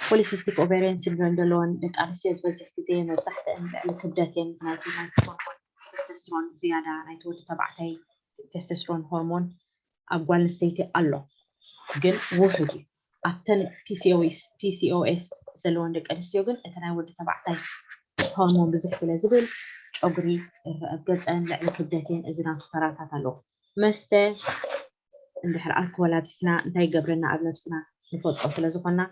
ፖሊሲስቲክ ኦቨሪያን ሲንድሮም ዘለወን ደቂ ኣንስትዮ ዝበዝሕ ግዜ መብዛሕትአን ልዕሊ ክብደት እየን። ምክንያቱ ናይ ሆርሞን ቴስቶስትሮን ዝያዳ ናይቲ ወዲ ተባዕታይ ቴስቶስትሮን ሆርሞን ኣብ ጓል ኣንስተይቲ ኣሎ፣ ግን ውሑድ እዩ። ኣብተን ፒሲኦኤስ ዘለወን ደቂ ኣንስትዮ ግን እቲ ናይ ወዲ ተባዕታይ ሆርሞን ብዝሕ ስለ ዝብል ጨጉሪ ይረአ ኣብ ገፀን፣ ልዕሊ ክብደት እየን። እዚ ናቱ ተራታት ኣለዎ። መስተ እንድሕር ኣልኮል ኣብዚሕና እንታይ ይገብረና ኣብ ነብስና ንፈልጦ ስለ ዝኾንና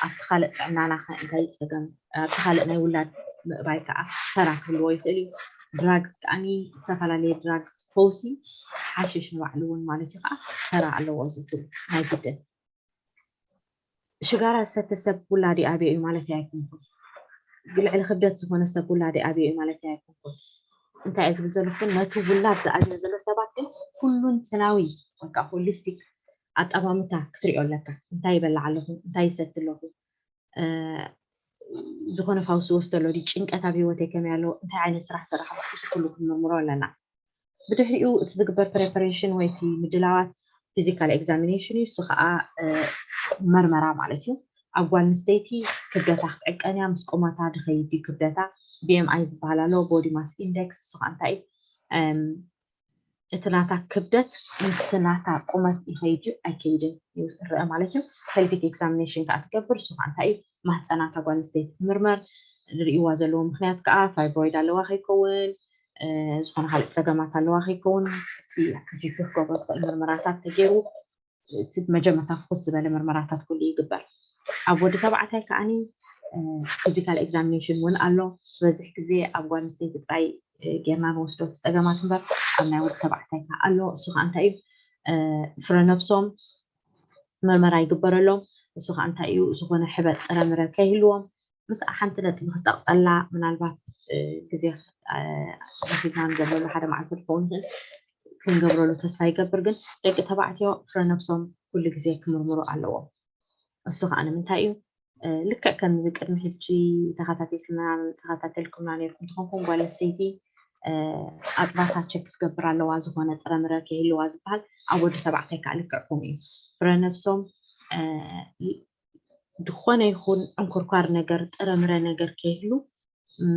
ኣብቲ ካልእ ጥዕናና ከ እንታይ ይፀገም ኣብቲ ካልእ ናይ ውላድ ምእባይ ከዓ ተራ ክህልዎ ይኽእል እዩ። ድራግስ ከዓኒ ዝተፈላለየ ድራግስ ፈውሲ ሓሽሽ ንባዕሉ እውን ማለት እዩ ከዓ ተራ ኣለዎ እዚ ኩሉ ናይ ግድን ሽጋራ ዝሰተ ሰብ ውላዲ ኣብዮ እዩ ማለት ኣይኮንኩን። ልዕሊ ክብደት ዝኾነ ሰብ ውላዲ ኣብዮ እዩ ማለት ኣይኮንኩን። እንታይ እየ ዝብል ዘለኹ ነቲ ውላድ ዝኣብዮ ዘሎ ሰባት ግን ኩሉንትናዊ ወይ ከዓ ሆሊስቲክ ኣጠማምታ ክትሪኦ ኣለካ። እንታይ ይበልዕ ኣለኹ፣ እንታይ ይሰቲ ኣለኹ፣ ዝኾነ ፋውሲ ወስዶ ኣሎ ድዩ፣ ጭንቀት ኣብ ህይወተይ ከመይ ኣሎ፣ እንታይ ዓይነት ስራሕ ሰራሕ ኣለኩ፣ ኩሉ ክንምርምሮ ኣለና። ብድሕሪኡ እቲ ዝግበር ፕሬፓሬሽን ወይ እቲ ምድላዋት ፊዚካል ኤግዛሚኔሽን እዩ። እሱ ከዓ መርመራ ማለት እዩ። ኣብ ጓል ኣንስተይቲ ክብደታ ክትዕቀን እያ። ምስ ቁመታ ድኸይድ እዩ ክብደታ። ቢኤምኣይ ዝበሃል ኣሎ፣ ቦዲ ማስ ኢንደክስ። እሱ ከዓ እንታይ እዩ? እቲ ናታ ክብደት ምስቲ ናታ ቁመት ይኸይድ እዩ ኣይከይድን እዩ ዝረአ ማለት እዩ። Pelvic examination ከዓ ትገብር፣ እሱ ከዓ እንታይ እዩ? ማህፀና እታ ጓል ኣንስተይቲ ትምርመር፣ ዝርእይዋ ዘለዎ ምክንያት ከዓ fibroid ኣለዋ ከይከውን፣ ዝኾነ ካልእ ፀገማት ኣለዋ ከይከውን፣ እቲ GP ክገብሮ ዝኽእል ምርመራታት ተገይሩ፣ እቲ መጀመርታ ፍኹስ ዝበለ ምርመራታት ኩሉ ይግበር። ኣብ ወዲ ተባዕታይ ከዓኒ physical examination እውን ኣሎ። ዝበዝሕ ግዜ ኣብ ጓል ኣንስተይቲ ጥራይ ጌርና ንወስዶ እቲ ፀገማት እምበር፣ ኣብ ናይ ወዲ ተባዕታይ ከዓ ኣሎ። እሱ ከዓ እንታይ እዩ? ፍረ ነብሶም ምርመራ ይግበረሎም። እሱ ከዓ እንታይ እዩ? ዝኾነ ሕበጥ ጥረምረ ከይህልዎም፣ ምስ ሓንቲ ነጥቢ ክጠቕጠላ፣ ምናልባት ግዜ ረኪብና ንገብረሉ ሓደ መዓልቲ ክኸውን ይኽእል፣ ክንገብረሉ ተስፋ ይገብር። ግን ደቂ ተባዕትዮ ፍረ ነብሶም ኩሉ ግዜ ክምርምሩ ኣለዎም። እሱ ከዓ ንምንታይ እዩ? ልክዕ ከምዚ ቅድሚ ሕጂ ተኸታተልኩምና ነርኩም ትኾንኩም፣ ጓል ኣንስተይቲ ኣጥባታ ቸክ ክትገብር ኣለዋ፣ ዝኾነ ጥረምረ ከይህልዋ ዝበሃል። ኣብ ወዲ ተባዕታይ ከዓ ልክዕ ከምኡ እዩ። ፍረ ነብሶም ዝኾነ ይኹን ዕንኩርኳር ነገር፣ ጥረምረ ነገር ከይህሉ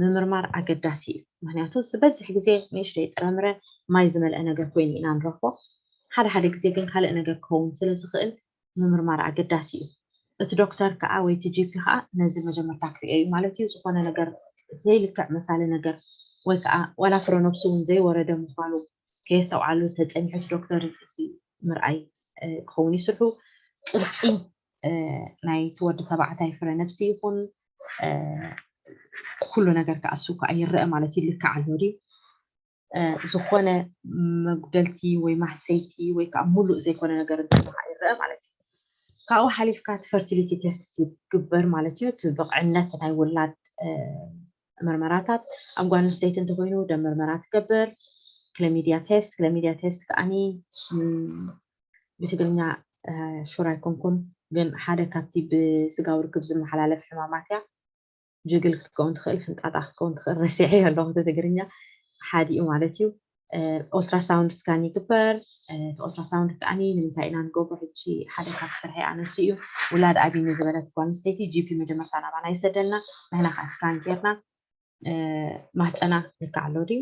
ምምርማር ኣገዳሲ እዩ። ምክንያቱ ዝበዝሕ ግዜ ንእሽተይ ጥረምረ ማይ ዝመልአ ነገር ኮይኑ ኢና ንረኽቦ። ሓደ ሓደ ግዜ ግን ካልእ ነገር ክኸውን ስለ ዝኽእል ምምርማር ኣገዳሲ እዩ። እቲ ዶክተር ከዓ ወይ እቲ GP ከዓ ነዚ መጀመርታ ክርእዮ እዩ ማለት እዩ። ዝኾነ ነገር ዘይልክዕ መሳሊ ነገር ወይ ከዓ ዋላ ፍረ ነብሱ እውን ዘይወረደ ምዃኑ ከየስተውዓሉ ተፀኒሑ እቲ ዶክተር እዚ ምርኣይ ክኸውን ይስርሑ። ቅርፂ ናይቲ ወዲ ተባዕታይ ፍረ ነብሲ ይኹን ኩሉ ነገር ከዓ እሱ ከዓ ይረአ ማለት ይልካዕ ኣሎ ድዩ? ዝኾነ መጉደልቲ ወይ ማህሰይቲ ወይ ከዓ ሙሉእ ዘይኮነ ነገር እንተካ ይረአ ማለት እዩ። ካብኡ ሓሊፍካ እቲ ፈርቲሊቲ ቴስት ይግበር ማለት እዩ። እቲ ብቕዕነት ናይ ውላድ ምርመራታት ኣብ ጓል ኣንስተይቲ እንተኮይኑ ደም ምርመራ ትገብር። ክለሚዲያ ቴስት፣ ክለሚዲያ ቴስት ከዓኒ ብትግርኛ ሹር ኣይኮንኩን፣ ግን ሓደ ካብቲ ብስጋዊ ርክብ ዝመሓላለፍ ሕማማት እያ። ጅግል ክትከውን ትኽእል፣ ፍንጣጣ ክትከውን ትኽእል፣ ረሲዐዮ ኣለኹ እቲ ትግርኛ ሓዲኡ ማለት እዩ። ኦልትራሳውንድ ስካን ይግበር። እቲ ኦልትራሳውንድ ከዓኒ ንምንታይ ኢና ንገብሮ? ሕጂ ሓደ ካብ ስርሐይ ኣነሱ እዩ። ውላድ ኣብኒ ዝበለት ጓል ኣንስተይቲ GP መጀመርታ ናባና ይሰደልና፣ ንሕና ከዓ ስካን ጌርና ማህፀና ልክዕ ኣሎ ድዩ?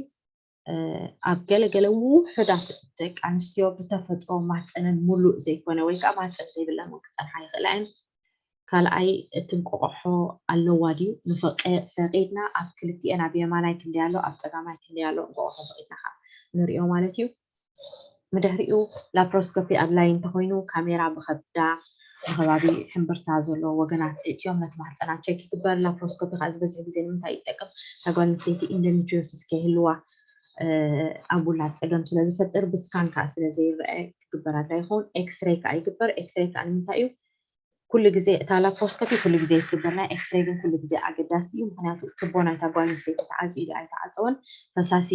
ኣብ ገለገለ ውሑዳት ደቂ ኣንስትዮ ብተፈጥሮ ማህፀነን ሙሉእ ዘይኮነ ወይ ከዓ ማህፀን ዘይብለን እውን ክፀንሓ ይኽእላ እየን። ካልኣይ እቲ እንቆቆሖ ኣለዋ ድዩ? ንፈቂድና ኣብ ክልቲኤን ኣብ የማናይ ክንደይ ኣሎ ኣብ ፀጋማይ ክንደይ ኣሎ እንቆቆሖ ፈቂድና ከዓ ንሪኦ ማለት እዩ። ብድሕሪኡ ላፕሮስኮፒ ኣብ ላይ እንተኮይኑ ካሜራ ብከብዳ ብከባቢ ሕምብርታ ዘለዎ ወገናት እትዮም ነቲ ማህፀና ቸክ ይግበር። ላፕሮስኮፒ ከዓ ዝበዝሕ ግዜ ንምንታይ ይጠቅም? እታ ጓል ኣንስተይቲ ኢንዶሜትሪዮሲስ ከይህልዋ ኣብ ውላድ ፀገም ስለ ዝፈጥር ብስካን ከዓ ስለ ዘይረአ ክግበር ኣድላይ ይኸውን። ኤክስሬይ ከዓ ይግበር። ኤክስሬይ ከዓ ንምንታይ እዩ? ኩሉ ግዜ እታ ላፕሮስኮፒ ኩሉ ግዜ ይግበር፣ ናይ ኤክስሬይ ግን ኩሉ ግዜ ኣገዳሲ እዩ። ምክንያቱ ትቦ ናይታ ጓል ኣንስተይቲ ተዓፅዩ ድዩ ኣይተዓፀወን፣ ፈሳሲ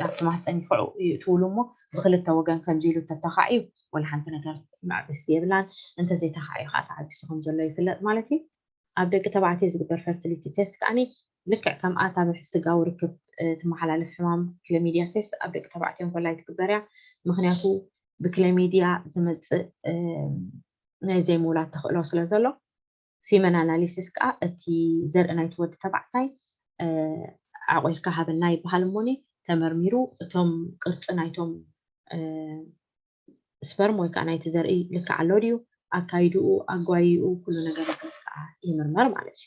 ኣብቲ ማህፀን ይፍዑ ይእትውሉ እሞ ብክልተ ወገን ከምዚ ኢሉ ተተካዕዩ ወላ ሓንቲ ነገር መዕበሲ የብላን። እንተዘይተካዕዩ ከዓ ተዓቢሱ ከም ዘሎ ይፍለጥ ማለት እዩ። ኣብ ደቂ ተባዕትዮ ዝግበር ፈርቲሊቲ ቴስት ከዓኒ ልክዕ ከምኣ እታ ብስጋዊ ርክብ ትመሓላለፍ ሕማም ክለሚድያ ቴስት ኣብ ደቂ ተባዕትዮ እንኮላይ ትግበር እያ። ምክንያቱ ብክለሚድያ ዝመፅእ ናይ ዘይምውላድ ተኽእሎ ስለ ዘሎ፣ ሲመን ኣናሊሲስ ከዓ እቲ ዘርኢ ናይቲ ወዲ ተባዕታይ ዓቑርካ ሃበና ይበሃል እሞኒ ተመርሚሩ እቶም ቅርፂ ናይቶም ስፐርም ወይ ከዓ ናይቲ ዘርኢ ልክዕ ኣሎ ድዩ፣ ኣካይድኡ፣ ኣጓይኡ ኩሉ ነገር ከዓ ይምርመር ማለት እዩ።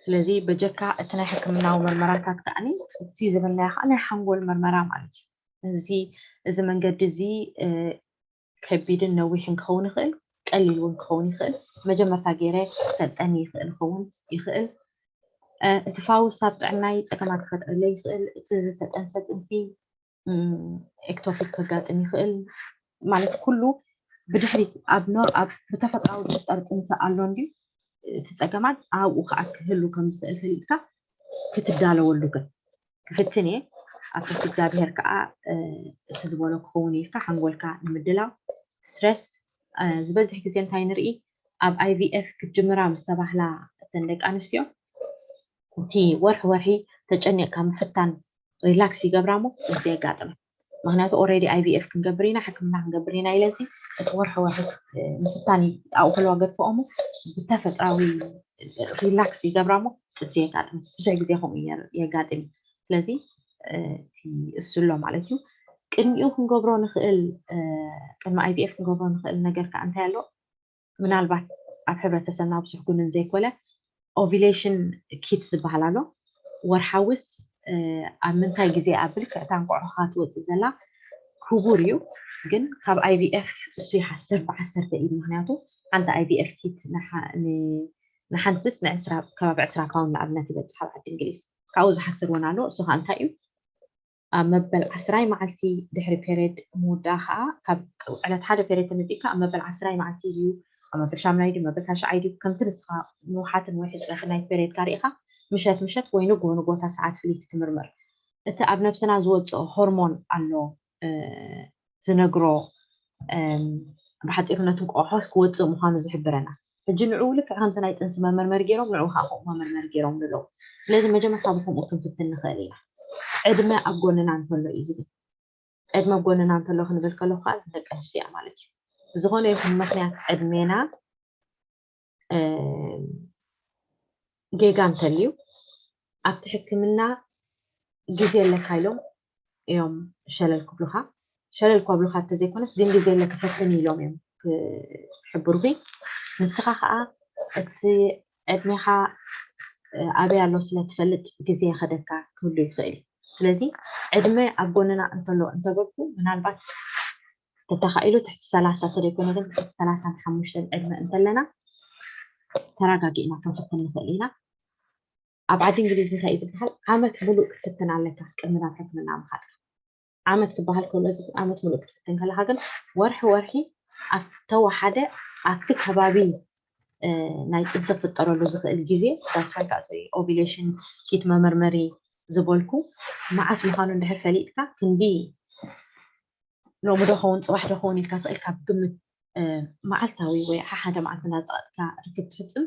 ስለዚ በጀካ እቲ ናይ ሕክምናዊ ምርመራታት ከዓኒ እቲ ዝበልናዮ ከዓ ናይ ሓንጎል ምርመራ ማለት እዩ። እዚ እዚ መንገዲ እዚ ከቢድን ነዊሕን ክኸውን ይኽእል፣ ቀሊል እውን ክኸውን ይኽእል። መጀመርታ ገይረ ክሰልጠኒ ይኽእል ክኸውን ይኽእል። እቲ ፋውስ ኣብ ጥዕናይ ፀገማት ክፈጥረለይ ይኽእል። እቲ ዝተጠንሰ ጥንሲ ኤክቶፒክ ከጋጥም ይኽእል። ማለት ኩሉ ብድሕሪት ኣብ ኖር ኣብ ብተፈጥራዊ ዝፍጠር ጥንሲ ኣሎ እንድዩ። እቲ ፀገማት ኣብኡ ከዓ ክህሉ ከም ዝኽእል ፈሊጥካ ክትዳለወሉ ግን ክፍትን እየ። ኣብ ትሕቲ እግዚኣብሔር ከዓ እቲ ዝበሎ ክኸውን ኢልካ ሓንጎልካ ንምድላው ስትረስ ዝበዝሕ ግዜ እንታይ ንርኢ ኣብ IVF ክትጅምራ ምስ ተባህላ እተን ደቂ ኣንስትዮ እቲ ወርሒ ወርሒ ተጨኒቕካ ምፍታን ሪላክስ ይገብራ እሞ እዚ የጋጥመን። ምክንያቱ ኦልሬዲ IVF ክንገብር ኢና ሕክምና ክንገብር ኢና ኢለን ሲ እቲ ወርሒ ወርሒ ምፍታን ኣብኡ ከለዋ ገድፈኦ እሞ ብተፈጥራዊ ሪላክስ ይገብራ እሞ እዚ የጋጥመን። ብዙሕ ግዜ ከምኡ የጋጥም እዩ። ስለዚ እቲ እሱ ኣሎ ማለት እዩ። ቅድሚኡ ክንገብሮ ንኽእል ቅድሚ I V F ክንገብሮ ንኽእል ነገር ከዓ እንታይ ኣሎ? ምናልባት ኣብ ሕብረተሰብና ብዙሕ ጉንን ዘይኮነ ovulation kit ዝበሃል ኣሎ። ወርሓውስ ኣብ ምንታይ ግዜ ኣብል ክዕታ እንቋቑሖኻ ትወፅእ ዘላ ክቡር እዩ። ግን ካብ I V F እሱ ይሓስር ብዓሰርተ እዩ። ምክንያቱ ሓንቲ I V F kit ንሓንትስ ንዕስራ ከባቢ ዕስራ ፓውንድ ንኣብነት ይበፅሕ ኣብ ዓዲ እንግሊዝ። ካብኡ ዝሓስር እውን ኣሎ። እሱ ከዓ እንታይ እዩ? ኣብ መበል ዓስራይ መዓልቲ ድሕሪ ፔሬድ ምውዳእ ከዓ ካብ ዕለት ሓደ ፔሬድ ተመፂእካ ኣብ መበል ዓስራይ መዓልቲ ድዩ ኣብ መበል ሻምናይ ድዩ መበል ታሽዓይ ድዩ ከምቲ ንስኻ ንውሓትን ወይ ሕፅረትን ናይ ፔሬድካ ርኢኻ ምሸት ምሸት ወይ ንጎ ንጎታ ሰዓት ፍልይቲ ትምርምር። እቲ ኣብ ነብስና ዝወፅኦ ሆርሞን ኣሎ ዝነግሮ ብሓፂሩ ነቲ እንቋቑሖ ክወፅእ ምዃኑ ዝሕብረና። ሕጂ ንዕኡ ልክዕ ከምዚ ናይ ጥንሲ መመርመሪ ገይሮም ንዕኡ ከዓ ከምኡ መመርመሪ ገይሮም ንለው። ስለዚ መጀመርታ ብከምኡ ክንፍትን ንኽእል ኢና። ዕድመ ኣብ ጎንና እንተሎ እዩ ዝብል። ዕድመ ኣብ ጎንና እንተሎ ክንብል ከለኹ ከዓ ደቂ ኣንስትዮ እያ ማለት እዩ። ብዝኾነ ይኹን ምክንያት ዕድሜና ጌጋ እንተልዩ ኣብቲ ሕክምና ግዜ ኣለካ ኢሎም እዮም ሸለል ክብሉኻ። ሸለል ክብሉኻ እንተዘይኮነስ ግን ግዜ ኣለካ ፈትን ኢሎም እዮም ክሕብሩኺ። ንስኻ ከዓ እቲ ዕድሜኻ ኣበይ ኣሎ ስለ ትፈልጥ ግዜ የኸደካ ክህሉ ይኽእል እዩ። ስለዚ ዕድመ ኣብ ጎንና እንተሎ እንተበልኩ ምናልባት ተተኻኢሉ ትሕቲ ሰላሳ ተደይኮነ ግን ትሕቲ ሰላሳን ሓሙሽተን ዕድመ እንተለና ተረጋጊእና ክንፍትን ንኽእል ኢና። ኣብ ዓዲ እንግሊዝ እንታይ እዩ ዝበሃል? ዓመት ሙሉእ ክትፍትን ኣለካ ቅድሚ ናብ ሕክምና ምኻድካ። ዓመት ክበሃል ከሎ እዚ ዓመት ሙሉእ ክትፍትን ከለካ ግን ወርሒ ወርሒ ኣተወሓደ ኣብቲ ከባቢ ናይ ጥንሲ ክፍጠረሉ ዝኽእል ግዜ that's why ከዓ ovulation kit መመርመሪ ዝበልኩ መዓስ ምዃኑ እንድሕር ፈሊጥካ ክንዲ ሎሚ ዶ ኸውን ፅባሕ ዶ ኸውን ኢልካ ስቕ ኢልካ ብግምት መዓልታዊ ወይ ሓሓደ መዓልቲ እናፀቐጥካ ርክብ ትፍፅም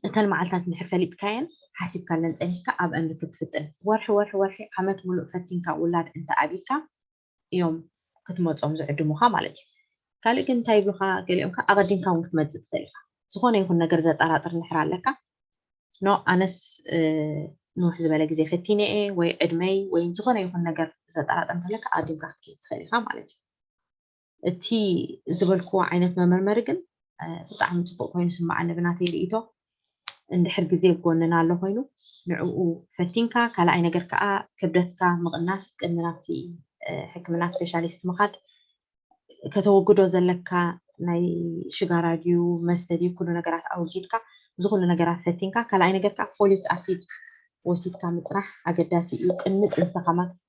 እተን መዓልታት እንድሕር ፈሊጥካየን ሓሲብካለን ፀኒሕካ ኣብአን ርክብ ትፍፅም ወርሒ ወርሒ ወርሒ ዓመት ሙሉእ ፈቲንካ ውላድ እንተ ኣብልካ እዮም ክትመፆም ዝዕድሙኻ ማለት እዩ። ካልእ ግን እንታይ ይብሉኻ ገሊኦም ከዓ ኣቐዲምካ እውን ክትመፅእ ትኽእል ኢኻ። ዝኾነ ይኹን ነገር ዘጠራጥር እንድሕር ኣለካ ኖ ኣነስ ንውሕ ዝበለ ግዜ ፈቲነ እየ ወይ ዕድመይ ወይ ዝኾነ ይኹን ነገር ዘጠራጥር እንተለካ ኣቐዲምካ ክትከይድ ትኽእል ኢኻ ማለት እዩ። እቲ ዝበልክዎ ዓይነት መመርመሪ ግን ብጣዕሚ ፅቡቅ ኮይኑ ስማዓኒ ብናተይ ርእይቶ እንድሕር ግዜ ጎንና ኣሎ ኮይኑ ንዕኡ ፈቲንካ ካልኣይ ነገር ከዓ ክብደትካ ምቕናስ ቅድሚ ናብቲ ሕክምና ስፔሻሊስት ምኻድ ከተወግዶ ዘለካ ናይ ሽጋራ ድዩ መስተ ድዩ ኩሉ ነገራት ኣወጊድካ እዚ ኩሉ ነገራት ፈቲንካ ካልኣይ ነገር ከዓ ፎሊክ ኣሲድ ወሲድካ ምፅራሕ ኣገዳሲ እዩ ቅድሚ ጥንስኻ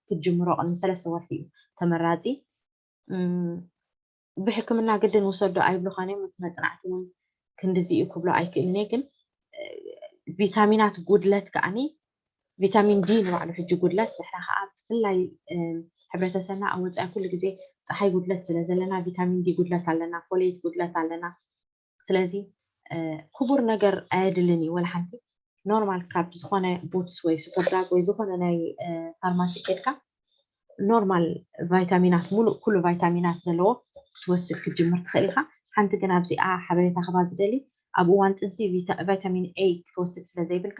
ክትጅምሮ ቅድሚ ሰለስተ ወርሒ እዩ ተመራፂ ብሕክምና ግድን ውሰዶ ኣይብሉኻን እዮም እቲ መፅናዕቲ እውን ክንድዚ እዩ ክብሎ ኣይክእልን እየ ግን ቪታሚናት ጉድለት ከዓኒ ቪታሚን ዲ ንባዕሉ ሕጂ ጉድለት ንሕና ከዓ ብፍላይ ሕብረተሰብና ኣብ ወፃኢ ኩሉ ግዜ ፀሓይ ጉድለት ስለ ዘለና ቪታሚን ዲ ጉድለት ኣለና ፎሌት ጉድለት ኣለና ስለዚ ክቡር ነገር ኣየድልን እዩ ወላ ሓንቲ ኖርማል ካብ ዝኾነ ቡትስ ወይ ሱፐር ድራግ ወይ ዝኾነ ናይ ፋርማሲ ከድካ ኖርማል ቫይታሚናት ሙሉእ ኩሉ ቫይታሚናት ዘለዎ ክትወስድ ክትጅምር ትኽእል ኢኻ ሓንቲ ግን ኣብዚኣ ሓበሬታ ክባ ዝደሊ ኣብ እዋን ጥንሲ ቫይታሚን ኤ ክትወስድ ስለ ዘይብልካ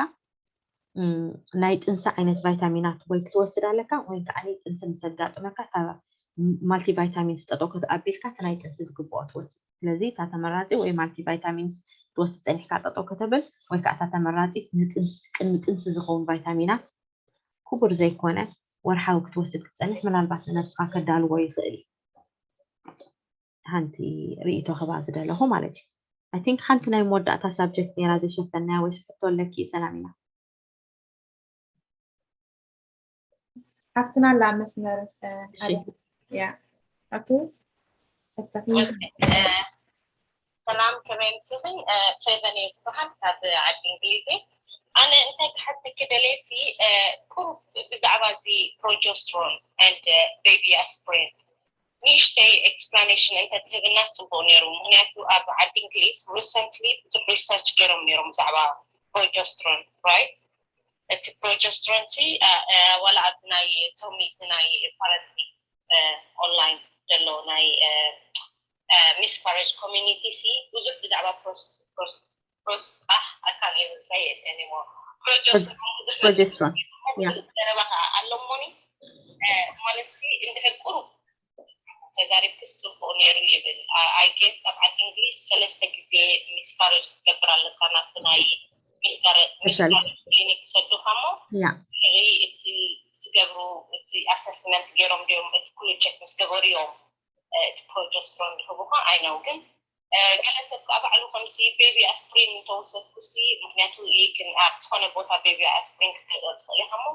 ናይ ጥንሲ ዓይነት ቫይታሚናት ወይ ክትወስድ ኣለካ ወይ ከዓ ጥንሲ ምስ ኣጋጥመካ ማልቲቫይታሚንስ ጠጠው ኣቢልካ እቲ ናይ ጥንሲ ዝግብኦ ትወስድ ስለዚ እታ ተመራፂ ወይ ማልቲቫይታሚንስ ክትወስድ ፀኒሕካ ጠጠው ከተብል ወይ ከዓ እታ ተመራፂት ንጥንሲ ቅድሚ ጥንሲ ዝኸውን ቫይታሚናት ክቡር ዘይኮነ ወርሓዊ ክትወስድ ክትፀንሕ ምናልባት ንነብስኻ ከዳልዎ ይኽእል እዩ ሓንቲ ርእይቶ ክባ ዝደለኹ ማለት እዩ I think ሓንቲ ናይ መወዳእታ ሳብጀክት ነራ ዘይሸፈናያ ወይ ስሕቶ ኣለኪ ሰላም ኢና ሓፍትና ኣላ መስመር ያ ኦኬ ሰላም ከመይ ምፅኺ ፌቨን እየ ዝበሃል ካብ ዓዲ እንግሊዝ ኣነ እንታይ ክሓተኪ ደለየ ሲ ቁሩብ ብዛዕባ እዚ progesterone and baby aspirin ንእሽተይ explanation እንተትህብና ፅቡቅ ነይሩ ምክንያቱ ኣብ ዓዲ እንግሊዝ recently ብዙሕ research ገይሮም ነይሮም ብዛዕባ progesterone right እቲ progesterone ሲ ዋላ ኣብዚ ናይ ቶሚ እዚ ናይ ፓረንቲ online ዘሎ ናይ miscarriage community ሲ ብዙሕ ብዛዕባ process ah I can't even say it anymore progesterone ብዙሕ progesterone ያ። ዘረባ ከዓ ኣሎ እሞኒ፣ እ፣ ማለት ሲ እንድሕር ቁሩብ ተዛሪብክስ ጽቡቕ ነይሩ ይብል። ኣ-፣ I guess ኣብ ዓዲ እንግሊዝ ሰለስተ ግዜ ሚስካሬጅ ክትገብር ኣለካ ናብቲ ናይ ሚስካሬ-፣ ሚስካሬጅ ክሊኒክ ክሰዱኻ እሞ ያ። ድሕሪ እቲ ዝገብሩ እቲ ኣሰስመንት ገይሮም ድዮም እቲ ኩሉ ቸክ ምስ ገበሩ እዮም፣ እ፣ እቲ ፕሮጀስትሮን ዝህቡኻ? I know ግን፣ እ፣ ገለ ሰብ ከዓ ባዕሉ ከምዚ ቤቢ ኣስፕሪን እንተወሰድኩ ሲ ምክንያቱ ይክን ኣብ ዝኾነ ቦታ ቤቢ ኣስፕሪን ክትገዝኦ ትኽእል ኢኻ እሞ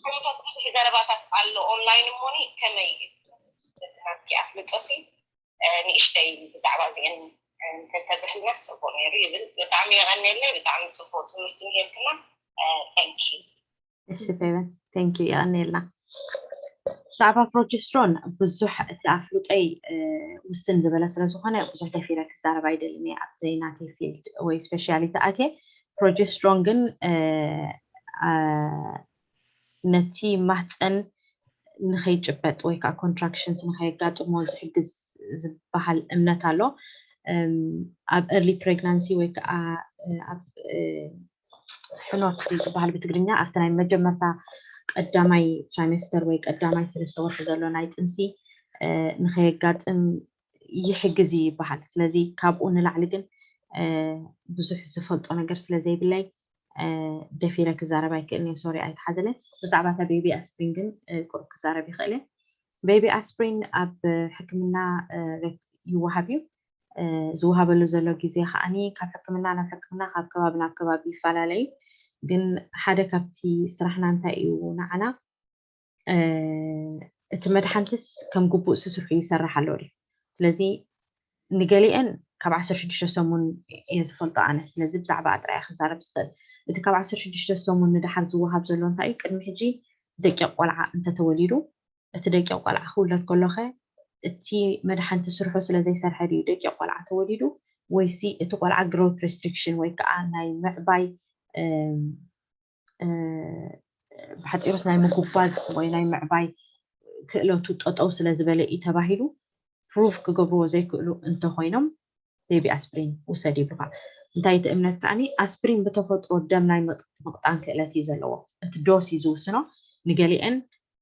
ከምታት ብዙሕ ዘረባታት ኣሎ ኦንላይን እሞኒ ከመይ እዩ እቲ ናትኪ ኣፍልጦ ሲ፣ እ፣ ንእሽተይ ብዛዕባ እዚአን እንተተብርህልና ጽቡቅ ነይሩ ይብል። ብጣዕሚ የቐንየለይ፣ ብጣዕሚ ጽቡቅ ትምህርቲ ምሂርክና። እ፣ thank you። እሺ ፌቨን፣ thank you፣ የቐንየልና። ብዛዕባ ፕሮጀስትሮን ብዙሕ እቲ ኣፍልጦይ፣ እ፣ ውስን ዝበለ ስለ ዝኾነ ብዙሕ ደፊረ ክዛረብ ኣይደልን እየ ኣብቲ ናተይ ፊልድ ወይ ስፔሻሊቲ ኣትየ። ፕሮጀስትሮን ግን፣ እ፣ እ፣ ነቲ ማህፀን ንኸይጭበጥ ወይ ከዓ ኮንትራክሽንስ ንኸየጋጥሞ ዝሕግዝ ዝበሃል እምነት ኣሎ። እም፣ ኣብ ኤርሊ ፕሬግናንሲ ወይ ከዓ፣ እ፣ ኣብ፣ እ፣ ሕኖት ዝበሃል ብትግርኛ ኣብቲ ናይ መጀመርታ ቀዳማይ ትራይሜስተር ወይ ቀዳማይ ሰለስተ ወርሒ ዘሎ ናይ ጥንሲ፣ እ፣ ንኸየጋጥም ይሕግዝ እዩ ይበሃል። ስለዚ ካብኡ ንላዕሊ ግን፣ እ፣ ብዙሕ ዝፈልጦ ነገር ስለ ዘይብለይ፣ እ፣ ደፊረ ክዛረብ ኣይክእልን እየ። ሶሪ ኣይትሓዘለይ። ብዛዕባ እታ ቤቢ ኣስፕሪን ግን፣ እ፣ ቁሩብ ክዛረብ ይኽእል እየ። ቤቢ ኣስፕሪን ኣብ ሕክምና፣ እ፣ ይወሃብ እዩ። እ፣ ዝወሃበሉ ዘሎ ግዜ ከዓኒ ካብ ሕክምና ናብ ሕክምና፣ ካብ ከባቢ ናብ ከባቢ ይፈላለ እዩ። ግን ሓደ ካብቲ ስራሕና እንታይ እዩ ንዓና፣ እ፣ እቲ መድሓንትስ ከም ግቡእ ስስርሑ ይሰርሕ ኣሎ ድዩ? ስለዚ ንገሊአን ካብ ዓሰርተ ሽዱሽተ ሰሙን እየ ዝፈልጦ ኣነ። ስለዚ ብዛዕባ ጥራይ እየ ክዛረብ ዝኽእል። እቲ ካብ ዓሰርተ ሽዱሽተ ሰሙን ንደሓር ዝወሃብ ዘሎ እንታይ እዩ? ቅድሚ ሕጂ ደቂቕ ቆልዓ እንተተወሊዱ፣ እቲ ደቂቕ ቆልዓ ክውለድ ከሎኸ እቲ መድሓንቲ ስርሑ ስለ ዘይሰርሐ ድዩ ደቂቕ ቆልዓ ተወሊዱ? ወይሲ እቲ ቆልዓ ግሮውት ሬስትሪክሽን ወይ ከዓ ናይ ምዕባይ፣ እም፣ እ፣ ብሓፂሩስ ናይ ምጉባዝ ወይ ናይ ምዕባይ ክእለቱ ጠጠው ስለ ዝበለ እዩ ተባሂሉ ፕሩፍ ክገብርዎ ዘይክእሉ እንተኾይኖም ቤቢ ኣስፕሪን ውሰድ ይብሉኻ። እንታይ እቲ እምነት ከዓኒ ኣስፕሪን ብተፈጥሮ ደም ናይ ምቕ-፣ ምቕጣን ክእለት እዩ ዘለዎ። እቲ ዶስ እዩ ዝውስኖ። ንገሊአን፣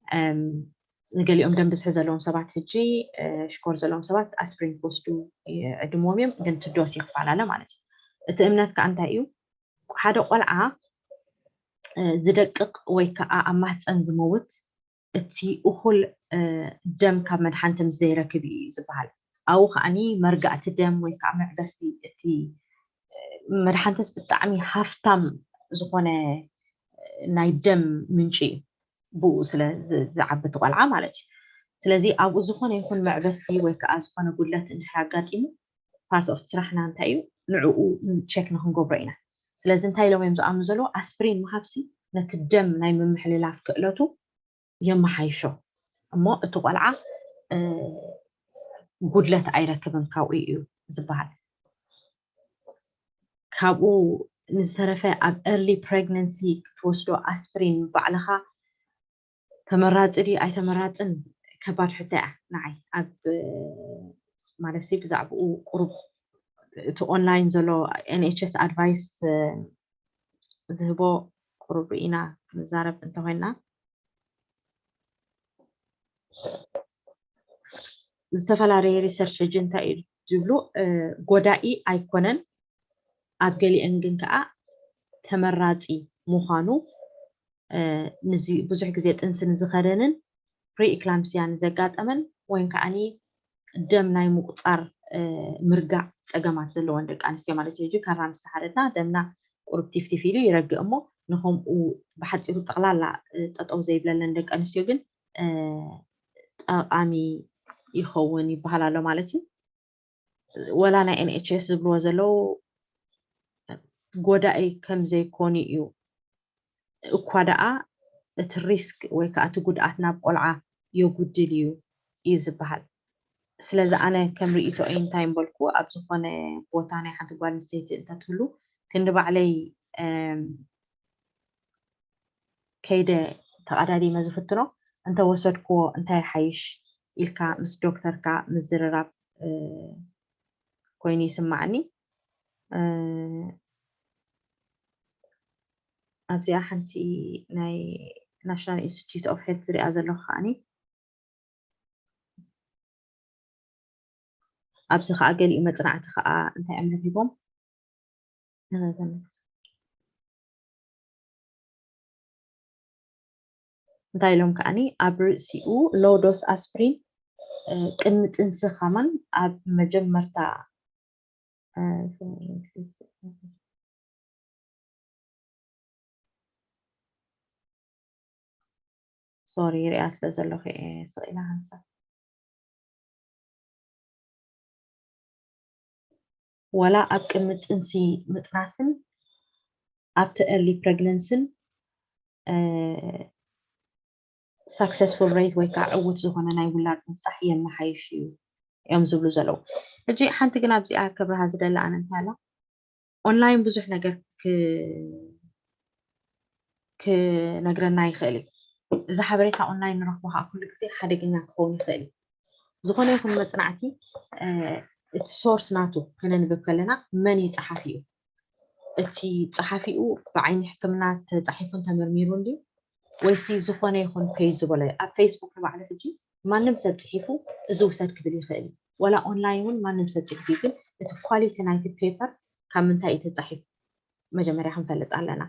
እም፣ ንገሊኦም ደም ብዝሒ ዘለዎም ሰባት ሕጂ፣ እ፣ ሽኮር ዘለዎም ሰባት ኣስፕሪን ክወስዱ ይዕድምዎም እዮም፣ ግን እቲ ዶስ ይፈላለ ማለት እዩ። እቲ እምነት ከዓ እንታይ እዩ? ሓደ ቆልዓ፣ እ፣ ዝደቅቕ ወይ ከዓ ኣብ ማህፀን ዝመውት እቲ እኹል፣ እ፣ ደም ካብ መድሓንቲ ምስ ዘይረክብ እዩ ዝበሃል። ኣብኡ ከዓኒ መርጋእቲ ደም ወይ ከዓ መዕበስቲ እቲ፣ እ፣ መድሓንትስ ብጣዕሚ ሃፍታም ዝኾነ፣ እ፣ ናይ ደም ምንጪ እዩ። ብኡ ስለ ዝ-፣ ዝዓቢ እቲ ቆልዓ ማለት እዩ። ስለዚ ኣብኡ ዝኾነ ይኹን መዕበስቲ ወይ ከዓ ዝኾነ ጉድለት እንድሕር ኣጋጢሙ ፓርት ኦፍ ስራሕና እንታይ እዩ? ንዕኡ ቸክ ንክንገብሮ ኢና። ስለዚ እንታይ ኢሎም እዮም ዝኣምኑ ዘለዉ? ኣስፕሪን ምሃብሲ ነቲ ደም ናይ ምምሕልላፍ ክእለቱ የመሓይሾ እሞ እቲ ቆልዓ፣ እ፣ ጉድለት ኣይረክብን ካብኡ እዩ ዝበሃል። ካብኡ ንዝተረፈ ኣብ ኤርሊ ፕሬግነንሲ ክትወስዶ ኣስፕሪን ባዕልኻ ተመራፂ ድዩ ኣይተመራፅን ከባድ ሕቶ እያ ንዓይ። ኣብ፣ ማለት ሲ ብዛዕባኡ ቁሩብ እቲ ኦንላይን ዘሎ ኤን ኤች ኤስ ኣድቫይስ፣ እ፣ ዝህቦ ቁሩብ ኢና ክንዛረብ እንተኮይና፣ ዝተፈላለየ ሪሰርች ሕጂ እንታይ እዩ ዝብሉ፣ እ፣ ጎዳኢ ኣይኮነን፣ ኣብ ገሊአን ግን ከዓ ተመራፂ ምዃኑ፣ እ፣ ንዚ ብዙሕ ግዜ ጥንሲ ንዝኸደንን ፕሪ ኢክላምሲያ ንዘጋጠመን ወይን ከዓኒ ደም ናይ ምቁፃር፣ እ፣ ምርጋዕ ፀገማት ዘለወን ደቂ ኣንስትዮ ማለት እዩ። ሕጂ ካራ ምስ ተሓደትና ደምና ቁሩብ ቲፍቲፍ ኢሉ ይረግእ እሞ ንከምኡ ብሓፂሩ ጠቕላላ፣ እ፣ ጠጠው ዘይብለለን ደቂ ኣንስትዮ ግን፣ እ፣ ጠቓሚ ይኸውን ይበሃል ኣሎ ማለት እዩ። ወላ ናይ ኤን ኤች ኤስ ዝብልዎ ዘለዉ ጎዳኢ ከም ዘይኮኑ እዩ። እኳ ደኣ እቲ ሪስክ ወይ ከዓ እቲ ጉድኣት ናብ ቆልዓ የጉድል እዩ እዩ ዝበሃል። ስለዚ ኣነ ከም ርእይቶ'ይ እንታይ ምበልኩ፣ ኣብ ዝኾነ ቦታ ናይ ሓንቲ ጓል ኣንስተይቲ እንተትህሉ ክንዲ ባዕለይ፣ እም፣ ከይደ ተቐዳዲመ ዝፍትኖ፣ እንተወሰድክዎ እንታይ ይሓይሽ ኢልካ ምስ ዶክተርካ ምዝርራብ፣ እ፣ ኮይኑ ይስማዓኒ። እ፣ ኣብዚኣ ሓንቲ ናይ ናሽናል ኢንስቲትዩት ኦፍ ሄልት ዝሪኣ ዘለኹ ከዓኒ ኣብዚ ከዓ ገሊኡ መፅናዕቲ ከዓ እንታይ እዮም ረኪቦም? እንታይ ኢሎም ከዓኒ ኣብ ርእሲኡ ሎው ዶስ ኣስፕሪን ቅድሚ ጥንሲ ከማን ኣብ መጀመርታ ሶሪ ሪኣ ስለ ዘለኹ እየ ስቕ ኢላ ሓንሳብ ወላ ኣብ ቅድሚ ጥንሲ ምጥናስን ኣብቲ ኤርሊ ፕረግነንስን ሳክሰስፉል ሬት ወይ ከዓ ዕውት ዝኾነ ናይ ውላድ ምብፃሕ የመሓይሽ እዩ እዮም ዝብሉ ዘለዉ። ሕጂ ሓንቲ ግን ኣብዚኣ ክብርሃ ዝደሊ ኣነ እንታይ ኣላ ኦንላይን ብዙሕ ነገር ክነግረና ይኽእል እዩ። እዚ ሓበሬታ ኦንላይን ንረክቦ ከዓ ኩሉ ግዜ ሓደገኛ ክኸውን ይኽእል እዩ። ዝኾነ ይኹን መፅናዕቲ እቲ ሶርስ ናቱ ከነንብብ ከለና መን እዩ ፀሓፊኡ? እቲ ፀሓፊኡ ብዓይኒ ሕክምና ተፃሒፉን ተመርሚሩን ድዩ ወይሲ ዝኾነ ይኹን ፔጅ ዝበሎ እዩ? ኣብ ፌስቡክ ንባዕሉ ሕጂ ማንም ሰብ ፅሒፉ እዚ ውሰድ ክብል ይኽእል እዩ። ወላ ኦንላይን እውን ማንም ሰብ ፅሒፉ እዩ። ግን እቲ ኳሊቲ ናይቲ ፔፐር ካብ ምንታይ እዩ ተፃሒፉ መጀመርያ ክንፈልጥ ኣለና።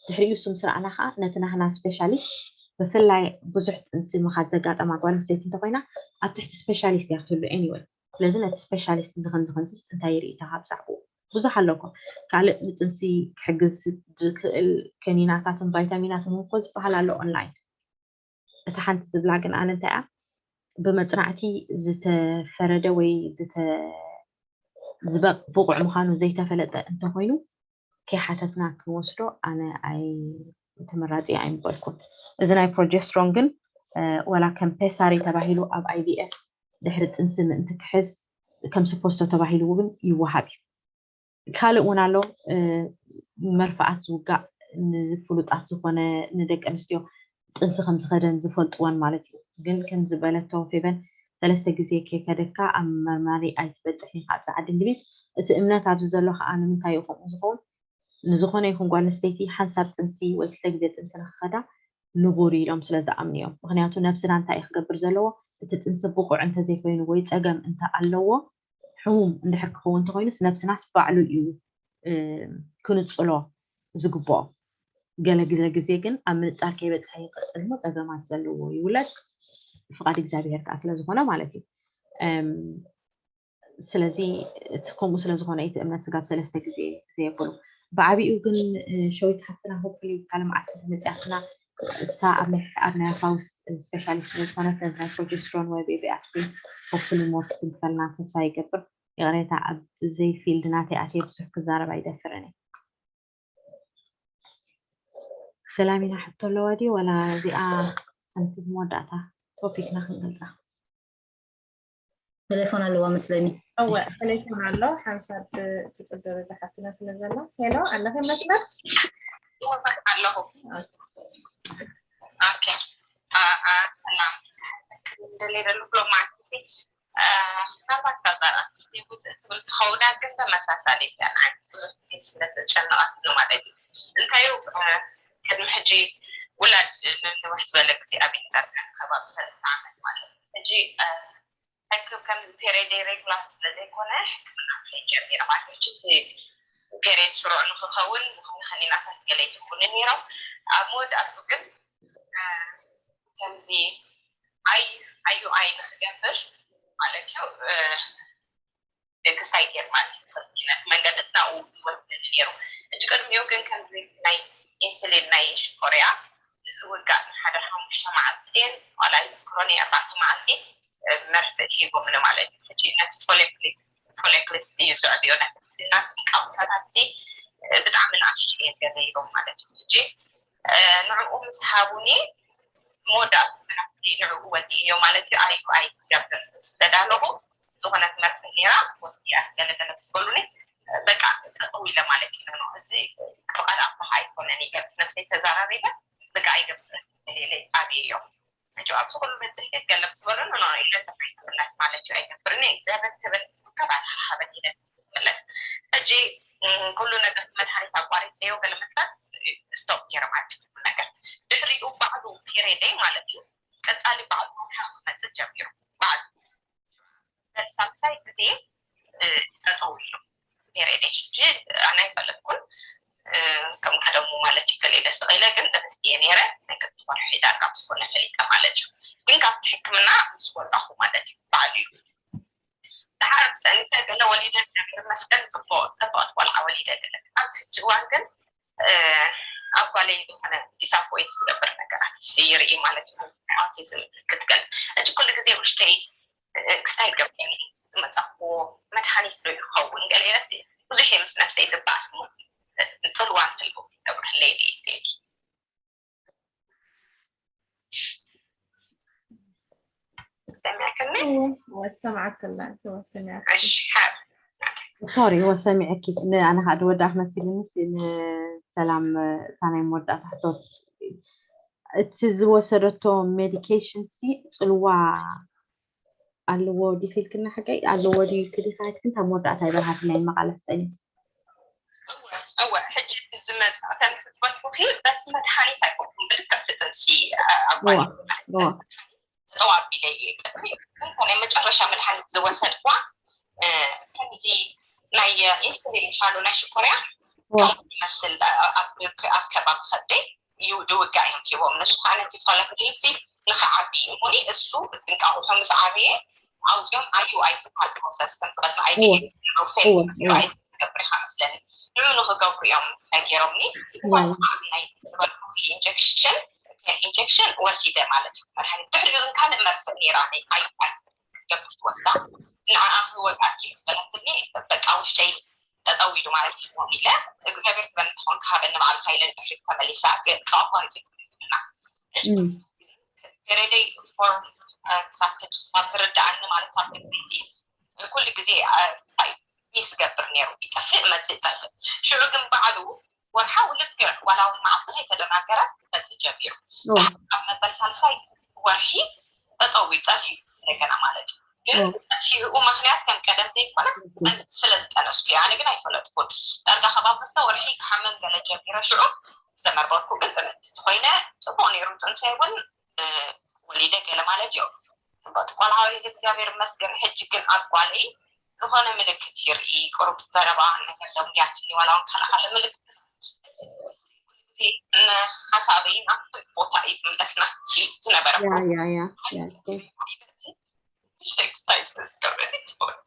ድሕሪኡ እሱ ምስ ረኣና ከዓ ነቲ ናህና ስፔሻሊስት ብፍላይ ብዙሕ ጥንሲ ምኻድ ዘጋጠማ ጓል ኣንስተይቲ እንተኮይና ኣብ ትሕቲ ስፔሻሊስት እያ ክትህሉ anyway። ስለዚ ነቲ ስፔሻሊስት እዚ ከምዚ ከምዚስ እንታይ ርኢቶ ካብ ዛዕብኡ ብዙሕ ኣሎ እኮ ካልእ ንጥንሲ ክሕግዝ ዝክእል ከኒናታትን ቫይታሚናትን እውን እኮ ዝበሃል ኣሎ ኦንላይን። እታ ሓንቲ ዝብላ ግን ኣነ እንታይ እያ ብመፅናዕቲ ዝተፈረደ ወይ ዝተ ዝበቅ ብቑዕ ምዃኑ ዘይተፈለጠ እንተኾይኑ ከይሓተትና ክንወስዶ ኣነ ኣይ ተመራፂ ኣይምበልኩን። እዚ ናይ ፕሮጀስትሮን ግን ወላ ከም ፔሳሪ ተባሂሉ ኣብ ኣይቪኤፍ ድሕሪ ጥንሲ ምእንቲ ክሕዝ ከም ስፖስቶ ተባሂሉ እውን ይወሃብ እዩ። ካልእ እውን ኣሎ መርፍኣት ዝውጋእ ንፍሉጣት ዝኾነ ንደቂ ኣንስትዮ ጥንሲ ከም ዝኸደን ዝፈልጥወን ማለት እዩ። ግን ከም ዝበለቶ ፌቨን ሰለስተ ግዜ ከይከደካ ኣብ መርማሪ ኣይትበፅሕን ኢኻ ኣብዚ ዓዲ እንግሊዝ። እቲ እምነት ኣብዚ ዘሎ ከዓ ንምንታይ እዩ ከምኡ ዝኸውን? ንዝኾነ ይኹን ጓል ኣንስተይቲ ሓንሳብ ጥንሲ ወይ ክልተ ግዜ ጥንሲ ንክኸዳ ንቡር ኢሎም ስለ ዝኣምኑ እዮም። ምክንያቱ ነብስና እንታይ እዩ ክገብር ዘለዎ? እቲ ጥንሲ ብቑዕ እንተዘይኮይኑ ወይ ፀገም እንተ ኣለዎ ሕሙም እንድሕር ክኸውን እንተኮይኑስ ነብስናስ ባዕሉ እዩ ክንፅሎ ዝግብኦ። ገለ ግለ ግዜ ግን ኣብ ምንፃር ከይበፅሐ ይቐፅል እሞ ፀገማት ዘለዎ ይውለድ። ፍቓድ እግዚኣብሄር ከዓ ስለ ዝኾነ ማለት እዩ። ስለዚ እቲ ከምኡ ስለ ዝኾነ እቲ እምነት ስጋብ ሰለስተ ግዜ ዘየብሉ ብዓብኡ ግን ሸዊት ሓፍትና ሆፕሊ ካልእ መዓልቲ ተመፅያትና እሳ ኣብ ናይ ኣብ ናይ ኣፋውስ ስፔሻሊስት ስለ ዝኾነት ነዚ ናይ ፕሮጀስትሮን ወይ ቤቢ ኣስፕሪን ሆፕሊ ሞር ክትንክፈልና ተስፋ ይገብር። ይቕሬታ ኣብ ዘይ ፊልድ ናተይ ኣትየ ብዙሕ ክዛረብ ኣይደፍርን እየ። ሰላሚና ሕቶ ኣለዋ ድዩ ዋላ እዚኣ ሓንቲ መወዳእታ ቶፒክና ክንገልፃ? ቴሌፎን ኣለዋ መስለኒ። እወ ቴሌፎን ኣሎ ሓንሳብ ትፅበ በዛ ሓፍትና ስለ ዘላ። ሄሎ ኣለኺ መስመር? ኣለኹ። ኦኬ ሰላም። ደሌ ደሉ ብሎ ማለት ምናልባት ካብ ዛራ ትብል ትኸውዳ ግን ተመሳሳሊ እያ። ንዓይ ብዙሕ ግዜ ስለተጨነቐት ነው ማለት እዩ። እንታይ እዩ ቅድሚ ሕጂ ውላድ ንንውሕ ዝበለ ግዜ ኣብ ኢንተርነት ከባቢ ሰለስተ ዓመት ማለት እዩ። ሕጂ ሕክብ ከምዚ ፔሬድ ሬጉላር ስለዘይኮነ ሕክምና ከይጀሚረ ማለት ሕጂ ፔሬድ ስሩዕ ንክኸውን ዝኾነ ከኒናታት ገለ ይህቡኒ ነይሮም። ኣብ መወዳእቱ ግን ከምዚ ኣይ ኣዩ ኣይ ንክገብር ማለት እዩ ክሳይ ገይር ማለት እዩ ተስኪነት መንገዲ ናብኡ ይወስደኒ ነይሩ። ሕጂ ቅድሚኡ ግን ከምዚ ናይ ኢንሱሊን ናይ ሽኮርያ ዝውጋእ ንሓደ ሓሙሽተ መዓልቲ ድየን ዋላ ይዝክሮን እየ ኣርባዕተ መዓልቲ መርፍእ ሂቦምኒ ማለት እዩ። ሕጂ ነቲ ፎሌክሊስ እዩ ዘዕብዮ ነቲ እናት ቃውታታት ብጣዕሚ ንኣሽቱ እየን ገለ ኢሎም ማለት እዩ። ሕጂ ንዕኡ ምስ ሃቡኒ መወዳእቱ መናፍቲ ንዕኡ ወዲእዮ ማለት እዩ። ኣይ ኣይ ክገብር ዝተዳለኹ ዝኾነት መርፍእ ነይራ ወስዲያ ገለገለ ምስ በሉኒ በቃ ጠጠው ኢለ ማለት እዩ። እዚ ፍቓድ ኣምላኽ ኣይኮነን ይገልፅ ነብሰይ ተዛራሪበ በቃ ኣይገብርን ኢለ ኣብየዮ። ሕጂ ኣብዚ ኩሉ በፂሒ ገለ ምስ በሉኒ ኖ ኢለ ተፋይተፍናስ ማለት እዩ ኣይገብርን እግዚኣብሔር ክብል ካብ ኣተሓሓበት ኢለ ትምለስ። ሕጂ ኩሉ ነገር መድሃኒት ኣቋሪፀዮ ገለ ምትላት ስቶፕ ገይረ ማለት እዩ ነገር ድሕሪኡ ባዕሉ ንእሽተይ ግዜ ጠጠው ኢሉ። ፔሬደይ ሕጂ ኣነ ኣይፈለጥኩን ከም ቀደሙ ማለት እዩ። ከሌለ ስቕ ኢለ ግን ተነስቲየ ነይረ። ናይ ክልተ ወርሒ ዳርጋ ምስ ኮነ ፈሊጠ ማለት እዩ። ግን ካብቲ ሕክምና ምስ ወጣኹ ማለት እዩ። ባዕሉ እዩ። ደሓር ፀኒሰ ገለ ወሊደ፣ እግዚኣብሔር ይመስገን፣ ፅቡቅ ፅብቅቲ ቆልዓ ወሊደ። ገለ ኣብዚ ሕጂ እዋን ግን ኣብ ጓለይ ዝኾነ ዲስኣፖይንት ዝገብር ነገራት ይርኢ ማለት እዩ። ናይ ኣውቲዝም ክትገል ሕጂ ኩሉ ግዜ ውሽጠይ ክስታይ ገብረኒ ዝመፃኹዎ መድሃኒት ዶ ይኸውን ገለ ኢለሲ ብዙሕ እየ ምስ ነብሰይ ዝባስ። ፅልዋ እንተልኩም ይገብረለይ። ሰሚዕክኒ? ሰማዕክላ ሰሚዕክ እሺ ሓር ሶሪ ወሰሚዐኪ ኣነ ከዓ ዝወዳእ መሲልኒ። ንሰላም እታ ናይ መወዳእታ ሕቶ፣ እቲ ዝወሰደቶ ሜዲኬሽን ሲ ፅልዋ ኣለዎ ዲፊልክና ሓቀይ ኣለዎ ድዩ ክዲካ ክትክን ካብ መወዳእታ ይበርሃት ናይ መቃለፍ ፀኒ እወ ሕጂ ዝመፅእ ከምዚ ዝበልኩኪ በቲ መድሓኒት ኣይኮንኩም ብልክዕ ትጥንሲ ኣጓ ጠዋቢለ እየ ናይ መጨረሻ መድሓኒት ዝወሰድኳ ከምዚ ናይ ኢንሱሊን ፋሉ ናይ ሽኮርያ ከምኡ ዝመስል ኣብ ከባቢ ከብደይ እዩ ድውጋእ እዮም ሂቦም። ንሱ ከዓ ነቲ ፋላክዴሲ ንክዓቢ እሙኒ እሱ ብጥንቃቑ ከም ዝዓበየ ኣውፅኦም ኣዩ ኣይ ዝበሃል ፕሮሰስ ከም ዝቐድሚ ኣይ ፌል ገብር ኢኻ መስለኒ ንዑ ንክገብሩ እዮም ነጊሮምኒ። እኳ ናይ ዝበልኩ ኢንጀክሽን ኢንጀክሽን ወሲደ ማለት እዩ። መድሓኒት ድሕሪኡ ግን ካልእ መርፍእ ነይራ ናይ ኣዩ ኣይ ክትገብር ትወስዳ ንዓኣ ክወጋእኪ ምስ በለትኒ በቃ ውሽጠይ ጠጠው ኢሉ ማለት እዩ ኢለ እግዚኣብሔር ክበል እንትኾን ክሃበኒ በዓልካ ኢለ ድሕሪት ተመሊሳ ግን ካብ ኣቋሪፀ ይክፍልና ገረደይ ፎርም ክሳብ ትርድኣኒ ማለት ካብ ትምህርቲ ኩሉ ግዜ ሚስ ገብር ነይሩ ይጠፍእ መፅእ ይጠፍእ ሽዑ ግን ባዕሉ ወርሓዊ ልክዕ ዋላ እውን መዓልቲ ከይተደናገረ ክመፅእ ጀሚሩ ኣብ መበል ሳልሳይ ወርሒ ጠጠው ይጠፍዩ እንደገና ማለት እዩ ግን ጠፊኡ ምክንያት ከም ቀደም ዘይኮነስ ስለ ዝጠነስኩ ኣነ ግን ኣይፈለጥኩን ዳርጋ ከባቢ ክልተ ወርሒ ክሓመም ገለ ጀሚረ ሽዑ ዝተመርመርኩ ግን ጥንስቲ ኮይነ ፅቡቅ ነይሩ ጥንሰይ እውን ወሊደ ገለ ማለት እዩ ፅቡቅ ቆልዓ ወሊደ እግዚኣብሔር ይመስገን ሕጂ ግን ኣብ ጓለይ ዝኾነ ምልክት ይርኢ ቁሩብ ዘረባ ነገር ደንጉያትኒ ዋላ እውን ካልእ ካልእ ምልክት ንሓሳበይ ናብቲ ቦታ እዩ ዝምለስ ናብቲ ዝነበረ ያ ያ ያ ያ ንሽተይ ክስታይ ስለ ዝገብረኒ ትኸውን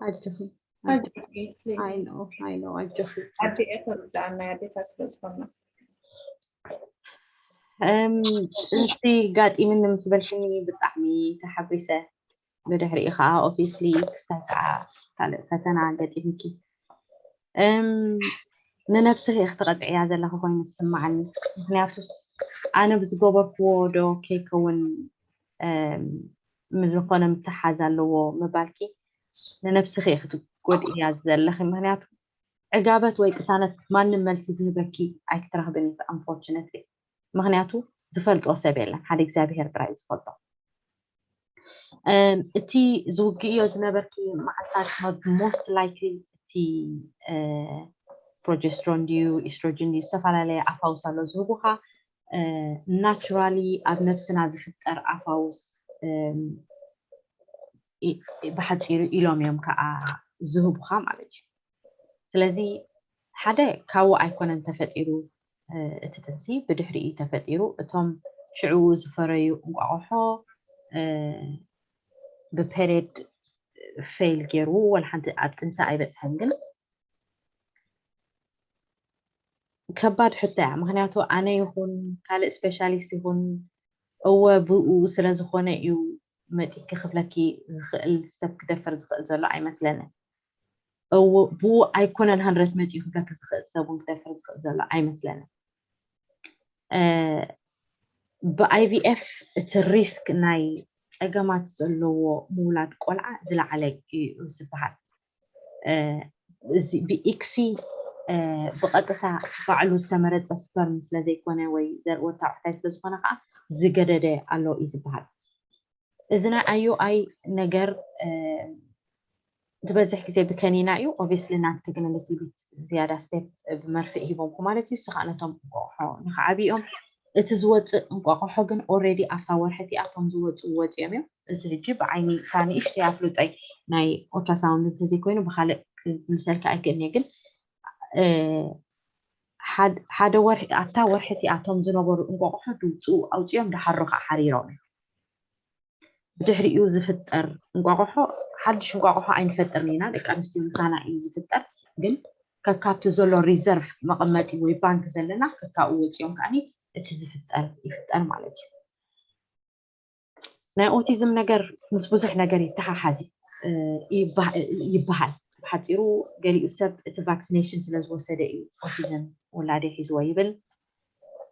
ኣጆኺ ኣጆኺ ፕሊዝ I know I know ኣጆኺ ኣዴኣ ተረድኣና ኣዴታት ስለ ዝኾና እም፣ ጥንሲ ጋጢምኒ ምስ በልክኒ ብጣዕሚ ተሓጒሰ። ብድሕሪኡ ከዓ ኦብቪስሊ ክስታይ ከዓ ካልእ ፈተና ገጢምኪ። እም፣ ንነብስኺ ኢኺ ትቐፅዕያ ዘለኺ ኮይኑ ዝስማዓኒ። ምክንያቱስ ኣነ ብዝገበርክዎ ዶ ከይከውን እም፣ ምስ ዝኾነ ምትሓዝ ኣለዎ ምባልኪ ንነብስኺ ኢኺ ትጎድእያ ዘለኺ። ምክንያቱ ዕጋበት ወይ ቅሳነት ማንም መልሲ ዝህበኪ ኣይክትረኽብን ኢኺ unfortunately። ምክንያቱ ዝፈልጦ ሰብ የለን፣ ሓደ እግዚኣብሄር ጥራይ እዩ ዝፈልጦ። እም፣ እቲ ዝውግእዮ ዝነበርኪ መዓልታት most likely እቲ ፕሮጀስትሮን ድዩ ኢስትሮጅን ድዩ ዝተፈላለየ ኣፋውስ ኣሎ ዝህቡኻ ናቹራሊ ኣብ ነብስና ዝፍጠር ኣፋውስ እም፣ ኢ- ብሓፂሩ ኢሎም እዮም ከዓ ዝህቡኻ ማለት እዩ። ስለዚ ሓደ ካብኡ ኣይኮነን ተፈጢሩ እ፣ እቲ ጥንሲ ብድሕሪኡ ተፈጢሩ እቶም ሽዕኡ ዝፈረዩ እንቋቑሖ እ፣ ብፔሬድ ፌል ገይሩ ወላ ሓንቲ ኣብ ጥንሲ ኣይበፅሐን ግን ከባድ ሕቶ እያ ምክንያቱ ኣነ ይኹን ካልእ ስፔሻሊስት ይኹን እወ ብኡ ስለ ዝኾነ እዩ መፂኪ ክብለኪ ዝኽእል ሰብ ክደፍር ዝኽእል ዘሎ ኣይመስለንን እው ብኡ ኣይኮነን ሃንድረት መፂኡ ክብለኪ ዝኽእል ሰብ እውን ክደፍር ዝኽእል ዘሎ ኣይመስለንን ብ IVF እቲ ሪስክ ናይ ፀገማት ዘለዎ ምውላድ ቆልዓ ዝለዓለ እዩ ዝበሃል እዚ ብኢክሲ ብቐጥታ ባዕሉ ዝተመረፀ ስፐርም ስለዘይኮነ ወይ ዘርእወታ ዕሕታይ ስለዝኮነ ከዓ ዝገደደ ኣሎ እዩ ዝበሃል እዚ ናይ IUI ነገር ዝበዝሕ ግዜ ብከኒና እዩ obviously ናት ቴክኖሎጂ ዝያዳ step ብመርፍእ ሂቦምኩ ማለት እዩ ስኻ ነቶም እንቆቕሖ ንክዓብዮም እቲ ዝወፅእ እንቋቑሖ ግን already ኣብታ ወርሒ እቲኣ እቶም ዝወፁ ወፂኦም እዮም። እዚ ሕጂ ብዓይኒ እታ ንእሽተይ ኣፍልጦይ ናይ ultrasound እንተዘይኮይኑ ብኻልእ ክምልሰልካ ኣይክእልን እየ። ግን ሓደ ወርሒ ኣብታ ወርሒ እቲኣ እቶም ዝነበሩ እንቋቑሖ ድውፅኡ ኣውፂኦም ድሓሩ ከዓ ሓሪሮም እዮም። ብድሕሪኡ ዝፍጠር እንቋቑሖ ሓድሽ እንቋቑሖ ኣይንፈጥርን ኢና፣ ደቂ ኣንስትዮ ምሳና እዩ ዝፍጠር። ግን ከካብቲ ዘሎ reserve መቐመጢ ወይ ባንክ ዘለና ከካብኡ ወፂኦም ከዓኒ እቲ ዝፍጠር ይፍጠር ማለት እዩ። ናይ ኦቲዝም ነገር ምስ ብዙሕ ነገር ይተሓሓዝ ይበሃል። ብሓፂሩ ገሊኡ ሰብ እቲ vaccination ስለዝወሰደ እዩ ኦቲዝም ውላደ ሒዝዎ ይብል።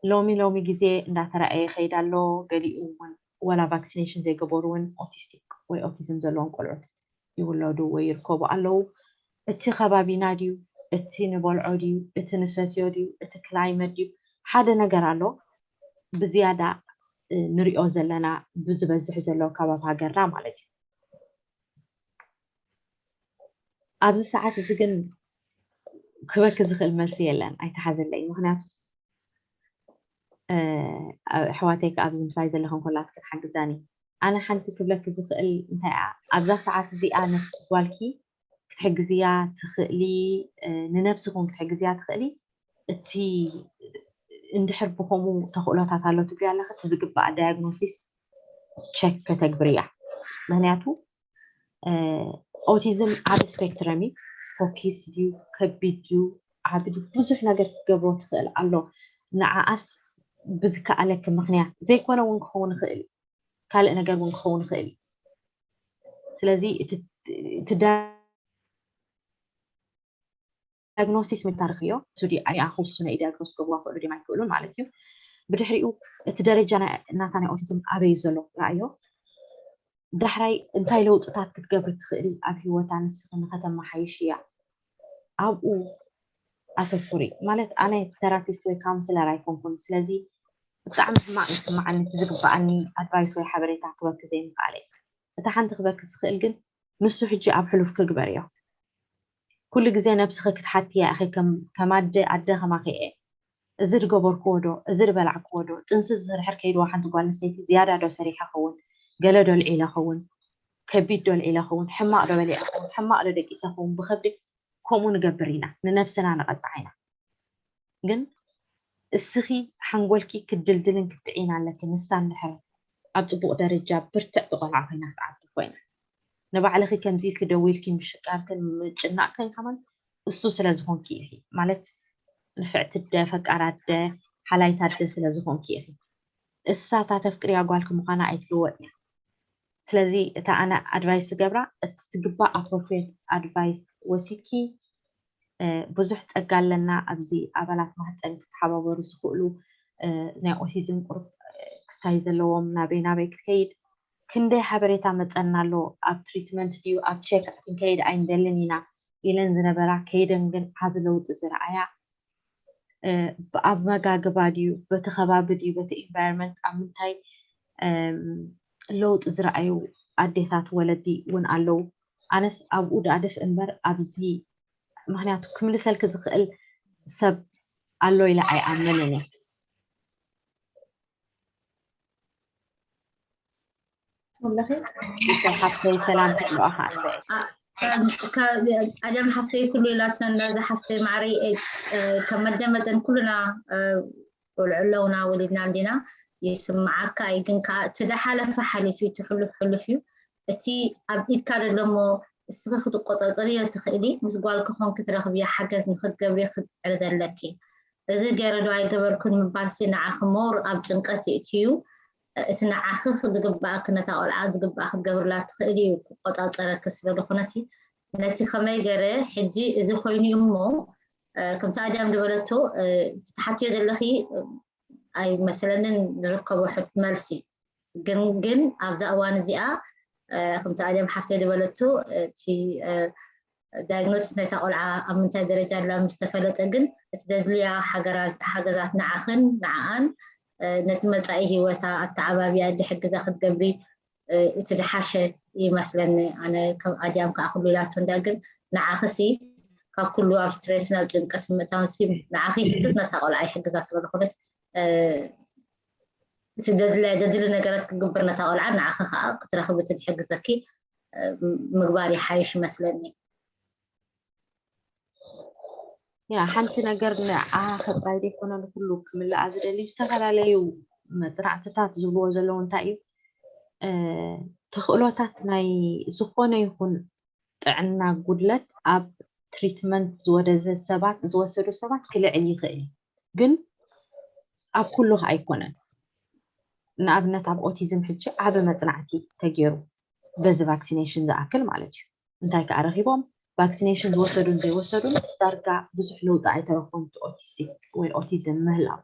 ሎሚ ሎሚ ግዜ እንዳተረኣየ ይኸይድ ኣሎ። ገሊኡ እውን ወላ vaccination ዘይገበሩ እውን ኦቲስቲክ ወይ ኦቲዝም ዘለዎም ቆልዑት ይውለዱ ወይ ይርከቡ ኣለዉ። እቲ ከባቢና ድዩ፣ እቲ ንበልዖ ድዩ፣ እቲ ንሰትዮ ድዩ፣ እቲ climate ድዩ፣ ሓደ ነገር ኣሎ ብዝያዳ ንሪኦ ዘለና ብዝበዝሕ ዘሎ ከባቢ ሃገርና ማለት እዩ። ኣብዚ ሰዓት እዚ ግን ክበኪ ዝኽእል መልሲ የለን፣ ኣይተሓዘለይ። ምክንያቱ ኣሕዋተይ ከ ኣብዚ ምሳይ ዘለኽን ኮላትክን ሓግዛኒ። ኣነ ሓንቲ ክብለኪ ዝኽእል እንታይ ኣብዛ ሰዓት እዚኣ ነፍሲ ጓልኪ ክትሕግዝያ ትኽእሊ፣ ንነብስኹም ክትሕግዝያ ትኽእሊ። እቲ እንድሕር ብኸምኡ ተኽእሎታት ኣሎ ትብሊ ኣለኺ፣ እቲ ዝግባእ ዳያግኖሲስ ቸክ ከተግብርያ። ምክንያቱ ኦቲዝም ዓቢ ስፔክትረም እዩ። ፎኪስ ድዩ፣ ከቢድ ድዩ፣ ዓቢ ድዩ፣ ብዙሕ ነገር ክትገብሮ ትኽእል ኣሎ። ንዓኣስ ብዝከኣለኪ ምክንያት ዘይኮነ እውን ክኸውን ይኽእል እዩ፣ ካልእ ነገር እውን ክኸውን ይኽእል እዩ። ስለዚ እቲ ዳያግኖሲስ ምታርክዮ ሱዲ ኣይ ኣኹ ሱነ ዳያግኖስ ክገብሩ ክኽእሉ ድም ኣይክእሉን ማለት እዩ። ብድሕሪኡ እቲ ደረጃ ናታ ናይ ኦቲዝም ኣበይ ዘሎ ረኣዮ። ዳሕራይ እንታይ ለውጥታት ክትገብሪ ትኽእሊ ኣብ ህይወታ ንስኺ ንኸተመሓይሽያ ኣብኡ ኣተኩሪ። ማለት ኣነ ተራፒስት ወይ ካውንስለር ኣይኮንኩን፣ ስለዚ ብጣዕሚ ሕማቕ ይስምዓኒ፣ እቲ ዝግብኣኒ ኣድቫይስ ወይ ሓበሬታ ክበኪ ዘይምኽኣለይ። እታ ሓንቲ ክበኪ ዝኽእል ግን ንሱ ሕጂ ኣብ ሕሉፍ ክግበር እዮ። ኩሉ ግዜ ነብስኺ ክትሓትያ ኢኺ፣ ከም ኣደ ኣደ ከማኺ እየ፣ እዚ ዝገበርክዎ ዶ፣ እዚ ዝበላዕክዎ ዶ፣ ጥንሲ ዝርሕር ከይድዋ ሓንቲ ጓል ኣንስተይቲ ዝያዳ ዶ ሰሪሐ ኸውን፣ ገለ ዶ ልዒለ ኸውን፣ ከቢድ ዶ ልዒለ ኸውን፣ ሕማቕ ዶ በሊዐ ኸውን፣ ሕማቕ ዶ ደቂሰ ኸውን፣ ብኸብዲ ከምኡ ንገብር ኢና፣ ንነብስና ንቐፅዓ ኢና። ግን እስኺ ሓንጎልኪ ክትድልድልን ክትጥዒን ኣለኪ። ንሳ እንድሕር ኣብ ፅቡቕ ደረጃ ብርትዕቲ ቆልዓ ኮይና ክትዓቢ ኮይና ንባዕልኺ ከምዚ ኢልኪ ደው ኢልኪ ምሽቃርክን ምጭናቕክን ከማን እሱ ስለ ዝኾንኪ ኢኺ። ማለት ንፍዕቲ ኣደ፣ ፈቃር ኣደ፣ ሓላይት ኣደ ስለ ዝኾንኪ ኢኺ። እሳ እታ ተፍቅርያ ጓልኪ ምዃና ኣይትልወጥን እያ። ስለዚ እታ ኣነ ኣድቫይስ ዝገብራ እቲ ዝግባእ ኣፕሮፕሪየት ኣድቫይስ ወሲድኪ ብዙሕ ፀጋ ኣለና ኣብዚ ኣባላት ማህፀን ክተሓባበሩ ዝኽእሉ ናይ ኦቲዝም ቁሩብ ክስታይ ዘለዎም ናበይ ናበይ ክከይድ ክንደይ ሓበሬታ መፀና ኣሎ ኣብ ትሪትመንት ድዩ ኣብ ቸክ ክንከይድ ኣይንደልን ኢና ኢለን ዝነበራ ከይደን ግን ዓቢ ለውጢ ዝረኣያ ብኣመጋግባ ድዩ በቲ ከባቢ ድዩ በቲ ኢንቫይሮንመንት ኣብ ምንታይ ለውጢ ዝረኣዩ ኣዴታት ወለዲ እውን ኣለዉ ኣነስ ኣብኡ ዳኣደፍ እምበር ኣብዚ ምክንያቱ ክምልሰልኪ ዝኽእል ሰብ ኣሎ ኢለ ኣይኣምንን እየ ሓፍተይ ሰላም ትብልኦ ከዓንበ ኣለም ሓፍተይ ኩሉ ኢላቶ ነዛ ሓፍተይ ማዕረይ ከም መደመጠን ኩሉና ቆልዑ ኣለውና ወሊድና እንዲና ይስምዓካ እዩ ግን ከዓ እቲ ዝሓለፈ ሓሊፉ እዩ እቲ ሕሉፍ ሕሉፍ እዩ እቲ ኣብ ኢድካ ደሎ እሞ እስኺ ክትቆፃፀርዮ ትኽእሊ ምስ ጓልኪ ኮንኪ ትረኽብዮ ሓገዝ ንክትገብርዮ ክትፅዕሪ ዘለኪ እዚ ገይረ ዶ ኣይገበርኩን ምባልሲ ንዓኺ ሞር ኣብ ጭንቀት ይእትዩ እቲ ንዓኺ ዝግባእኪ ነታ ቆልዓ ዝግባእ ክትገብርላ ትኽእሊ እዩ ክቆፃፀረኪ ስለዝኾነሲ ነቲ ከመይ ገይረ ሕጂ እዚ ኮይኑ እዩ እሞ ከምቲ ኣድያም ዝበለቶ ትሓትዮ ዘለኺ ኣይመስለንን ዝርከቦ ሕት መልሲ ግን ግን ኣብዛ እዋን እዚኣ ከምቲ ኣድያም ሓፍተይ ዝበለቶ እቲ ዳያግኖሲስ ናይታ ቆልዓ ኣብ ምንታይ ደረጃ ኣላ ምስ ተፈለጠ ግን እቲ ዘድልያ ሓገዛት ንዓኽን ንዓኣን ነቲ መፃኢ ሂወታ ኣተዓባቢያ ድሕግዛ ክትገብሪ እቲ ድሓሸ ይመስለኒ ኣነ ከም ኣድያም ከዓ ኩሉ ኢላቶ እንዳ ግን ንዓኽሲ ካብ ኩሉ ኣብ ስትሬስ ናብ ጭንቀት ምእታውንሲ ንዓኺ ይሕግዝ ነታ ቆልዓ ይሕግዛ ስለዝኮነስ እቲ ዘድሊ ነገራት ክግብር ነታ ቆልዓ ንዓኺ ከዓ ክትረኽቢ እቲ ዝሕግዘኪ ምግባር ይሓይሽ ይመስለኒ። ያ ሓንቲ ነገር ንዓኻ ጥራይ ዘይኮነ ንኩሉ ክምልኣ ዝደሊ ዝተፈላለዩ መፅናዕትታት ዝብልዎ ዘለዉ እንታይ እዩ ተኽእሎታት ናይ ዝኾነ ይኹን ጥዕና ጉድለት ኣብ ትሪትመንት ዝወደዘ ሰባት ዝወሰዱ ሰባት ክልዕል ይኽእል እዩ ግን ኣብ ኩሉ ከዓ ኣይኮነን ንኣብነት ኣብ ኦቲዝም ሕጂ ዓበ መፅናዕቲ ተገይሩ በዚ ቫክሲኔሽን ዝኣክል ማለት እዩ እንታይ ከዓ ረኪቦም ቫክሲኔሽን ዝወሰዱን ዘይወሰዱን ዳርጋ ብዙሕ ለውጢ ኣይተረክቦም ኦቲስቲክ ወይ ኦቲዝም ምህላው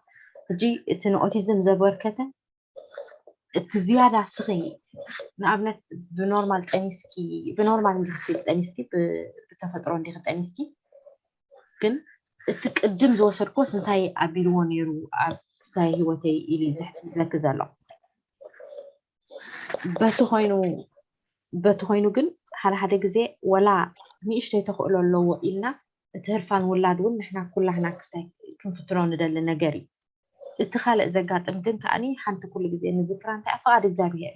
ሕጂ እቲ ንኦቲዝም ዘበርከተ እቲ ዝያዳ ስኺ ንኣብነት ብኖርማል ጠኒስኪ ብኖርማል እንዲክስል ጠኒስኪ ብተፈጥሮ እንዲክ ጠኒስኪ ግን እቲ ቅድም ዝወሰድኮስ እንታይ ኣቢልዎ ነይሩ ኣብ ክስታይ ህይወተይ ኢሉ ዘኪ ዘሎ በቲ ኮይኑ በቲ ኮይኑ ግን ሓደ ሓደ ግዜ ወላ ንእሽተይ ተኽእሎ ኣለዎ ኢልና እቲ ህርፋን ውላድ እውን ንሕና ኩላህና ክስታይ ክንፍትኖ ንደሊ ነገር እዩ እቲ ካልእ ዘጋጥም ግን ከዓኒ ሓንቲ ኩሉ ግዜ ንዝክራ እንታይ ፍቓድ እግዚኣብሄር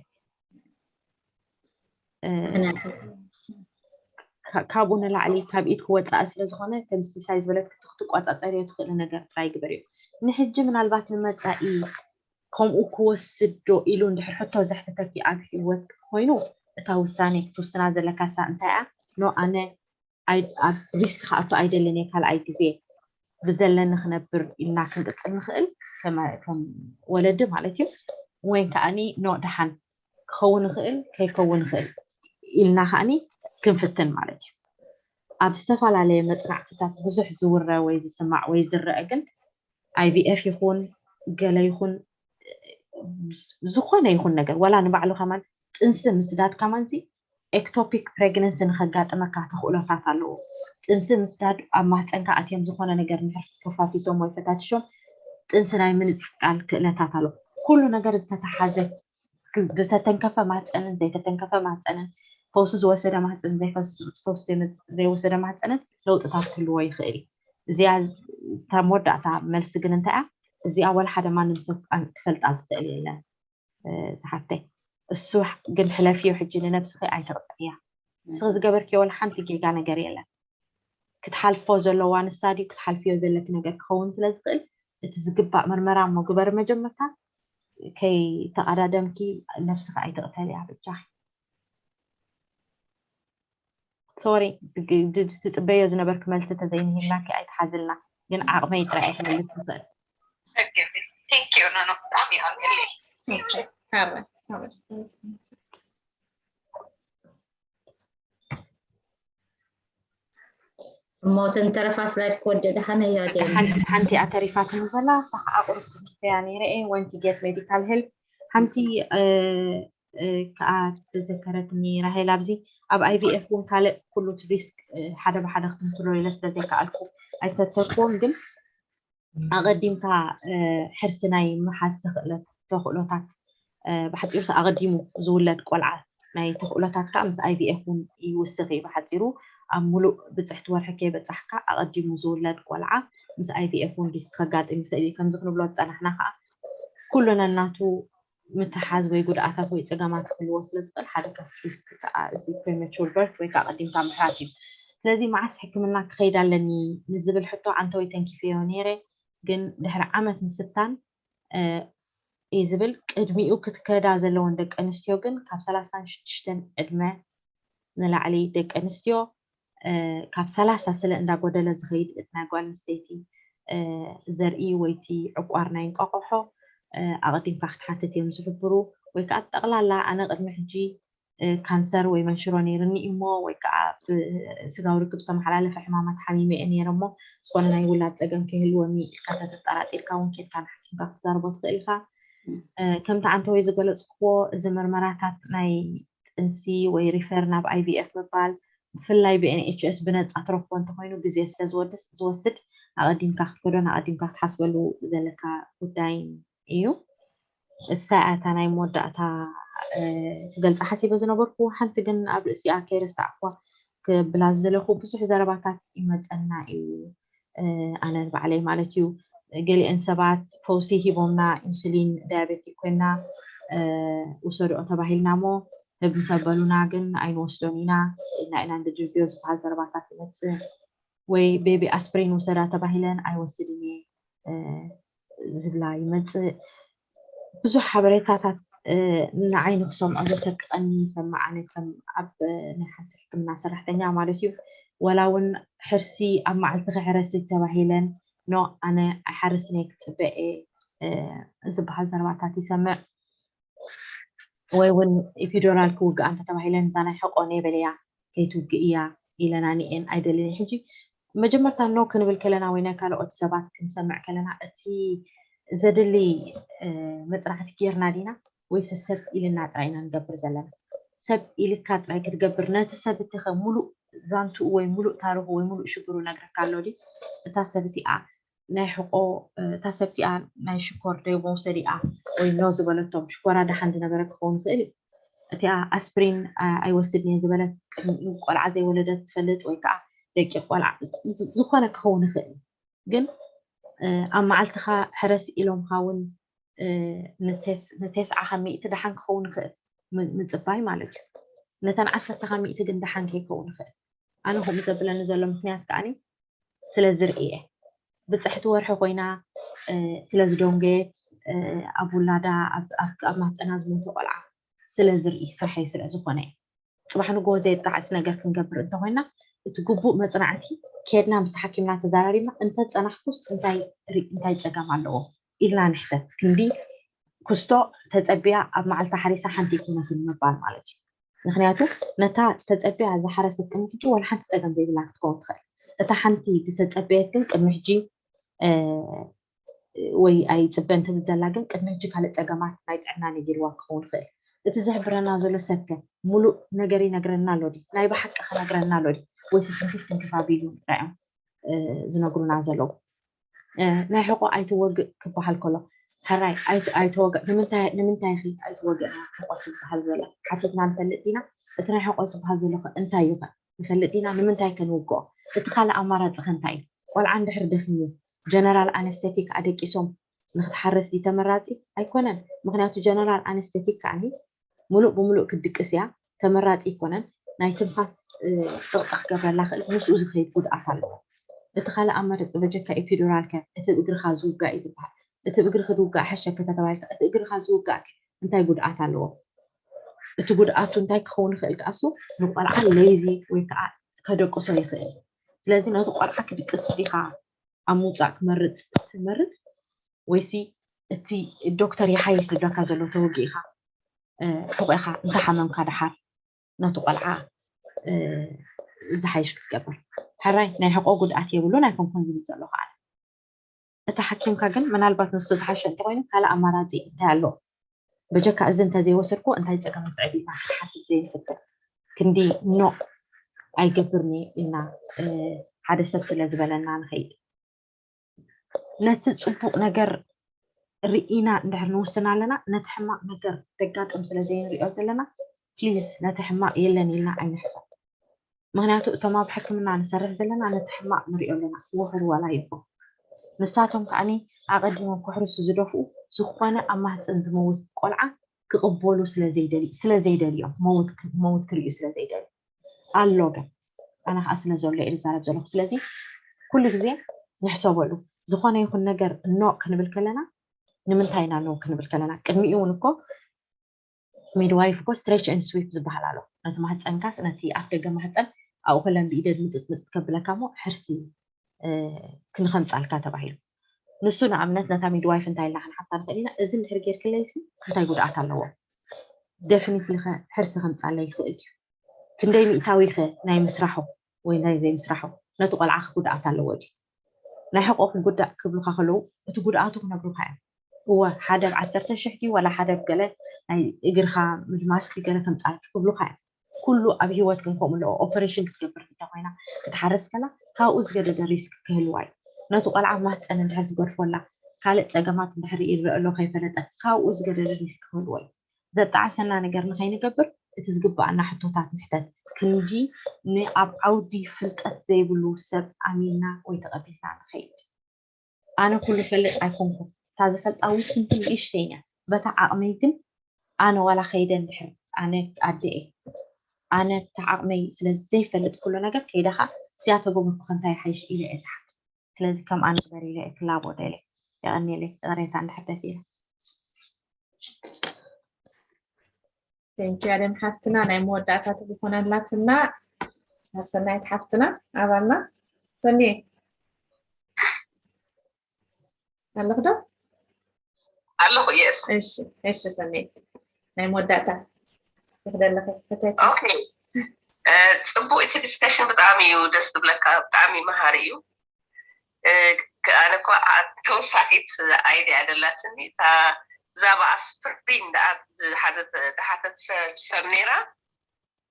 ካብኡ ንላዕሊ ካብ ኢድ ክወፃእ ስለዝኾነ ከምስሳይ ዝበለት ክትቆፃፀርዮ ትኽእሊ ነገር ጥራይ ግበር እዩ ንሕጂ ምናልባት ንመፃኢ ከምኡ ክወስድ ዶ ኢሉ እንድሕር ሕቶ ዘሕተተኪ ኣብ ህይወት ኮይኑ እታ ውሳኔ ክትውስና ዘለካ ሳ እንታይ እያ ኖ ኣነ ኣብ ሪስክ ክኣቱ ኣይደልን እየ ካልኣይ ግዜ ብዘለኒ ክነብር ኢልና ክንቅፅል ንኽእል ከም ወለዲ ማለት እዩ ወይ ከዓኒ ኖ ደሓን ክኸውን ይኽእል ከይከውን ይኽእል ኢልና ከዓኒ ክንፍትን ማለት እዩ ኣብ ዝተፈላለየ መፅናዕትታት ብዙሕ ዝውረ ወይ ዝስማዕ ወይ ዝረአ ግን ኣይቪኤፍ ይኹን ገለ ይኹን ዝኾነ ይኹን ነገር ዋላ ንባዕሉ ከማን ጥንሲ ምስዳድ ከማን ዚ ኤክቶፒክ ፕሬግነንሲ ንኸጋጥመካ ተኽእሎታት ኣለዎ። ጥንሲ ምስዳድ ኣብ ማህፀንካ ኣትዮም ዝኾነ ነገር እንድሕር ከፋፊቶም ወይ ፈታቲሾም ጥንሲ ናይ ምንፅቃል ክእለታት ኣሎ። ኩሉ ነገር ዝተተሓዘ ዝተተንከፈ ማህፀንን ዘይተተንከፈ ማህፀንን ፈውሲ ዝወሰደ ማህፀንን ዘይፈውሲ ዘይወሰደ ማህፀንን ለውጥታት ክህልዎ ይኽእል እዩ። እዚኣ እታ መወዳእታ መልሲ ግን እንታይ እያ? እዚኣ ወላ ሓደ ማንም ሰብ ክፈልጣ ዝኽእል የለን ዝሓፍተይ። እሱ ግን ሕለፍዮ ሕጂ ንነብስኺ ኣይተቕጥዕያ። ንስኺ ዝገበርክዮ ወላ ሓንቲ ጌጋ ነገር የለን። ክትሓልፎ ዘለዋ ንሳ ድዩ ክትሓልፍዮ ዘለኪ ነገር ክኸውን ስለ ዝኽእል እቲ ዝግባእ መርመራ እሞ ግበሪ መጀመርታ። ከይተቐዳደምኪ ነብስኺ ኣይተቕተልያ ብጃኺ። ሶሪ ትፅበዮ ዝነበርክ መልሲ ተዘይንሂብናኪ ኣይትሓዝልና ግን ዓቕመይ ጥራይ ኣይክመልስ ይኽእል እሞ እተን ተረፋ ስላይድ ክወደ ደሓነ እያ ሓንቲ እያ ተሪፋትኒ ዘላ እሳ ከዓ ቁርሲ ክስተያ ነይረ እየ ወንቲ ጌት ሜዲካል ሄልት ሓንቲ ከዓ ተዘከረትኒ ራሄል ኣብዚ ኣብ ኣይቪኤፍ እውን ካልእ ኩሉ ሪስክ ሓደ ብሓደ ክትምትሎ ኢለ ስለዘይከኣልኩ ኣይፈተርክዎም ግን ኣቐዲምካ ሕርሲ ናይ ምሓዝ ተኽእለት ተኽእሎታት ብሓፂሩ ኣቐዲሙ ዝውለድ ቆልዓ ናይ ተኽእሎታትካ ምስ ኣይቪኤፍ እውን ይውስኽ እዩ ብሓፂሩ ኣብ ሙሉእ ብፅሕቲ ወርሒ ከይበፃሕካ ኣቐዲሙ ዝውለድ ቆልዓ ምስ ኣይቪኤፍ እውን ሪስክ ከጋጥም ይኽእል እዩ ከምዚ ክንብሎ ዝፀናሕና ከዓ ኩሉ ነናቱ ምትሓዝ ወይ ጉድኣታት ወይ ፀገማት ክህልዎ ስለ ዝኽእል ሓደ ካብቲ ሪስክ ከዓ እዚ ፕሪማቹር በርት ወይ ከዓ ቀዲምካ ምሕራስ እዩ። ስለዚ መዓስ ሕክምና ክኸይድ ኣለኒ ንዝብል ሕቶ ዓንተወይ ተንኪፈዮ ነይረ፣ ግን ድሕሪ ዓመት ምፍታን እዩ ዝብል። ቅድሚኡ ክትከዳ ዘለወን ደቂ ኣንስትዮ ግን ካብ ሰላሳን ሽዱሽተን ዕድመ ንላዕሊ ደቂ ኣንስትዮ ካብ ሰላሳ ስለ እንዳጎደለ ዝኸይድ እቲ ናይ ጓል ኣንስተይቲ ዘርኢ ወይ እቲ ዕቋር ናይ እንቋቑሖ ኣቐዲምካ ክትሓትት እዮም ዝሕብሩ። ወይ ከዓ ጠቕላላ ኣነ ቅድሚ ሕጂ ካንሰር ወይ መንሽሮ ነይርኒ እሞ ወይ ከዓ ብስጋዊ ርክብ ዝተመሓላለፈ ሕማማት ሓሚመ እየ ነይረ እሞ ዝኾነ ናይ ውላድ ፀገም ከይህልወኒ ኢልካ ተተጠራጢርካ እውን ኬድካ ንሓኪምካ ክትዛረቦ ትኽእል ኢኻ። ከምቲ ዓንተወይ ዝገለፅክዎ እዚ ምርመራታት ናይ ጥንሲ ወይ ሪፈር ናብ ኣይቪኤፍ ምባል ብፍላይ ብኤንኤችኤስ ብነፃ ትረክቦ እንተኮይኑ ግዜ ስለዝወስድ ኣቐዲምካ ክትከዶን ኣቐዲምካ ክትሓስበሉ ዘለካ ጉዳይ እዩ። እሳ እያ እታ ናይ መወዳእታ ክገልፃ ሓሲበ ዝነበርኩ። ሓንቲ ግን ኣብ ርእሲኣ ከይረሳዕኳ ክብላ ዝደለኹ ብዙሕ ዘረባታት ይመፀና እዩ ኣነ ንባዕለይ ማለት እዩ። ገሊአን ሰባት ፈውሲ ሂቦምና፣ ኢንሱሊን ዳያቤቲክ ኮይና ውሰድኦ ተባሂልና እሞ፣ ህብ ምስ ኣበሉና ግን ኣይንወስዶን ኢና፣ ኢልና ኢና እንድድብዮ ዝበሃል ዘረባታት ይመፅእ። ወይ ቤቢ ኣስፕሪን ውሰዳ ተባሂለን ኣይወስድን እየ ዝብላ ይመፅእ። ብዙሕ ሓበሬታታት ንዓይ ንክሰምዖ ዘሰቅቐኒ ይሰማዕ። ኣነ ከም ኣብ ናይ ሓንቲ ሕክምና ሰራሕተኛ ማለት እዩ። ወላ እውን ሕርሲ ኣብ መዓልቲ ክሕረሲ ተባሂለን፣ ኖ፣ ኣነ ኣይሓርስን እየ፣ ክፅበ እየ ዝበሃል ዘረባታት ይሰምዕ። ወይ እውን ኢፒዶራል ክውግኣ እንተተባሂለን፣ እዛ ናይ ሕቆ ኔበል እያ፣ ከይትውግእ እያ ኢለናኒ እየን፣ ኣይደልን እየ። ሕጂ መጀመርታ ኖ ክንብል ከለና ወይ ናይ ካልኦት ሰባት ክንሰምዕ ከለና፣ እቲ ዘድሊ መፅናዕቲ ጌርና ዲና ወይስ ሰብ ኢልና ጥራይ ኢና ንገብር ዘለና? ሰብ ኢልካ ጥራይ ክትገብር፣ ነቲ ሰብ እቲ ከ ሙሉእ ዛንትኡ ወይ ሙሉእ ታሪኹ ወይ ሙሉእ ሽግሩ ነግረካ ኣሎ ድዩ? እታ ሰብ እቲኣ ናይ ሕቆ እታ ሰብ እቲኣ ናይ ሽኮር ደይ መውሰዲኣ ወይ ኖ ዝበለቶም ሽኮራ ደሓን ዝነበረ ክኸውን ይኽእል እዩ። እቲኣ ኣስፕሪን ኣይወስድን እየ ዝበለት፣ ቆልዓ ዘይወለደት ትፈልጥ ወይ ከዓ ደቂ ቆልዓ ዝኾነ ክኸውን ይኽእል እዩ። ግን ኣብ መዓልትኻ ሕረስ ኢሎምኻ እውን ንቴስዓ ካብ ሚእቲ ደሓን ክኸውን ይኽእል፣ ምፅባይ ማለት እዩ። ነተን ዓሰርተ ካብ ሚእቲ ግን ደሓን ከይከውን ይኽእል። ኣነ ከምኡ ዘብለኒ ዘሎ ምክንያት ከዓኒ ስለ ዝርኢ እየ። ብፅሕቲ ወርሒ ኮይና ስለ ዝደንጎየት፣ ኣብ ውላዳ ኣብ ማህፀና ዝሞተ ቆልዓ ስለ ዝርኢ ስርሐይ ስለ ዝኾነ እዩ። ፅባሕ ንግሆ ዘየጣዕስ ነገር ክንገብር እንተኮይና፣ እቲ ግቡእ መፅናዕቲ ከድና ምስ ሓኪምና ተዘራሪብና፣ እንተፀናሕኩስ እንታይ ሪ- እንታይ ፀገም ኣለዎ ኢልና ንሕተት። ክንዲ ኩስቶ ተፀቢያ ኣብ መዓልታ ሓሪሳ ሓንቲ ይኮነትን ምባል ማለት እዩ። ምክንያቱ ነታ ተፀቢያ ዝሓረሰት ቅድሚ ሕጂ ዋላ ሓንቲ ፀገም ዘይብላ ክትከውን ትኽእል። እታ ሓንቲ ዝተፀበየት ግን ቅድሚ ሕጂ ወይ ኣይፅበን ትብል ዘላ ግን ቅድሚ ሕጂ ካልእ ፀገማት ናይ ጥዕና ነጊርዋ ክኸውን ይኽእል። እቲ ዝሕብረና ዘሎ ሰብከ ሙሉእ ነገር ይነግረና ኣሎ ድዩ? ናይ ብሓቂ ክነግረና ኣሎ ድዩ? ወይስ ትንክፍ ትንክፍ ኣቢሉ ጥራዮም ዝነግሩና ዘለዉ? ናይ ሕቆ ኣይትወግእ ክበሃል ከሎ፣ ሕራይ ኣይትወግእ ንምንታይ ኢኺ ኣይትወግእ ናይ ሕቆ ዝበሃል ዘሎ ሓቲትና ንፈልጥ ኢና። እቲ ናይ ሕቆ ዝበሃል ዘሎ ከ እንታይ እዩ ከ? ንፈልጥ ኢና። ንምንታይ ከ ንውግኦ? እቲ ካልእ ኣማራፂ ከ እንታይ እዩ? ቆልዓ እንድሕር ደኺሙ ጀነራል ኣነስቴቲክ ኣደቂሶም ንክትሓርስ ድዩ ተመራፂ? ኣይኮነን። ምክንያቱ ጀነራል ኣነስቴቲክ ከዓኒ ሙሉእ ብሙሉእ ክትድቅስ እያ፣ ተመራፂ ኣይኮነን። ናይ ትንፋስ ፀቕጢ ክገብረላ ክእል፣ ምስኡ ዝኸይድ ጉድኣት ኣለዎ። እቲ ካልእ ኣማራፂ በጀካ ኤፒዱራል ከ እቲ እግርኻ ዝውጋእ እዩ ዝበሃል። እቲ እግርኺ ዝውጋእ ሕሸኪ ተተባሂልካ እቲ እግርኻ ዝውጋእ ከ እንታይ ጉድኣት ኣለዎ? እቲ ጉድኣቱ እንታይ ክኸውን ይኽእል ከኣሱ ንቆልዓ ሌዚ ወይ ከዓ ከደቅሶ ይኽእል። ስለዚ ነቲ ቆልዓ ክድቅስ ዲኻ ኣብ ምውፃእ ክመርፅ ትመርፅ ወይሲ እቲ ዶክተር ይሓይሽ ዝብለካ ዘሎ ተወጊእካ ሕቆኻ እንተሓመምካ ደሓር ነቲ ቆልዓ ዝሓይሽ ክትገብር? ሕራይ ናይ ሕቆ ጉድኣት የብሉን ኣይኮንኩን ዝብል ዘሎ ከዓ እቲ ሓኪምካ ግን ምናልባት ንሱ ዝሓሸ እንተኮይኑ ካልእ ኣማራፂ እንታይ ኣሎ? በጀካ እዚ እንተዘይወሰድኩ እንታይ ፀገም ስዕብ ኢልና ክትሓትት ዘይንፍትን ክንዲ ኖ ኣይገብርኒ ኢልና ሓደ ሰብ ስለ ዝበለና ንኸይድ። ነቲ ፅቡቅ ነገር ርኢና እንድሕር ንውስን ኣለና ነቲ ሕማቅ ነገር ደጋጥም ስለ ዘይንሪኦ ዘለና ፕሊዝ ነቲ ሕማቅ የለን ኢልና ኣይንሕሰብ። ምክንያቱ እቶም ኣብ ሕክምና ንሰርሕ ዘለና ነቲ ሕማቅ ንሪኦ ኣለና ውሕር ዋላ ይኹን። ንሳቶም ከዓኒ ኣቐዲሞም ክሕርሱ ዝደፍኡ ዝኾነ ኣብ ማህፀን ዝመውት ቆልዓ ክቕበሉ ስለዘይደልዩ ስለዘይደልዮም መውት ክርእዩ ስለዘይደልዩ ኣሎ ግን ኣነ ከዓ ስለ ዘሎ እየ ዝዛረብ ዘለኹ ስለዚ ኩሉ ግዜ ንሕሰበሉ ዝኾነ ይኹን ነገር ኖ ክንብል ከለና ንምንታይ ኢና ኖ ክንብል ከለና ቅድሚኡ እውን እኮ ሚድዋይፍ እኮ ስትሬች ኤንድ ስዊፕ ዝበሃል ኣሎ ነቲ ማህፀንካስ ነቲ ኣፍ ደገ ማህፀን ኣብኡ ከለን ብኢደድ ምጥጥምጥ ከብለካ ሞ ሕርሲ ክንኸምፃልካ ተባሂሉ ንሱ ንኣብነት ነታ ሚድዋይፍ እንታይ ኢልና ክንሓታ ንኽእል ኢና እዚ እንድሕር ጌርክለይሲ እንታይ ጉድኣት ኣለዎ ደፍኒትሊ ከ ሕርሲ ከምፃለይ ይኽእል እዩ ክንደይ ሚእታዊ ከ ናይ ምስራሑ ወይ ናይ ዘይምስራሑ ነቲ ቆልዓ ክጉድኣት ኣለዎ ድዩ ናይ ሕቆ ክጉዳእ ክብሉካ ከለዉ እቲ ጉድኣቱ ክነግሩካ እዮም እወ ሓደ ብ ዓሰርተ ሽሕ ድዩ ዋላ ሓደ ብ ገለ ናይ እግርካ ምድማስ ድዩ ገለ ከምፃልኪ ክብሉካ እዮም ኩሉ ኣብ ሂወት ግን ከምኡ ኣለዎ ኦፐሬሽን ክትገብር እንተኮይና ክትሓረስ ከላ ካብኡ ዝገደደ ሪስክ ክህልዋ እዩ ነቲ ቆልዓ ማህፀን እንድሕር ዝገድፎ ኣላ ካልእ ፀገማት እንድሕር ይረአ ኣሎ ከይፈለጠ ካብኡ ዝገደደ ሪስክ ክህልዎ እዩ ዘጣዕሰና ነገር ንኸይንገብር እቲ ዝግበኣና ሕቶታት ንሕተት ክንጂ ንኣብ ዓውዲ ፍልጠት ዘይብሉ ሰብ ኣሚንና ወይ ተቐቢልና ንኸይድ ኣነ ኩሉ ፈልጥ ኣይኮንኩን። እታ ዝፈልጣ ውስንትን ንእሽተይን እያ። በታ ዓቕመይ ግን ኣነ ዋላ ከይደ እንድሕር ኣነ ኣደ እየ። ኣነ ብታ ዓቕመይ ስለ ዘይፈልጥ ኩሉ ነገር ከይደ ኸዓ እዚኣ ተገበርኩ ከ እንታይ ይሓይሽ ኢለ እየ ዝሓት። ስለዚ ከም ኣነ ግበር ኢለ እየ ክላቦ ደልየ። የቐንየለይ ይቕሬታ እንድሕር ደፊረ። Thank you ኣደም ሓፍትና። ናይ መወዳእታ ትኾነላትና ናብ ሰናይት ሓፍትና ኣባልና ሰኒ ኣለኽ ዶ? ኣለኹ። የስ እሺ እሺ ሰኒ ናይ መወዳእታ ይኽደለኺ ሕተት ኦኬ። ፅቡቅ እቲ ዲስከሽን ብጣዕሚ እዩ ደስ ዝብለካ፣ ብጣዕሚ መሃሪ እዩ። ኣነ እኳ ተወሳኺት ኣይድያ ደላትኒ እታ ብዛዕባ ኣስፕሪን ዝሓተት ሰብ ነይራ።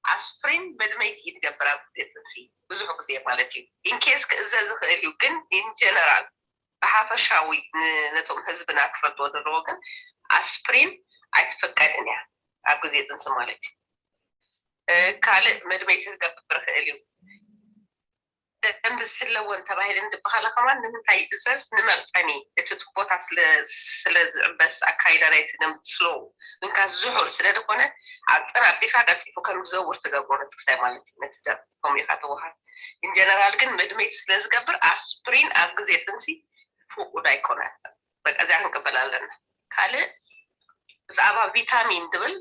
ኣስፕሪን መድመይቲ እዩ ትገብር ኣብ ግዜ ጥንሲ ብዙሕ ግዜ ማለት እዩ። ኢንኬስ ክእዘዝ ዝኽእል እዩ፣ ግን ኢን ጀነራል ብሓፈሻዊ ነቶም ህዝብና ክፈልጥዎ ዘለዎ ግን ኣስፕሪን ኣይትፈቀድን እያ ኣብ ግዜ ጥንሲ ማለት እዩ። ካልእ መድመይቲ ክገብር ይኽእል እዩ። ደም ብዝሕለወን ተባሂለን ዝበሃላ ከማን ንምንታይ ይእዘዝ? ንመምጠኒ እቲ ቱቦታት ስለ ዝዕበስ ኣካይዳ ናይቲ ደም ስሎው ምንካስ ዝሑል ስለ ዝኾነ ኣጥር ኣቢልካ ቀልጢፉ ከም ዝዘውር ትገብሮ ነቲ ክሳይ ማለት እዩ። ነቲ ደም ከምኡ ኢኻ ትወሃብ። ኢንጀነራል ግን መድመይቲ ስለ ዝገብር ኣስፕሪን ኣብ ግዜ ጥንሲ ፍቁድ ኣይኮነን። በቃ እዚኣ ክንቅበል ኣለና። ካልእ ብዛዕባ ቪታሚን ዝብል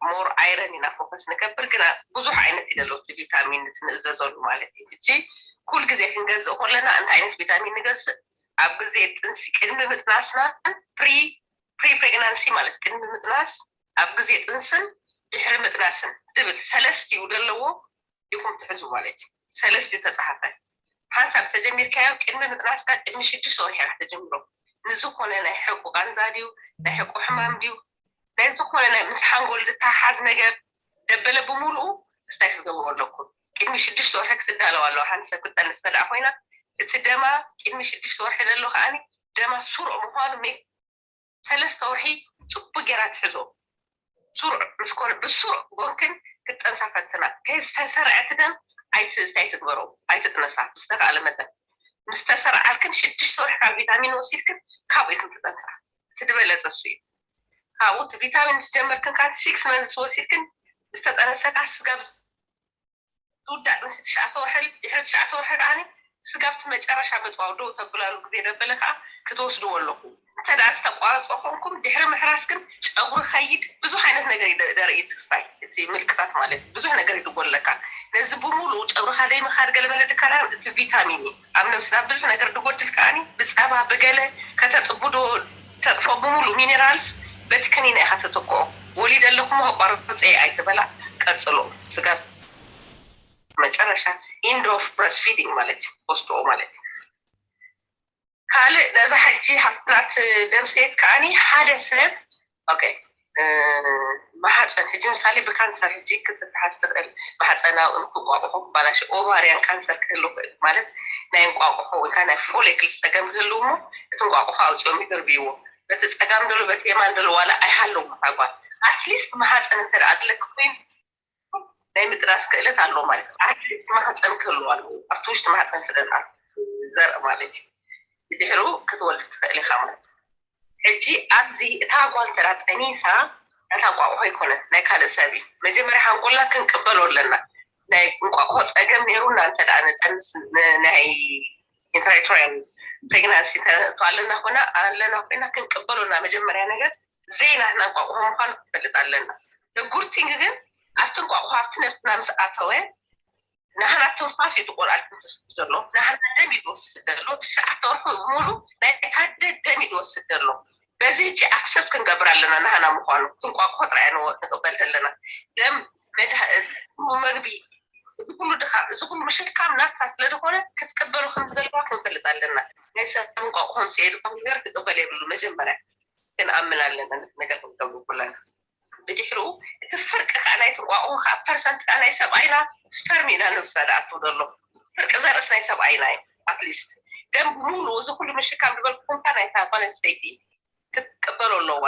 ሞር ኣይረን ኢና ፎከስ ንገብር፣ ግና ብዙሕ ዓይነት እዩ ዘሎ እቲ ቪታሚን እቲ ንእዘዘሉ ማለት እዩ። ሕጂ ኩል ግዜ ክንገዝእ ከለና እንታይ ዓይነት ቪታሚን ንገዝእ? ኣብ ግዜ ጥንሲ ቅድሚ ምጥናስና ፕሪ ፕሪ ፕሬግናንሲ ማለት ቅድሚ ምጥናስ፣ ኣብ ግዜ ጥንስን ድሕሪ ምጥናስን ዝብል ሰለስቲኡ ዘለዎ ኢኹም ትሕዙ ማለት እዩ። ሰለስቲኡ ተፃሓፈ ሓንሳብ ተጀሚርካዮ ቅድሚ ምጥናስካ ቅድሚ ሽዱሽተ ወርሒ ኢኻ ተጀምሮ። ንዝኾነ ናይ ሕቁ ቃንዛ ድዩ ናይ ሕቁ ሕማም ድዩ ናይ ዝኾነ ናይ ምስ ሓንጎል ዝተሓሓዝ ነገር ደበለ ብምሉኡ ስታይ ክትገብሩ ኣለኩም። ቅድሚ ሽዱሽተ ወርሒ ክትዳለው ኣለዋ። ሓንቲ ሰብ ክትጠንስ እንተ ደኣ ኮይና እቲ ደማ ቅድሚ ሽዱሽተ ወርሒ ዘሎ ከዓኒ ደማ ስሩዕ ምዃኑ ሜ ሰለስተ ወርሒ ጽቡቅ ጌራ ትሕዞ። ስሩዕ ምስ ኮነ ብስሩዕ ጎንክን ክትጠንሳ ፈትና። ከይዝተሰርዐ እቲ ደም ኣይትዝታይ ትግበሮ ኣይትጥነሳ ብዝተኻእለ መጠን። ምስ ተሰርዓልክን ሽዱሽተ ወርሒ ካብ ቪታሚን ወሲድክን ካብኡ ኢኽን ትጠንሳ። እቲ ዝበለጸ እሱ እዩ። ካብኡ እቲ ቪታሚን ምስ ጀመርክን ካብ ሲክስ መንዝስ ወሲድክን ዝተጠነሰካ ስጋብ ዝውዳእ ጥንሲ ትሽዓተ ወርሒ ድሕሪ ትሽዓተ ወርሒ ከዓኒ ስጋብቲ መጨረሻ ምጥዋው ደው ተብላሉ ግዜ ደበለ ከዓ ክትወስድዎ ኣለኹ። እንተ ደኣ ዝተቋረጾ ኮንኩም ድሕሪ ምሕራስ ግን ጨጉሪ ኸይድ ብዙሕ ዓይነት ነገር እዩ ደርኢ ትክስታይ እቲ ምልክታት ማለት እዩ። ብዙሕ ነገር እዩ ድጎለካ። ነዚ ብምሉኡ ጨጉርኻ ደይምኻድ ገለመለ ድካላ እቲ ቪታሚን እዩ ኣብ ነብስና ብዙሕ ነገር ድጎድል ከዓኒ ብፀባ ብገለ ከተጥቡ ዶ ተጥፎ ብምሉእ ሚኔራልስ በቲ ከኒና ኢኻ ተተክኦ። ወሊደ ኣለኹ ሞ ኣቋርፀ ኣይትበላ ቀፅሎ ስጋብ መጨረሻ ኢንድ ኦፍ ብረስት ፊዲንግ ማለት እዩ ወስድኦ ማለት እዩ። ካልእ ነዛ ሕጂ ሃፍትናት ደምሴት ከዓኒ ሓደ ሰብ ኦኬ ማሓፀን ሕጂ ምሳሌ ብካንሰር ሕጂ ክትትሓዝ ትኽእል ማሕፀናዊ እንቋቑሖ ክባላሽ ኦቫሪያን ካንሰር ክህሉ ክእል ማለት ናይ እንቋቑሖ ወይ ከዓ ናይ ፎሌክል ፀገም ክህልው እሞ እቲ እንቋቑሖ ኣውፅኦም ይድርብይዎ በቲ ፀጋም ደሎ በቲ የማን ደሎ ዋላ ኣይሃለውም ታጓል ኣትሊስት ማሓፀን እንተ ኣለክ ኮይኑ ናይ ምጥራስ ክእለት ኣሎ ማለት እዩ። ኣትሊስት ማህፀን ክህልዋ ኣለዎ ኣብቲ ውሽጢ ማህፀን ስለ ዝኣቱ ዘርኢ ማለት እዩ። ብድሕሩ ክትወልድ ትኽእል ኢኻ ማለት እዩ። ሕጂ ኣብዚ እታ ጓል እንተ ጠኒሳ እታ እንቋቑሖ ኣይኮነን ናይ ካልእ ሰብ እዩ። መጀመርያ ሓንጎልና ክንቅበሎ ኣለና። ናይ እንቋቑሖ ፀገም ነይሩና እንተ ነጠንስ ናይ ኢንትራይቶሪያል ፕሬግናንሲ ተነእቶ ኣለና ኮይና ኣለና ኮይና ክንቅበሎና መጀመርያ ነገር ዘይናትና እንቋቑሖ ምዃኑ ክትፈልጥ ኣለና። The good thing ግን ኣብቲ እንቋቑሖ ኣብቲ ነፍስና ምስ ኣተወ ናህና ትንፋስ እዩ ትቆልዓ ትንፍስ ዘሎ ናህና ደም እዩ ዝወስድ ዘሎ ትሽዓተ ወርሑ ሙሉ ናይ ታደ ደም እዩ ዝወስድ ዘሎ በዚ ሕጂ ኣክሰፕት ክንገብር ኣለና ናህና ምዃኑ ክንቋቑሖ ጥራይ ንቅበል ዘለና ደም መግቢ እዚ ኩሉ ድኻ እዚ ኩሉ ምሽካም ናትካ ስለ ዝኾነ ክትቅበሉ ከም ዘለዋ ክንፈልጥ ኣለና ናይ ሰብ እንቋቑሖ ምፅኤ ዝኾነ ነገር ክቅበል የብሉ መጀመርያ ክንኣምን ኣለና ነገር ክንገብሩ ኩለና ብድሕሪኡ እቲ ፍርቂ ከዓ ናይ ትንቋቑ ከዓ ፐርሰንት ከዓ ናይ ሰብኣይና ስፐርም ኢና ነብስና ዝኣትው ዘሎ ፍርቂ ዘርእስ ናይ ሰብኣይና እዩ ኣትሊስት ደም ሙሉ እዚ ኩሉ ምሽካም ዝበልኩ ኩንታ ናይ ጓል ኣንስተይቲ ክትቅበሎ ኣለዋ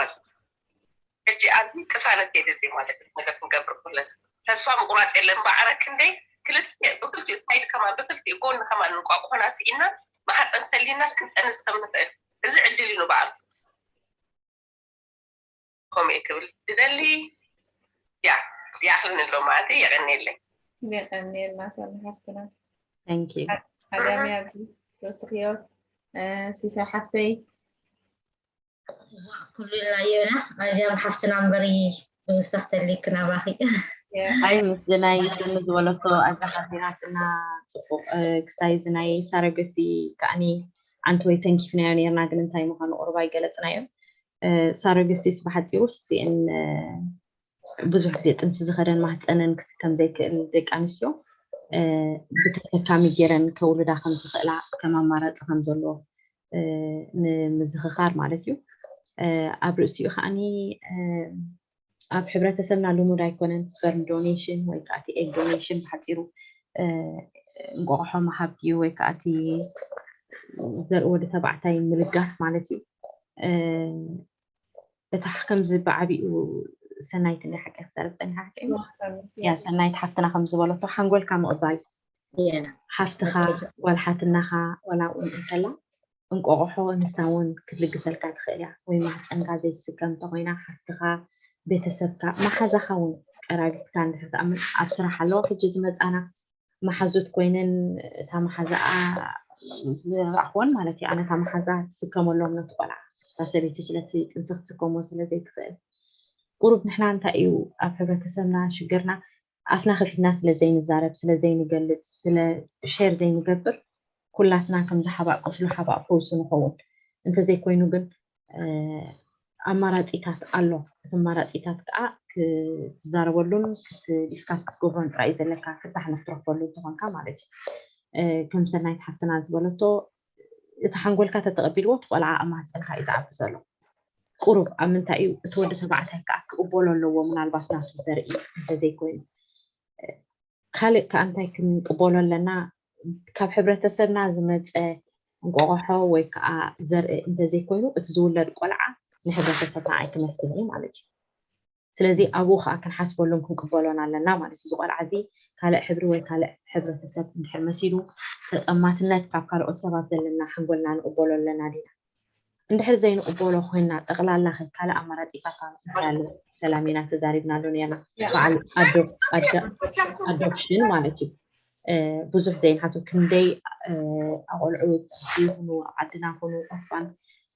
ሕጂ ኣብዚ ቅሳነት የድሊ ማለት እዩ ነገር ክንገብር ኩለን ተስፋ ምቁራፅ የለን ባዕረ ክንደይ ክልቲኡ ብክልቲኡ ሳይድ ከማን ብክልቲኡ ጎኒ ከማን እንቋቑሖና ስኢና ማሕፀን ተሊናስ ክንጠንስ ከም ንኽእል እዚ ዕድል እዩ ንበዓሉ። ከምኡ ክብል ዝደሊ። ያ ይኣኽልን ኣሎ ማለት እዩ። የቐንየለይ። የቐንየልና ሰኒ ሓፍትና። Thank you። ኣዳሚ ኣብዚ ተወስኽዮ ሲሳይ ሓፍተይ ኩሉ ኢልናዮ ኢና። ኣዚያም ሓፍትና እምበሪ ዝውሰኽ ተሊክ ናባኺ። ኣይ ምስ ናይ ስኒ ዝበለቶ ኣዛ ሓፍቲናትና ፅቡቕ ክሳይ እዚ ናይ ሳረገሲ ከዓኒ ዓንተወይ ተንኪፍናዮ ነርና፣ ግን እንታይ ምዃኑ ቁሩብ ኣይገለፅናዮን። ሳረገሲስ ብሓፂሩ ስን ብዙሕ ግዜ ጥንሲ ዝኸደን ማህፀነን ክስከም ዘይክእል ደቂ ኣንስትዮ ብተሰካሚ ገይረን ከውልዳ ከም ዝኽእላ ከም ኣማራፂ ከም ዘሎ ንምዝኽኻር ማለት እዩ። ኣብ ርእሲኡ ከዓኒ ኣብ ሕብረተሰብና ልሙድ ኣይኮነን sperm donation ወይ ከዓ እቲ egg donation ብሓፂሩ እንቆቕሖ ምሃብ ድዩ ወይ ከዓ እቲ ዘርኢ ወዲ ተባዕታይ ምልጋስ ማለት እዩ። እታ ከምዚ ብዓቢኡ ሰናይት እንዲ ሓቂ ክዛረብ ፀኒሓ ሓቂ ያ ሰናይት ሓፍትና ከም ዝበለቶ ሓንጎልካ ምቕባል ሓፍትኻ ዋላ ሓትናኻ ዋላ እውን እንከላ እንቆቕሖ ንሳ እውን ክትልግሰልካ ትኽእል እያ ወይ ማህፀንካ ዘይትስከም እንተኮይና ሓፍትኻ ቤተሰብካ መሓዛኻ እውን ቀራቢትካ እንድሕር ተኣምን ኣብ ስራሕ ኣለዋ ሕጂ ዝመፃና መሓዙት ኮይነን እታ መሓዛኣ ዝረኣኽወን ማለት እዩ ኣነ እታ መሓዛ ትስከመሎም ነቲ ቆልዓ እታ ሰበይቲ ስለቲ ጥንሲ ክትስከሞ ስለ ዘይትኽእል ቁሩብ ንሕና እንታይ እዩ ኣብ ሕብረተሰብና ሽግርና ኣፍና ከፊትና ስለ ዘይንዛረብ ስለ ዘይንገልፅ ስለ ሸር ዘይንገብር ኩላትና ከምዚ ሓባእ ቁስሉ ሓባእ ፈውሱ ንኸውን እንተዘይኮይኑ ግን ኣማራፂታት ኣሎ እቲ ኣማራፂታት ከዓ ክትዛረበሉን ዲስካስ ክትገብሮን ጥራይ ዘለካ ፍታሕ ንክትረክበሉ እንተኾንካ ማለት እዩ ከም ሰናይት ሓፍትና ዝበለቶ እቲ ሓንጎልካ ተተቐቢልዎ እቲ ቆልዓ ኣብ ማህፀንካ እዩ ዝዓቢ ዘሎ ቁሩብ ኣብ ምንታይ እዩ እቲ ወዲ ተባዕታይ ከዓ ክቕበሎ ኣለዎ ምናልባት ናቱ ዘርኢ እንተዘይኮይኑ ካልእ ከዓ እንታይ ክንቅበሎ ኣለና ካብ ሕብረተሰብና ዝመፀ እንቆቆሖ ወይ ከዓ ዘርኢ እንተዘይኮይኑ እቲ ዝውለድ ቆልዓ ንሕብረተሰብና ኣይክመስልን እዩ ማለት እዩ ስለዚ ኣብኡ ከዓ ክንሓስበሉን ክንቅበሎን ኣለና ማለት እዩ እዚ ቆልዓ እዚ ካልእ ሕብሪ ወይ ካልእ ሕብረተሰብ እንድሕር መሲሉ ተጠማትነት ካብ ካልኦት ሰባት ዘለና ሓንጎልና ንቅበሎ ኣለና ዲና እንድሕር ዘይንቕበሎ ኮይና ጠቕላላ ካልእ ኣማራፂታት እንታይ ኣሎ ሰላም ኢና ተዛሪብናሉ ነርና በዓል ኣዶፕሽን ማለት እዩ ብዙሕ ዘይንሓስብ ክንደይ ኣቆልዑ ይኹኑ ኣብ ዓድና ኮኑ ኦርፋን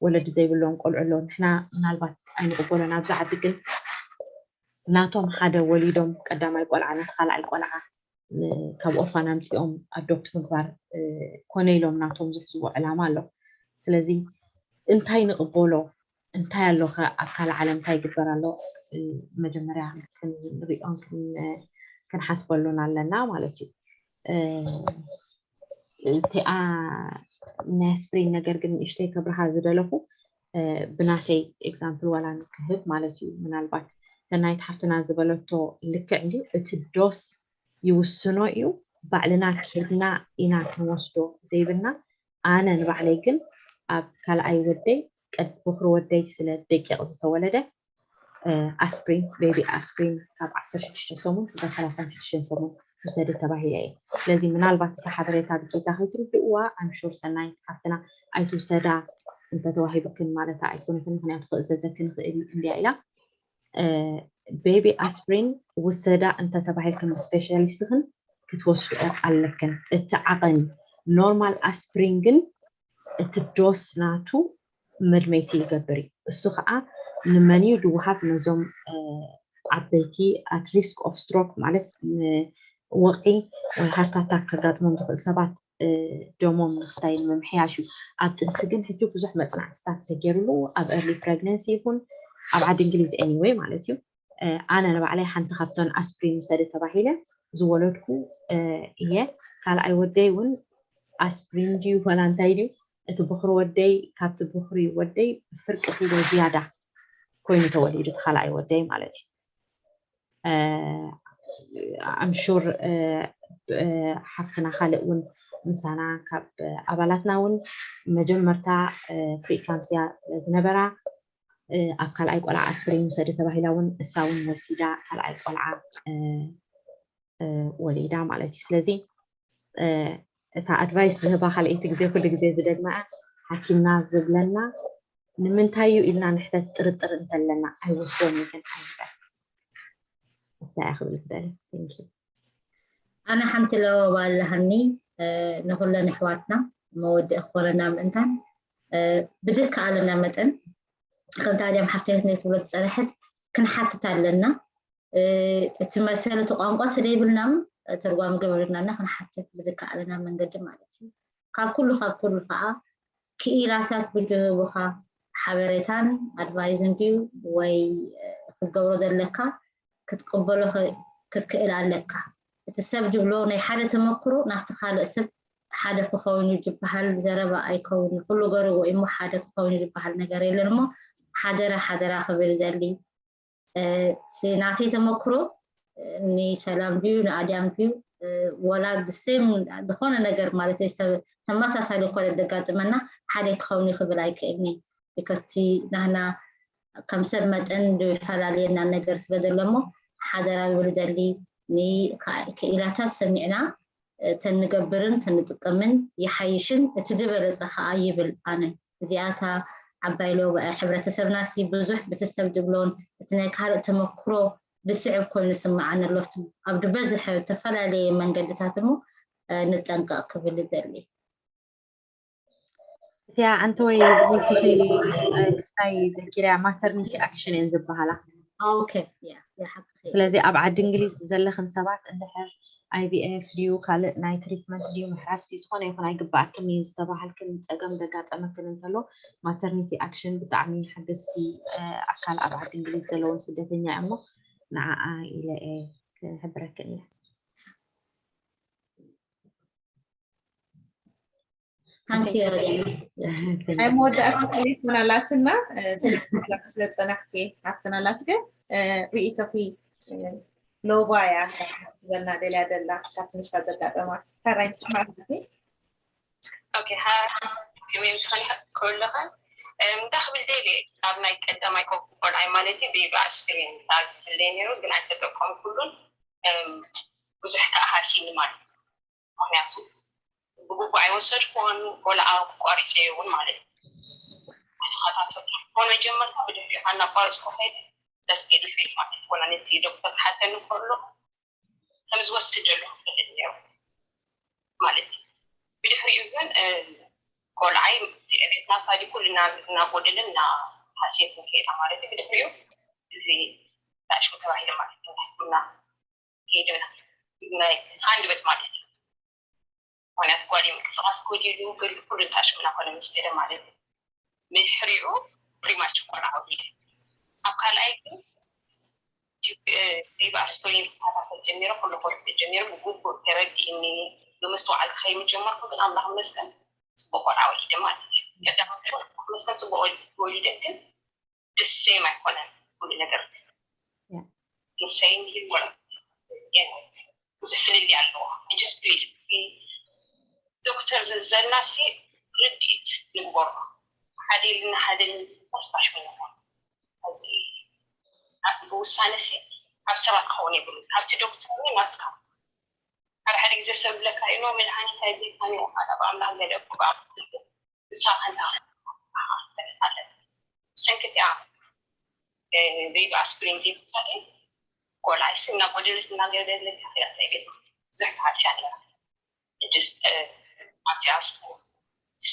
ወለዲ ዘይብሎም ቆልዑ ኣለዉ ንሕና ምናልባት ኣይንቕበሎን ኣብዚ ዓዲ ግን ናቶም ሓደ ወሊዶም ቀዳማይ ቆልዓ ነቲ ካልኣይ ቆልዓ ካብ ኦርፋን ኣምፂኦም ኣዶፕት ምግባር ኮነ ኢሎም ናቶም ዝሕዝዎ ዕላማ ኣሎ ስለዚ እንታይ ንቕበሎ እንታይ ኣሎ ኣብ ካልእ ዓለም እንታይ ይግበር ኣሎ መጀመርያ ክንሪኦን ክንሓስበሉን ኣለና ማለት እዩ እቲኣ ናይ ስፕሪን ነገር ግን ንእሽተይ ከብርሃ ዝደለኹ ብናተይ ኤግዛምፕል ዋላ ንክህብ ማለት እዩ ምናልባት ሰናይት ሓፍትና ዝበለቶ ልክዕ እንዲ እቲ ዶስ ይውስኖ እዩ ባዕልና ኬድና ኢና ክንወስዶ ዘይብልና ኣነ ንባዕለይ ግን ኣብ ካልኣይ ወደይ ቀድ ቦክሪ ወደይ ስለ ደቂቕ ዝተወለደ ኣስፕሪን ቤቢ ኣስፕሪን ካብ ዓሰርተ ሽዱሽተ ሰሙን ስጋብ ሰላሳን ሽዱሽተን ሰሙን ውሰዲ ተባሂለ እየ ስለዚ ምናልባት እታ ሓበሬታ ብጌጋ ከይትርድእዋ ኣምሹር ሰናይት ሓፍትና ኣይትውሰዳ እንተተዋሂብክን ማለታ ኣይኮነትን ምክንያቱ ክእዘዘክን ይኽእል እንድያ ኢላ ቤቢ ኣስፕሪን ውሰዳ እንተተባሂልክን ብስፔሻሊስትክን ክትወስድኦ ኣለክን እቲ ዓቐን ኖርማል ኣስፕሪን ግን እቲ ዶስ ናቱ መድመይቲ ይገብር እዩ እሱ ከዓ ንመን እዩ ድውሃብ ነዞም ዓበይቲ at risk of stroke ማለት ወቕዒ ወይ heart attack ከጋጥሞም ዝኽእል ሰባት ደሞም ንክታይ ንምምሕያሽ እዩ ኣብ ጥንሲ ግን ሕጂ ብዙሕ መፅናዕትታት ተገይሩሉ ኣብ early pregnancy ይኹን ኣብ ዓዲ እንግሊዝ anyway ማለት እዩ ኣነ ንባዕለይ ሓንቲ ካብተን ኣስፕሪን ውሰዲ ተባሂለ ዝወለድኩ እየ ካልኣይ ወደይ እውን ኣስፕሪን ድዩ ወላ እንታይ ድዩ እቲ ብክሪ ወደይ ካብቲ ብክሪ ወደይ ፍርቂ ኪሎ ዝያዳ ኮይኑ ተወሊዱ እቲ ካልኣይ ወደይ ማለት እዩ ኣምሹር ሓፍትና ካልእ እውን ምሳና ካብ ኣባላትና እውን መጀመርታ ፕሪክላምስያ ዝነበራ ኣብ ካልኣይ ቆልዓ ኣስፕሪን ውሰዲ ተባሂላ እውን እሳ እውን ወሲዳ ካልኣይ ቆልዓ ወሊዳ ማለት እዩ ስለዚ እታ ኣድቫይስ ዝህባ ካልኣይቲ ግዜ ኩሉ ግዜ ዝደግመኣ ሓኪምና ዝብለና ንምንታይ እዩ ኢልና ንሕተት ጥርጥር እንተለና ኣይወስዶን ይትን ኣይበል። እንታይ እያ ክብል ዝደሊ? Thank you። ኣነ ሓንቲ ለበባ ኣለሃኒ ንኩለን ኣሕዋትና መወድእ ክኾነና ምእንታን ብድከኣለና መጠን ከምቲ ኣድያም ሓፍተይት ትብሎ ዝፀንሐት ክንሓትት ኣለና። እቲ መሰል እቲ ቋንቋ ተደይብልና ተርጓሚ ገበርልና እና ክንሓትት ብድከኣለና መንገዲ ማለት እዩ። ካብ ኩሉ ካብ ኩሉ ከዓ ክኢላታት ብድህቡኻ ሓበሬታን ኣድቫይዝን ድዩ ወይ ክትገብሮ ዘለካ ክትቅበሎ ክትክእል ኣለካ። እቲ ሰብ ድብሎ ናይ ሓደ ተመክሮ ናብቲ ካልእ ሰብ ሓደ ክኸውን እዩ ዝበሃል ዘረባ ኣይከውን። ኩሉ ገርዎ እሞ ሓደ ክኸውን እዩ ዝበሃል ነገር የለን እሞ ሓደራ ሓደራ ክብል ዘሊ ናተይ ተመክሮ ንሰላም ድዩ ንኣድያም ድዩ ወላ ሴም ዝኾነ ነገር ማለት ተመሳሳሊ ኮነ ደጋጥመና ሓደ ክኸውን ክብል ኣይክእልኒ። ቢኮስቲ ናህና ከም ሰብ መጠን ዝፈላለየና ነገር ስለ ዘሎ ሞ ሓደራ ይብል ዘሊ ንክኢላታት ሰሚዕና ተንገብርን ተንጥቀምን ይሓይሽን እቲ ዝበለፀ ከዓ ይብል ኣነ። እዚኣታ ዓባይ ለውበ ሕብረተሰብና ሲ ብዙሕ ብትሰብ ዝብሎን እቲ ናይ ካልእ ተመክሮ ብስዕብ ኮይኑ ስምዓን ኣሎ ኣብ ዝበዝሐ ዝተፈላለየ መንገድታት እሞ ንጠንቀቕ ክብል ዘሊ። እቲያ ኣንተ ወይ ክስታይ ዘኪርያ ማተርኒቲ ኣክሽን እየን ዝበሃላ። ስለዚ ኣብ ዓዲ እንግሊዝ ዘለኽን ሰባት እንድሕር IVF ድዩ ካልእ ናይ ትሪትመንት ድዩ ምሕራስ ድዩ ዝኾነ ይኹን ኣይግባኣክን እዩ ዝተባሃልክን ፀገም ዘጋጠመክን እንተሎ ማተርኒቲ ኣክሽን ብጣዕሚ ሓገዝቲ ኣካል ኣብ ዓዲ እንግሊዝ ዘለዎም ስደተኛ እሞ ንዓኣ ኢለ እየ ክሕብረክን እየ። Thank you. ናይ መወዳእታ ቴሌፎን ኣላትና። ቴሌፎን ስለዝፀናሕኪ ሃብትና ኣላስ ግን ርእይቶኺ ሎባ እያ ዘና ደልያ ደላ ካብቲ ንሳ ዘጋጠማ ካራይ ስማዕቲ ኦኬ ሃ ወይ ምስኻኒ ከለኻ እንታይ ክብል ደልየ ኣብ ናይ ቀዳማይ ቆልዓይ ማለት እዩ ብኢሉ ኣስክሪን ዝለየ ነይሩ ግን ኣይተጠቀምኩሉን ብዙሕ ከዓ ሃሲኒ ማለት እዩ ምክንያቱ ብግቡእ ኣይወሰድኩዎን ወላ ኣቋሪፀዮ እውን ማለት እዩ ኣይተኸታተልኩ መጀመርታ ብድሕሪኡ እናቋረፅኩ ከይደ ደስ ገዲፈ ማለት እዩ ነቲ ዶክተር ክሓተኒ ከሎ ከም ዝወስድ ዘሎ ክፈልጥ ነይሩ ማለት እዩ ብድሕሪኡ ግን ቆልዓይ ዕቤትና ፋዲ ኩሉ እናጎደለ እናሃስየት ንከይዳ ማለት እዩ ብድሕሪኡ እዚ ላሽሙ ተባሂለ ማለት እዩ ሕክምና ከይደ ናይ ሃንድበት ማለት እዩ ምክንያቱ ጓል ምንቅስቃስ ጎዲሉ ገሉ ኩሉ ላሽሙ እናኮነ ምስ ከደ ማለት እዩ ምድሕሪኡ ፕሪማች ቆልዓ ወሊደ ኣብ ካልኣይ ግን ዘይበኣስ ኮይን ክከታተል ጀሚረ ኩሉ ኮርስ ጀሚረ ብግቡእ ተረዲእኒ ብምስትውዓል ክኸይድ ጀመርኩ ግን ኣምላኽ መስገን ፅቡቅ ቆልዓ ወሊደ ማለት እዩ ቀዳማይ መስገን ፅቡቅ ወሊደ ግን ደስ ሴም ኣይኮነን ኩሉ ነገር ንሰይ ይኮነ ብዙሕ ፍልልይ ኣለዎ just please ዶክተር ዘዘና ሲ ርድኢት ንግበሮ ሓደ ኢልና ሓደ ንፋስፋሽ ምንኾን እዚ ብውሳነ ሲ ኣብ ሰባት ክኸውን የብሉ ካብቲ ዶክተር ናትካ ሓደ ሓደ ግዜ ሰብ ዝብለካ እዩ መድሃኒት ኣይብልካን እዩ ሓደ ብኣምላኽ ገለ ብኣብ ንሳ ከላ ሰንክቲያ ብኢሉ ኣስፕሪን ዘይብታለ ቆልዓይሲ እናጎደለት እናገደለት ብዙሕ ተሃስያ ነራ ኣብቲ ኣስፕሪን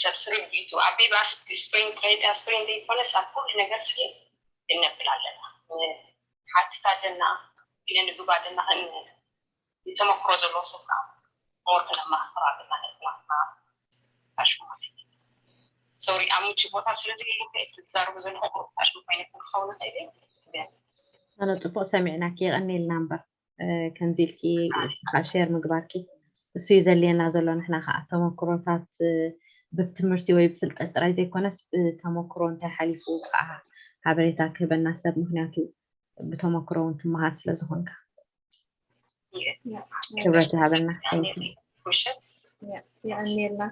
ሰብ ስርቢቱ ኣበይ ብኣስፕሪን ጥራይ ኣስፕሪን ዘይኮነስ ኣብ ኩሉ ነገር ሲ ይነብል ኣለና ሓትት ኣለና ኢለ ንግብ ኣለና ከም ተመክሮ ዘለዎ ሰብ ከዓ ሞር ክነመኻኽር ኣለና ናይ ጥናትና ኣሽሙ ማለት እዩ ሶሪ ኣብ ምቹ ቦታ ስለ ዘይህሉ ትዛረቡ ዘለኹ ኣሽሙ ኮይነ ክኸውን ይኽእል እዩ ግን ኣነ ፅቡቅ ሰሚዕናኪ የቀኒልና እምበር ከምዚ ኢልኪ ከዓ ሼር ምግባርኪ እሱ እዩ ዘልየና ዘሎ ንሕና ከዓ ተመክሮታት ብትምህርቲ ወይ ብፍልጠት ጥራይ ዘይኮነስ ብተመክሮ እንታይ ሓሊፉ ከዓ ሓበሬታ ክህበና ሰብ ምክንያቱ ብተመክሮ እውን ትመሃር ስለ ዝኾንካ ክብረት ይሃበልና የቀኒልና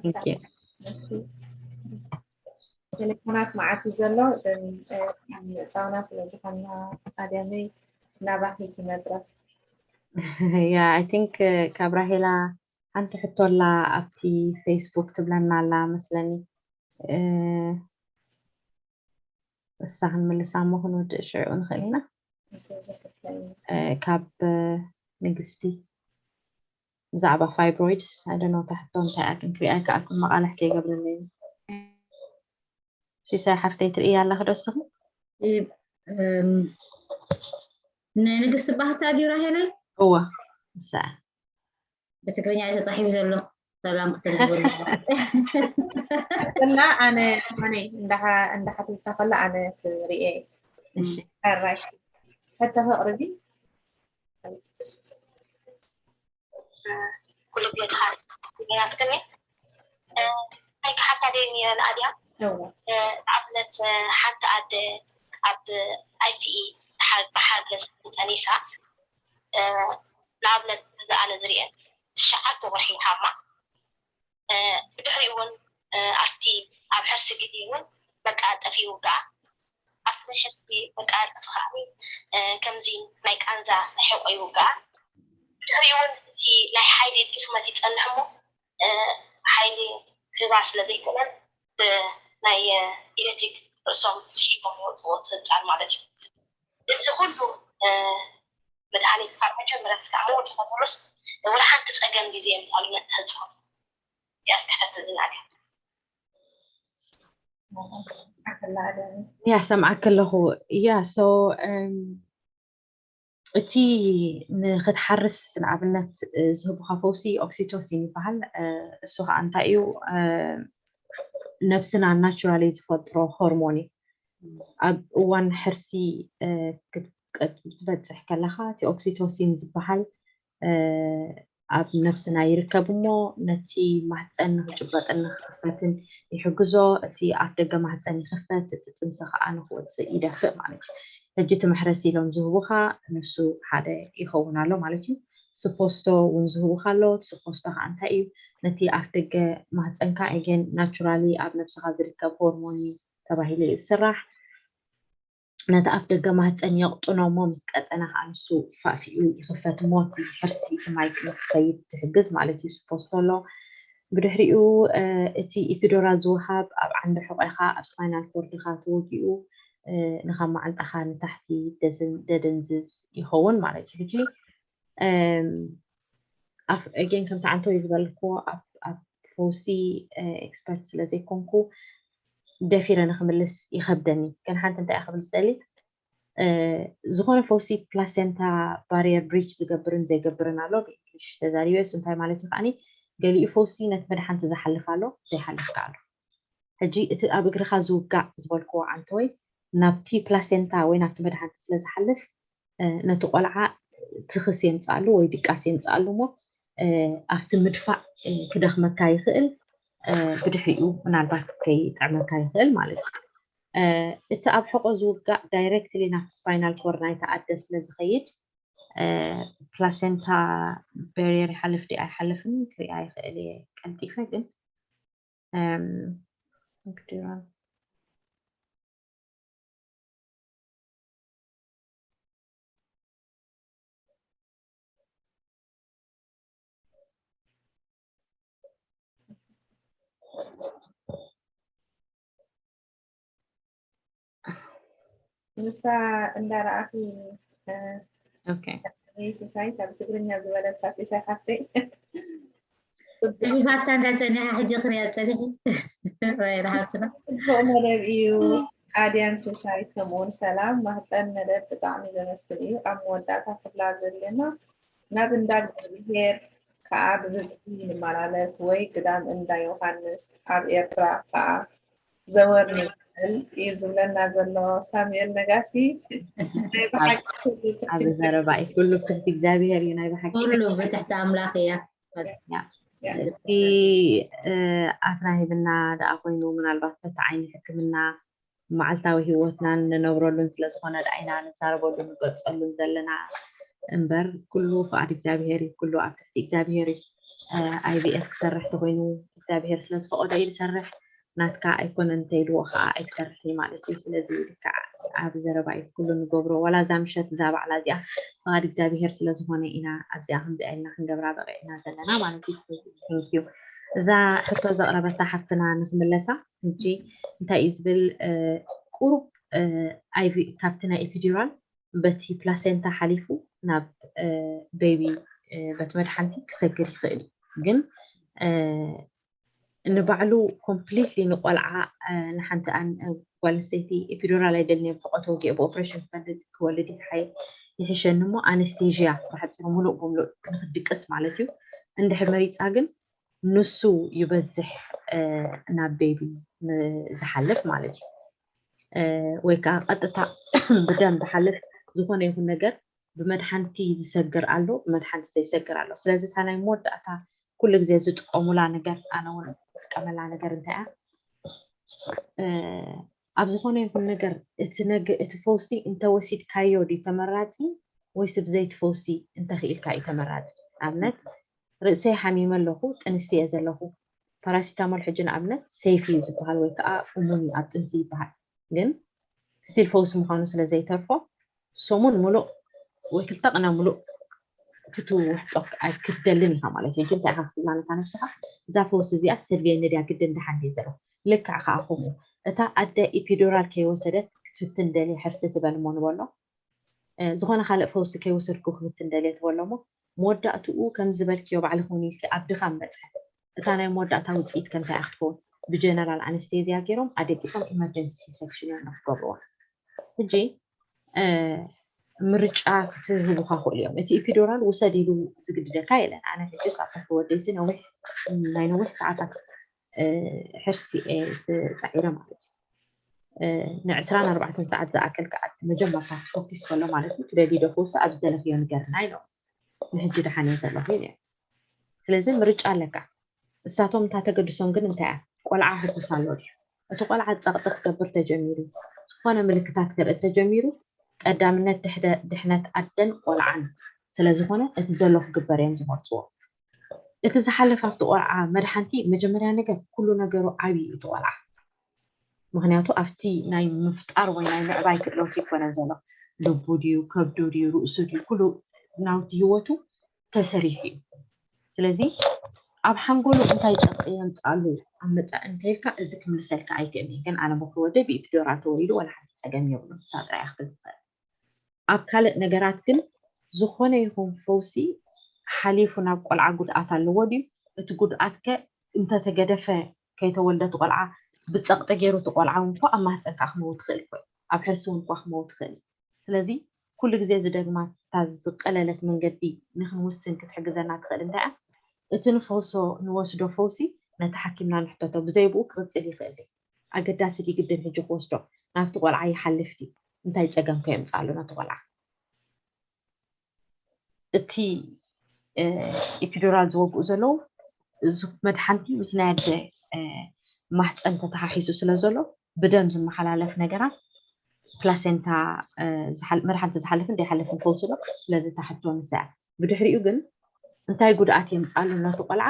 ቴሌፎናት መዓት እዩ ዘሎ ፃውና ስለዝኮና ኣድያመይ ናባኪ እቲ መድረክ yeah I think ካብ ራሄላ ሓንቲ ሕቶ ኣላ ኣብቲ ፌስቡክ ትብለና ኣላ መስለኒ። እ፣ እሳ ክንምልሳ እሞ ክንውድእ ሽዑ ንኽእል ኢና። እ፣ ካብ እ፣ ንግስቲ ብዛዕባ ፋይብሮይድስ ኣይደኖ እታ ሕቶ እንታይ እያ ክንክሪኣ ኣይከኣልኩን፣ መቓልሕ ከይገብረለይ። ሲሳይ ሓፍተይ ትርእያ ኣለኺ ዶ እስኺ? ይ- እም፣ ንንግስቲ ባህታ ድዩ ራሄለይ? እወ፣ ንሳ እያ። ብትግርኛ እዩ ተጻሒፉ ዘሎ። ሰላም ክትብል ከላ ኣነ ኣነ እንዳሓ- እንዳሓተትካ ከላ ኣነ ክርእየ። እሺ። ኣራይ ሕቶ ከቕርቢ። ኩሉ ግዜ ተሓ- ትግርኛ ክትከኒ ናይ ክሓታ ደይ ነረ ንኣድያ እወ ንኣብነት ሓንቲ ኣደ ኣብ ኣይፒኢ ብሓገዝ ተጠኒሳ። ንኣብነት እዚ ኣነ ዝርኤን ትሽዓተ ወርሒ ይሃማ። ብድሕሪኡ እውን ኣብቲ ኣብ ሕርሲ ግዜ እውን መቀላጠፊ ይውግኣ። ኣብቲ ናይ ሕርሲ መቀላጠፊ ከዓ ከምዚ ናይ ቃንዛ ናይ ሕቆ ይውግኣ። ብድሕሪኡ እውን እቲ ናይ ሓይሊ ድኽመት ይፀንሕ እሞ ሓይሊ ክህባ ስለ ዘይክእለን ብናይ ኤሌክትሪክ ርእሶም ስሒቦም የውፅዎ እቲ ህፃን ማለት እዩ። እዚ ኩሉ መድሃኒት ካብ መጀመርያ ክሳዕ መወዳእታ ከሎስ ወላ ሓንቲ ፀገም ግዜ የምፃሉ ነቲ ህፃን። እዚኣ እስከ ሕቶ ዝናድያ ያ ሰምዓክ ኣለኹ። ያ so እቲ ንክትሓርስ ንኣብነት ዝህቡካ ፈውሲ ኦክሲቶሲን ይበሃል። እሱ ከዓ እንታይ እዩ? ነብስና ናቹራሊ ዝፈጥሮ ሆርሞን እዩ። ኣብ እዋን ሕርሲ ክትበፅሕ ከለካ እቲ ኦክሲቶሲን ዝበሃል ኣብ ነብስና ይርከብ እሞ ነቲ ማህፀን ንክጭበጥን ንክክፈትን ይሕግዞ። እቲ ኣፍ ደገ ማህፀን ይክፈት፣ እቲ ፅንሲ ከዓ ንክወፅእ ይደፍእ ማለት እዩ። ሕጂ እቲ መሕረሲ ኢሎም ዝህቡካ ንሱ ሓደ ይኸውን ኣሎ ማለት እዩ። ስፖስቶ እውን ዝህቡካ ኣሎ። እቲ ስፖስቶ ከዓ እንታይ እዩ? ነቲ ኣፍ ደገ ማህፀንካ ኤገን ናቹራሊ ኣብ ነብስካ ዝርከብ ሆርሞን እዩ ተባሂሉ እዩ ዝስራሕ። ነቲ ኣፍ ደገ ማህፀን የቕጥኖ እሞ ምስ ቀጠነ ከዓ ንሱ ፋእፊኡ ይኽፈት እሞ እቲ ሕርሲ እቲ ማይ ንክኸይድ ትሕግዝ ማለት እዩ። ስፖስቶ ኣሎ። ብድሕሪኡ እቲ ኢፒዶራል ዝወሃብ ኣብ ዓንዲ ሕቆኻ ኣብ ስፓይናል ኮርድካ ተወጊኡ ንካብ መዓንጣኻ ንታሕቲ ደደንዝዝ ይኸውን ማለት እዩ። ሕጂ ኣፍ ኤገን ከምቲ ዓንተወይ ዝበልክዎ ኣብ ፈውሲ ኤክስፐርት ስለ ዘይኮንኩ ደፊረ ንክምልስ ይኸብደኒ። ግን ሓንቲ እንታይ ክብል ዝደሊ፣ ዝኾነ ፈውሲ ፕላሴንታ ባሪየር ብሪጅ ዝገብርን ዘይገብርን ኣሎ። ብእንግሊሽ ተዛሪበ እሱ እንታይ ማለት እዩ ከዓኒ፣ ገሊኡ ፈውሲ ነቲ መድሓንቲ ዝሓልፍ ኣሎ፣ ዘይሓልፍ ከ ኣሎ። ሕጂ እቲ ኣብ እግርኻ ዝውጋእ ዝበልክዎ ዓንተወይ ናብቲ ፕላሴንታ ወይ ናብቲ መድሓንቲ ስለ ዝሓልፍ ነቲ ቆልዓ ትኽስ የምፅኣሉ ወይ ድቃስ የምፅኣሉ እሞ ኣብቲ ምድፋእ ክደኽመካ ይኽእል። ብድሕሪኡ ምናልባት ከይጥዕመካ ይኽእል ማለት እዩ። እቲ ኣብ ሕቆ ዝውጋእ ዳይረክትሊ ናብ ስፓይናል ኮር ናይታ ኣደ ስለ ዝኸይድ ፕላሴንታ ባሪየር ይሓልፍ ዲ ኣይሓልፍን ክሪኣ ይኽእል እየ ቀልጢፈ ግን ንሳ እንዳረኣኺ ኦኬ ሲሳይ ካብ ትግርኛ ዝበለታ ሲሳይ ሓፍተይ ጽሒፋታ እንዳጸኒሓ ሕጂ ክሪኣ ጸኒሒ ራይራ ሓፍትና ጽቡቕ መደብ እዩ። ኣድያን ሽሻይ ከምኡውን ሰላም ማህፀን መደብ ብጣዕሚ ዘመስግን እዩ። ኣብ መወዳእታ ክብላ ዘለና ናብ እንዳ እግዚኣብሄር ከዓ ብብዝሒ ንመላለስ ወይ ግዳም እንዳ ዮሃንስ ኣብ ኤርትራ ከዓ ዘወር ንበል እዩ ዝብለና ዘሎ ሳሙኤል ነጋሲ። ናይ ብሓቂ ኩሉ ኣብዚ ዘረባ እዩ ኩሉ ክፍቲ እግዚኣብሄር እዩ ናይ ብሓቂ ኩሉ ብትሕቲ ኣምላኽ እያ። እቲ ኣፍና ሂብና ደኣ ኮይኑ ምናልባት በቲ ዓይኒ ሕክምና መዓልታዊ ህይወትና ንነብረሉን ስለዝኾነ ደኣ ኢና ንዛረበሉን ንገልፀሉን ዘለና እምበር ኩሉ ፍቓድ እግዚኣብሄር እዩ። ኩሉ ኣብ ትሕቲ እግዚኣብሄር እዩ። ኣይቪኤፍ ክሰርሕ ተኮይኑ እግዚኣብሄር ስለዝፈቐዶ እዩ ዝሰርሕ። ናትካ ኣይኮነን እንተይልዎ ከዓ ኣይትሰርሕን ማለት እዩ። ስለዚ ልክዕ ኣብ ዘረባ እዩ ኩሉ ንገብሮ። ዋላ እዛ ምሸት እዛ ባዕላ እዚኣ ፍቓድ እግዚኣብሄር ስለዝኾነ ኢና ኣብዚኣ ከምዚ ኢልና ክንገብራ በቂዕና ዘለና ማለት እዩ። ስለዚ thank you። እዛ ሕቶ ዘቕረበታ ሓፍትና ንክምለሳ ሕጂ እንታይ እዩ ዝብል ቁሩብ ካብቲ ናይ epidural በቲ placenta ሓሊፉ ናብ baby በቲ መድሓንቲ ክሰግር ይኽእል እዩ። ግን ንባዕሉ completely ንቆልዓ ንሓንቲ ጓል ኣንስተይቲ epidural ኣይደልን እየ ብሕቆ ተወጊአ ብኦፕሬሽን ክፈልጥ ክወልድ ይሓይ ይሕሸኒ እሞ ኣነስቴዥያ ብሓፂሩ ሙሉእ ብሙሉእ ንክትድቅስ ማለት እዩ። እንድሕር መሪፃ ግን ንሱ ይበዝሕ ናብ baby ዝሓልፍ ማለት እዩ። ወይ ከዓ ቀጥታ ብደም ዝሓልፍ ዝኾነ ይኹን ነገር ብመድሓንቲ ዝሰግር ኣሎ፣ ብመድሓንቲ ዘይሰግር ኣሎ። ስለዚ እታ ናይ መወዳእታ ኩሉ ግዜ ዝጥቀሙላ ነገር ኣነ እውን ዝጥቀመላ ነገር እንታይ እያ? ኣብ ዝኾነ ይኹን ነገር እቲ ፈውሲ እንተወሲድካዮ ድዩ ተመራፂ ወይስ ብዘይቲ ፈውሲ እንተኽኢልካ እዩ ተመራፂ? ኣብነት ርእሰይ ሓሚመ ኣለኹ፣ ጥንሲ እየ ዘለኹ። ፓራሲታሞል ሕጂ ንኣብነት safe እዩ ዝበሃል ወይ ከዓ እሙን እዩ ኣብ ጥንሲ ይበሃል። ግን still ፈውሲ ምዃኑ ስለ ዘይተርፎ ሰሙን ሙሉእ ወይ ክልተ ቅነ ሙሉእ ክትውሕጦ ክትደልን ኢኻ ማለት እዩ። እንታይ ኢኻ ክትብላ ነታ ነብስኻ እዛ ፈውሲ እዚኣ ተድልየኒ ድያ ግድን ደሓን ድየ ዘለኹ? ልክዕ ከዓ ከምኡ እታ ኣደ epidural ከይወሰደት ክትፍትን ደልየ ሕርሲ ትበል እሞ ንበሎ። ዝኾነ ካልእ ፈውሲ ከይወሰድኩ ክፍትን ደልየ ትበሎ እሞ መወዳእትኡ ከም ዝበልክዮ ባዕልኺ እውን ኢልኪ ኣብ ድኻም በፅሐት። እታ ናይ መወዳእታ ውፅኢት ከ እንታይ እያ ክትከውን? ብጀነራል ኣነስቴዝያ ገይሮም ኣደቂሶም emergency C-section እዮም ክገብርዋ። ሕጂ ምርጫ ክትህቡኻ ክእሉ እዮም። እቲ epidural ውሰድ ኢሉ ዝግድደካ የለን። ኣነ ሕጂ ሳፈት ወደይሲ ነዊሕ ናይ ነዊሕ ሰዓታት ሕርሲ እየ ተፃዒረ ማለት እዩ። ንዕስራን ኣርባዕተን ሰዓት ዝኣክል ከዓ መጀመርታ ክፈኪስ ከሎ ማለት እዩ ትደልዩ ዶ ፈውሲ ኣብ ዝደለኽዮ ንገርና ኢሎም። ንሕጂ ደሓን እየ ዘለኹ ኢለ። ስለዚ ምርጫ ኣለካ። እሳቶም እንታ ተገድሶም ግን እንታይ እያ? ቆልዓ ሕጉስ ኣሎ ድዩ? እቲ ቆልዓ ጸቕጢ ክገብር ተጀሚሩ፣ ዝኾነ ምልክታት ከርኢ ተጀሚሩ፣ ቀዳምነት ድሕደ- ድሕነት ኣደን ቆልዓን ስለዝኾነ እቲ ዘሎ ክግበር እዮም ዝመርጽዎ። እቲ ዝሓልፍ ኣብቲ ቆልዓ መድሓንቲ መጀመርያ ነገር ኩሉ ነገሩ ዓብዪ እዩ እቲ ቆልዓ። ምክንያቱ ኣብቲ ናይ ምፍጣር ወይ ናይ ምዕባይ ክእለቱ ይኮነ ዘሎ ልቡ ድዩ ከብዱ ድዩ ርእሱ ድዩ ኩሉ ናውቲ ህይወቱ ተሰሪሑ እዩ። ስለዚ ኣብ ሓንጎሉ እንታይ ጸቕጢ የምፅኣሉ ኣብ መፃኢ እንተይልካ እዚ ክምልሰልካ ኣይክእልን እዩ። ግን ኣነ ቦክሪ ወደ ብኢፒዶራ ተወሊዱ ዋላ ሓንቲ ፀገም የብሉን። እሳ ጥራይ ክትብል ትኽእል። ኣብ ካልእ ነገራት ግን ዝኾነ ይኹን ፈውሲ ሓሊፉ ናብ ቆልዓ ጉድኣት ኣለዎ ድዩ? እቲ ጉድኣት ከ እንተተገደፈ ከይተወልደ እቲ ቆልዓ ብፀቕጢ ገይሩ እቲ ቆልዓ እውን እኮ ኣብ ማህፀንካ ክመውት ትኽእል እኮ እዩ። ኣብ ሕርሲ እውን እኳ ክመውት ትኽእል እዩ። ስለዚ ኩሉ ግዜ ዝደግማ እታ ዝቀለለት መንገዲ ንክንውስን ክትሕግዘና ትኽእል እንታይ እያ? እቲ ንፈውሶ ንወስዶ ፈውሲ ነቲ ሓኪምና ንሕተቶ ብዘይ ብኡ ክቕፅል ይኽእል እዩ። ኣገዳሲ ድዩ ግድን ሕጂ ክወስዶ? ናብቲ ቆልዓ ይሓልፍ ድዩ? እንታይ ጸገም ከየምፅኣሉ ነቲ ቆልዓ? እቲ ኢፒዱራል ዝወግኡ ዘለዉ መድሓንቲ ምስ ናይ ኣደ ማህፀን ተተሓሒዙ ስለ ዘሎ ብደም ዝመሓላለፍ ነገራት ፕላሴንታ መድሓንቲ ዝሓልፍን ዘይሓልፍን ፈውሲ ዶ? ስለዚ እታ ሕቶ ንሳ እያ። ብድሕሪኡ ግን እንታይ ጉድኣት የምፅኣሉ ነቲ ቆልዓ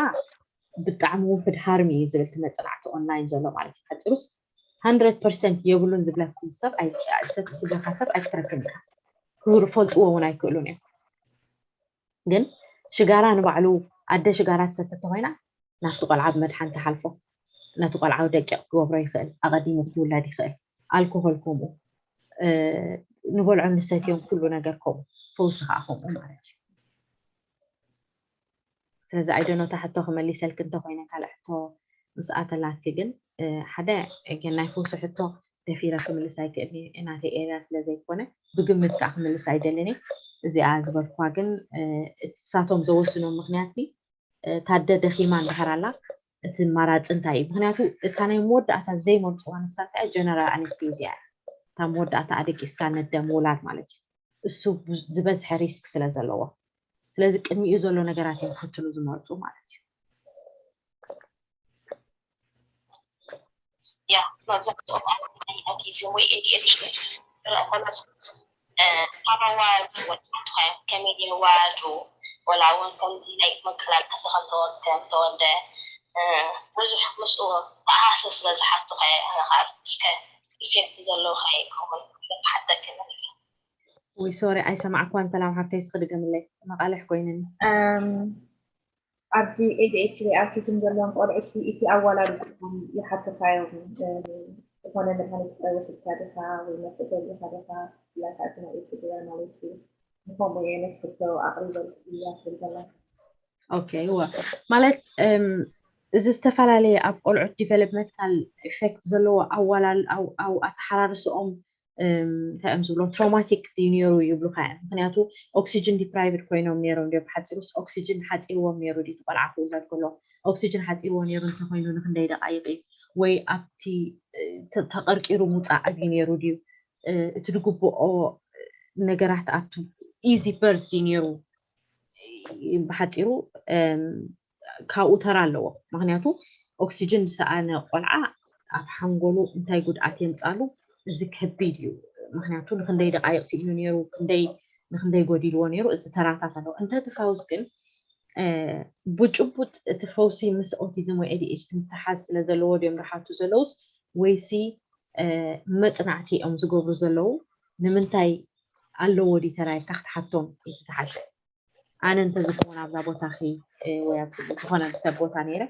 ብጣዕሚ ውሑድ ሃርሚ እዩ ዝብል እቲ መፅናዕቲ ኦንላይን ዘሎ ማለት እዩ። ሓፂሩስ ሃንድረድ ፐርሰንት የብሉን ዝብለኩም ሰብ ሰብ ስብለካ ሰብ ኣይትረክብን ኢኻ። ክፈልጥዎ እውን ኣይክእሉን እዮም። ግን ሽጋራ ንባዕሉ ኣደ ሽጋራ ትሰቲ እንተኮይና ናብቲ ቆልዓ ብመድሓን ትሓልፎ ነቲ ቆልዓ ደቂቕ ክገብሮ ይኽእል። ኣቐዲሙ ክውለድ ይኽእል። ኣልኮሆል ከምኡ ንበልዖ ንሰትዮም ኩሉ ነገር ከምኡ ፈውሲ ከዓ ከምኡ ማለት እዩ። ስለዚ ኣይደኖ እታ ሕቶ ክመሊሰልክ እንተኮይነ ካልእ ሕቶ ምስ ኣተላትኪ ግን ሓደ ግን ናይ ፈውሲ ሕቶ ደፊረ ክምልስ ኣይክእል ናተይ ኤርያ ስለዘይኮነ ብግምት ከዓ ክምልስ ኣይደልን እየ። እዚኣ ዝበልኩዋ ግን እሳቶም ዘወስኖም ምክንያት ታደ ደኺማ እንድሕር ኣላ እቲ ማራፂ እንታይ እዩ? ምክንያቱ እታ ናይ መወዳእታ ዘይመርፅዋ ንሳ እንታይ ጀነራል ኣነስቴዝያ እያ። እታ መወዳእታ ኣደቂስካ ነደ ምውላድ ማለት እዩ። እሱ ዝበዝሐ ሪስክ ስለ ዘለዎ ስለዚ ቅድሚኡ ዘሎ ነገራት እዮም ክፍትኑ ዝመርፁ ማለት እዩ። ያ መብዛሕትኦም ናይ ኣውቲዝም ወይ ኤዲኤችዲ ክረአ ከሎ ካብ ኣዋልድ ወላዲት ኮይኖም ከመይ የዋልዱ ወላ እውን ከምዚ ናይ መቀላጠፊ ከም ተወልደ ብዙሕ ምስኡ ተሓሰ ስለ ዝሓትኻ እየ። ኣነ ከዓ እስከ ኢፌክት ዘለዎ ከይከውን ክሓተኪ ንርኢ። ውይ ሶሪ ኣይሰማዕኳን። ሰላም ሓፍተይ እስኪ ድገምለይ መቃልሕ ኮይንኒ። ኣብዚ ኤ ዲ ኤች ዲ ኣውቲዝም ዘለዎም ቆልዑ ሲ እቲ ኣዋላልድኩም ይሓትኻ እዮም። ዝኾነ መድሃኒት ወስድካ ዲኻ ወይ መፍትሒ ኢኻ ዲኻ ብላካ እቲ ናይ ኤች ዲ ማለት እዩ። ንከምኡ ዓይነት ሕቶ ኣቕሪበልኩ እያ ትብል ዘላ። ኦኬ እወ ማለት እዚ ዝተፈላለየ ኣብ ቆልዑት ዲቨሎፕመንታል ኢፌክት ዘለዎ ኣዋላል ኣተሓራርሶኦም እንታይ እዮም ዝብሎ ትሮማቲክ ድዩ ነይሩ ይብሉካ እዮም። ምክንያቱ ኦክሲጅን ዲፕራይቭድ ኮይኖም ነይሮም ድዮም ብሓፂሩ ኦክሲጅን ሓፂርዎም ነይሩ ድዩ ቆልዓ ክውለድ ከሎ ኦክሲጅን ሓፂርዎ ነይሩ እንተኮይኑ ንክንደይ ደቃይቅ ወይ ኣብቲ ተቀርቂሩ ምውፃእ ድዩ ነይሩ ድዩ እቲ ዝግብኦ ነገራት ኣብቲ ኢዚ በርዝ ድዩ ነይሩ ብሓፂሩ ካብኡ ተራ ኣለዎ። ምክንያቱ ኦክሲጅን ዝሰኣነ ቆልዓ ኣብ ሓንጎሉ እንታይ ጉድኣት የምፃሉ እዚ ከቢድ እዩ። ምክንያቱ ንክንደይ ደቃይቅ ስኢኑ ነይሩ ክንደይ ንክንደይ ጎዲልዎ ነይሩ እዚ ተራታት ኣለዎ። እንተ ትፋውስ ግን ብጭቡጥ እቲ ፈውሲ ምስ ኦቲዝም ወይ ኤ ዲ ኤች ዲ ምትሓዝ ስለ ዘለዎ ድዮም ዝሓቱ ዘለውስ ወይሲ መፅናዕቲ እዮም ዝገብሩ ዘለዉ ንምንታይ ኣለዎ ድዩ ተራይካ ክትሓቶም እዩ ዝሓሸ። ኣነ እንተዝኸውን ኣብዛ ቦታኺ ወይ ኣብ ዝኾነ ሰብ ቦታ ነይረ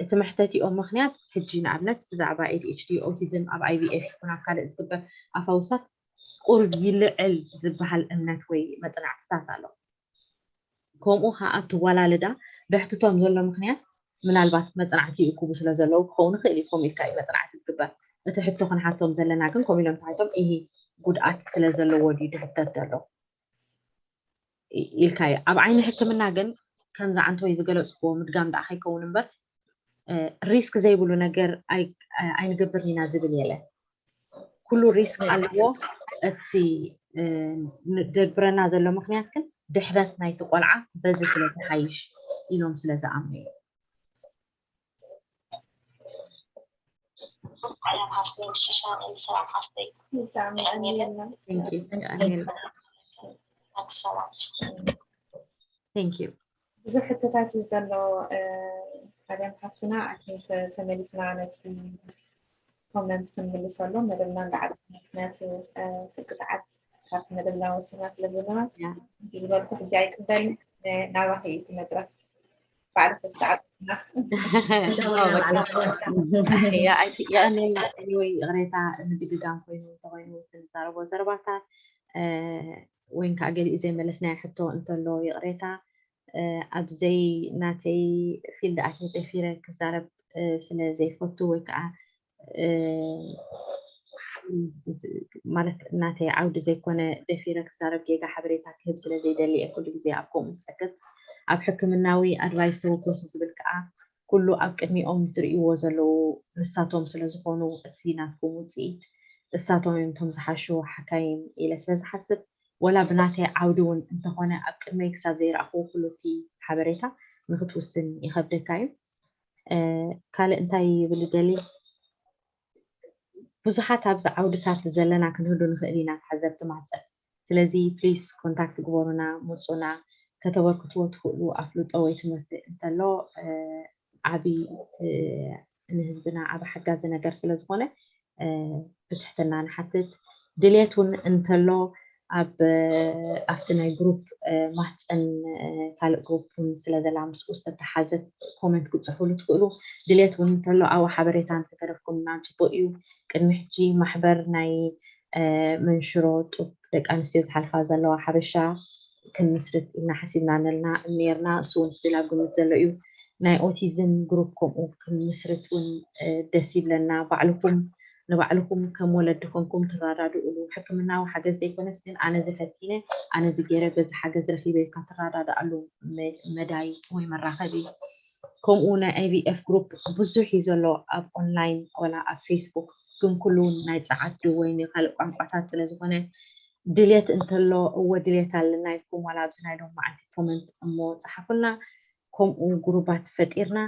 እቲ መሕተቲኦም ምክንያት ሕጂ ንኣብነት ብዛዕባ ኤ ዲ ኤች ዲ ኦቲዝም ኣብ ኣይ ቪ ኤፍ ይኹን ኣብ ካልእ ዝግበር ኣፋውሳት ቁሩብ ይልዕል ዝበሃል እምነት ወይ መፅናዕትታት ኣሎ። ከምኡ ከዓ ኣብቲ ዋላልዳ ደሕትቶም ዘሎ ምክንያት ምናልባት መፅናዕቲ ይእክቡ ስለ ዘለዉ ክኸውን ይኽእል እዩ። ከምኡ ኢልካ እዩ መፅናዕቲ ዝግበር። እቲ ሕቶ ክንሓቶም ዘለና ግን ከምኡ ኢሎም ተሓቶም ይሄ ጉድኣት ስለ ዘለዎ ድዩ ድሕተት ዘሎ ኢልካ እዩ። ኣብ ዓይኒ ሕክምና ግን ከምዚ ዓንተወይ ዝገለፅክዎ ምድጋም ደኣ ከይከውን እምበር ሪስክ ዘይብሉ ነገር ኣይንገብርን ኢና ዝብል የለን። ኩሉ ሪስክ ኣለዎ። እቲ ደግብረና ዘሎ ምክንያት ግን ድሕረት ናይቲ ቆልዓ በዚ ስለ ዝሓይሽ ኢሎም ስለ ዝኣምኑ እዮም። ብዙሕ ሕቶታት እዩ ዘሎ ኣለም ሓፍትና። ኣይ ቲንክ ተመሊስና ነቲ ኮመንት ክንምልሰሉ መደብና እንዳዓለ ምክንያቱ ፍርቂ ሰዓት ካብቲ መደብና ወሲና ስለ ዘለና እቲ ዝበልኩ ሕጂ ኣይቅበል ናባኺ እዩ እቲ መድረክ። ባዕልኺ ትዓጥና የቐኔልና ወይ ይቕሬታ ምድግጋም ኮይኑ እንተኮይኑ ትንዛረቦ ዘረባታት ወይን ከዓ ገሊኡ ዘይመለስናዮ ሕቶ እንተሎ ይቕሬታ። ኣብዘይ ናተይ ፊልድ ኣትየ ደፊረ ክዛረብ ስለ ዘይፈቱ ወይ ከዓ ማለት ናተይ ዓውዲ ዘይኮነ ደፊረ ክዛረብ ጌጋ ሓበሬታ ክህብ ስለ ዘይደሊ እየ ኩሉ ግዜ ኣብ ከምኡ ዝፀቅጥ። ኣብ ሕክምናዊ ኣድቫይስ ተወከሱ ዝብል ከዓ ኩሉ ኣብ ቅድሚኦም ትርእይዎ ዘለዉ ንሳቶም ስለ ዝኾኑ እቲ ናትኩም ውፅኢት እሳቶም እዮም እቶም ዝሓሹ ሓካይም ኢለ ስለ ዝሓስብ ወላ ብናተይ ዓውዲ እውን እንተኾነ ኣብ ቅድመይ ክሳብ ዘይረኣኽዎ ኩሉ እቲ ሓበሬታ ንክትውስን ይኸብደካ እዩ። ካልእ እንታይ ይብል ደሊ ብዙሓት ኣብዚ ዓውድታት ዘለና ክንህሉ ንኽእል ኢና ተዓዘብቲ ማህፀን። ስለዚ ፕሊስ ኮንታክት ግበሩና፣ ምፁና፣ ከተበርክትዎ ትኽእሉ ኣፍልጦ ወይ ትምህርቲ እንተሎ ዓብይ ንህዝብና ዓብ ሓጋዚ ነገር ስለ ዝኾነ ብትሕትና ንሓትት። ድልየት እውን እንተሎ ኣብ ኣብቲ ናይ ግሩፕ ማህፀን ካልእ ግሩፕ እውን ስለ ዘላ ምስኡ ዝተተሓዘት ኮመንት ክትፅሕፍሉ ትኽእሉ። ድልየት እውን እንተሎ ኣብኡ ሓበሬታ እንተተረፍኩምና ፅቡቅ እዩ። ቅድሚ ሕጂ ማሕበር ናይ መንሽሮ ጡብ ደቂ ኣንስትዮ ዝሓልፋ ዘለዋ ሓበሻ ክንምስርት ኢልና ሓሲብና ነልና ነርና። እሱ እውን ስቲል ኣብ ግምት ዘሎ እዩ። ናይ ኦቲዝም ግሩፕ ከምኡ ክንምስርት እውን ደስ ይብለና። ባዕልኩም ንባዕልኩም ከም ወለዲ ኮንኩም ትረዳድእሉ ሕክምናዊ ሓገዝ ዘይኮነስ ግን ኣነ ዝፈቲነ ኣነ ዝገይረ በዚ ሓገዝ ረኪበ ኢልካ ትረዳድኣሉ መዳይ ወይ መራኸቢ። ከምኡ ናይ ኣይ ቪ ኤፍ ግሩፕ ብዙሕ እዩ ዘሎ ኣብ ኦንላይን ወላ ኣብ ፌስቡክ ግን ኩሉ ናይ ፃዓዱ ወይ ካልእ ቋንቋታት ስለ ዝኾነ ድልየት እንተሎ እወ ድልየት ኣለና ኢልኩም ዋላ ኣብዚ ናይ ሎም መዓልቲ ኮመንት እሞ ፀሓፉልና። ከምኡ ግሩባት ፈጢርና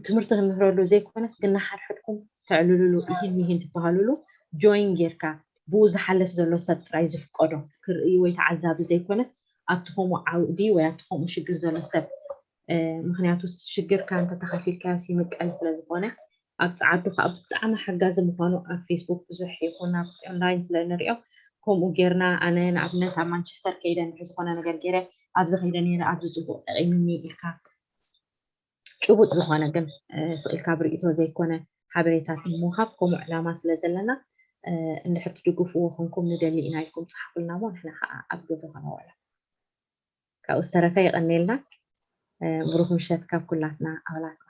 ትምህርቲ ክንምህረሉ ዘይኮነስ ግን ንሓድሕድኩም ተዕልልሉ ይህን ይህን ትበሃሉሉ ጆይን ጌርካ ብኡ ዝሓልፍ ዘሎ ሰብ ጥራይ ዝፍቀዶ ክርኢ ወይ ተዓዛቢ ዘይኮነስ ኣብቲ ከምኡ ዓውዲ ወይ ኣብቲ ከምኡ ሽግር ዘሎ ሰብ ምክንያቱ ሽግርካ እንተተካፊልካዮ ይምቀል ስለዝኮነ ኣብ ፀዓዱ ከዓ ብጣዕሚ ሓጋዚ ምኳኑ ኣብ ፌስቡክ ብዙሕ ይኹን ኣብ ኦንላይን ስለንሪኦ ከምኡ ጌርና ኣነ ንኣብነት ኣብ ማንቸስተር ከይደ ንድሕር ዝኮነ ነገር ገይረ ኣብዚ ከይደ ነይረ ኣብዚ ፅቡቅ ጠቂምኒ ኢልካ ጭቡጥ ዝኾነ ግን ስቕ ኢልካ ብርእይቶ ዘይኮነ ሓበሬታት ንምውሃብ ከምኡ ዕላማ ስለ ዘለና እንድሕር ትድግፍዎ ኮንኩም ንደሊ ኢና ኢልኩም ፀሓፉልና እሞ ንሕና ከዓ ኣብ ግብሪ ከነውዕሎ። ካብኡ ዝተረፈ የቐንየልና። ብሩኽ ምሸት ካብ ኩላትና ኣባላት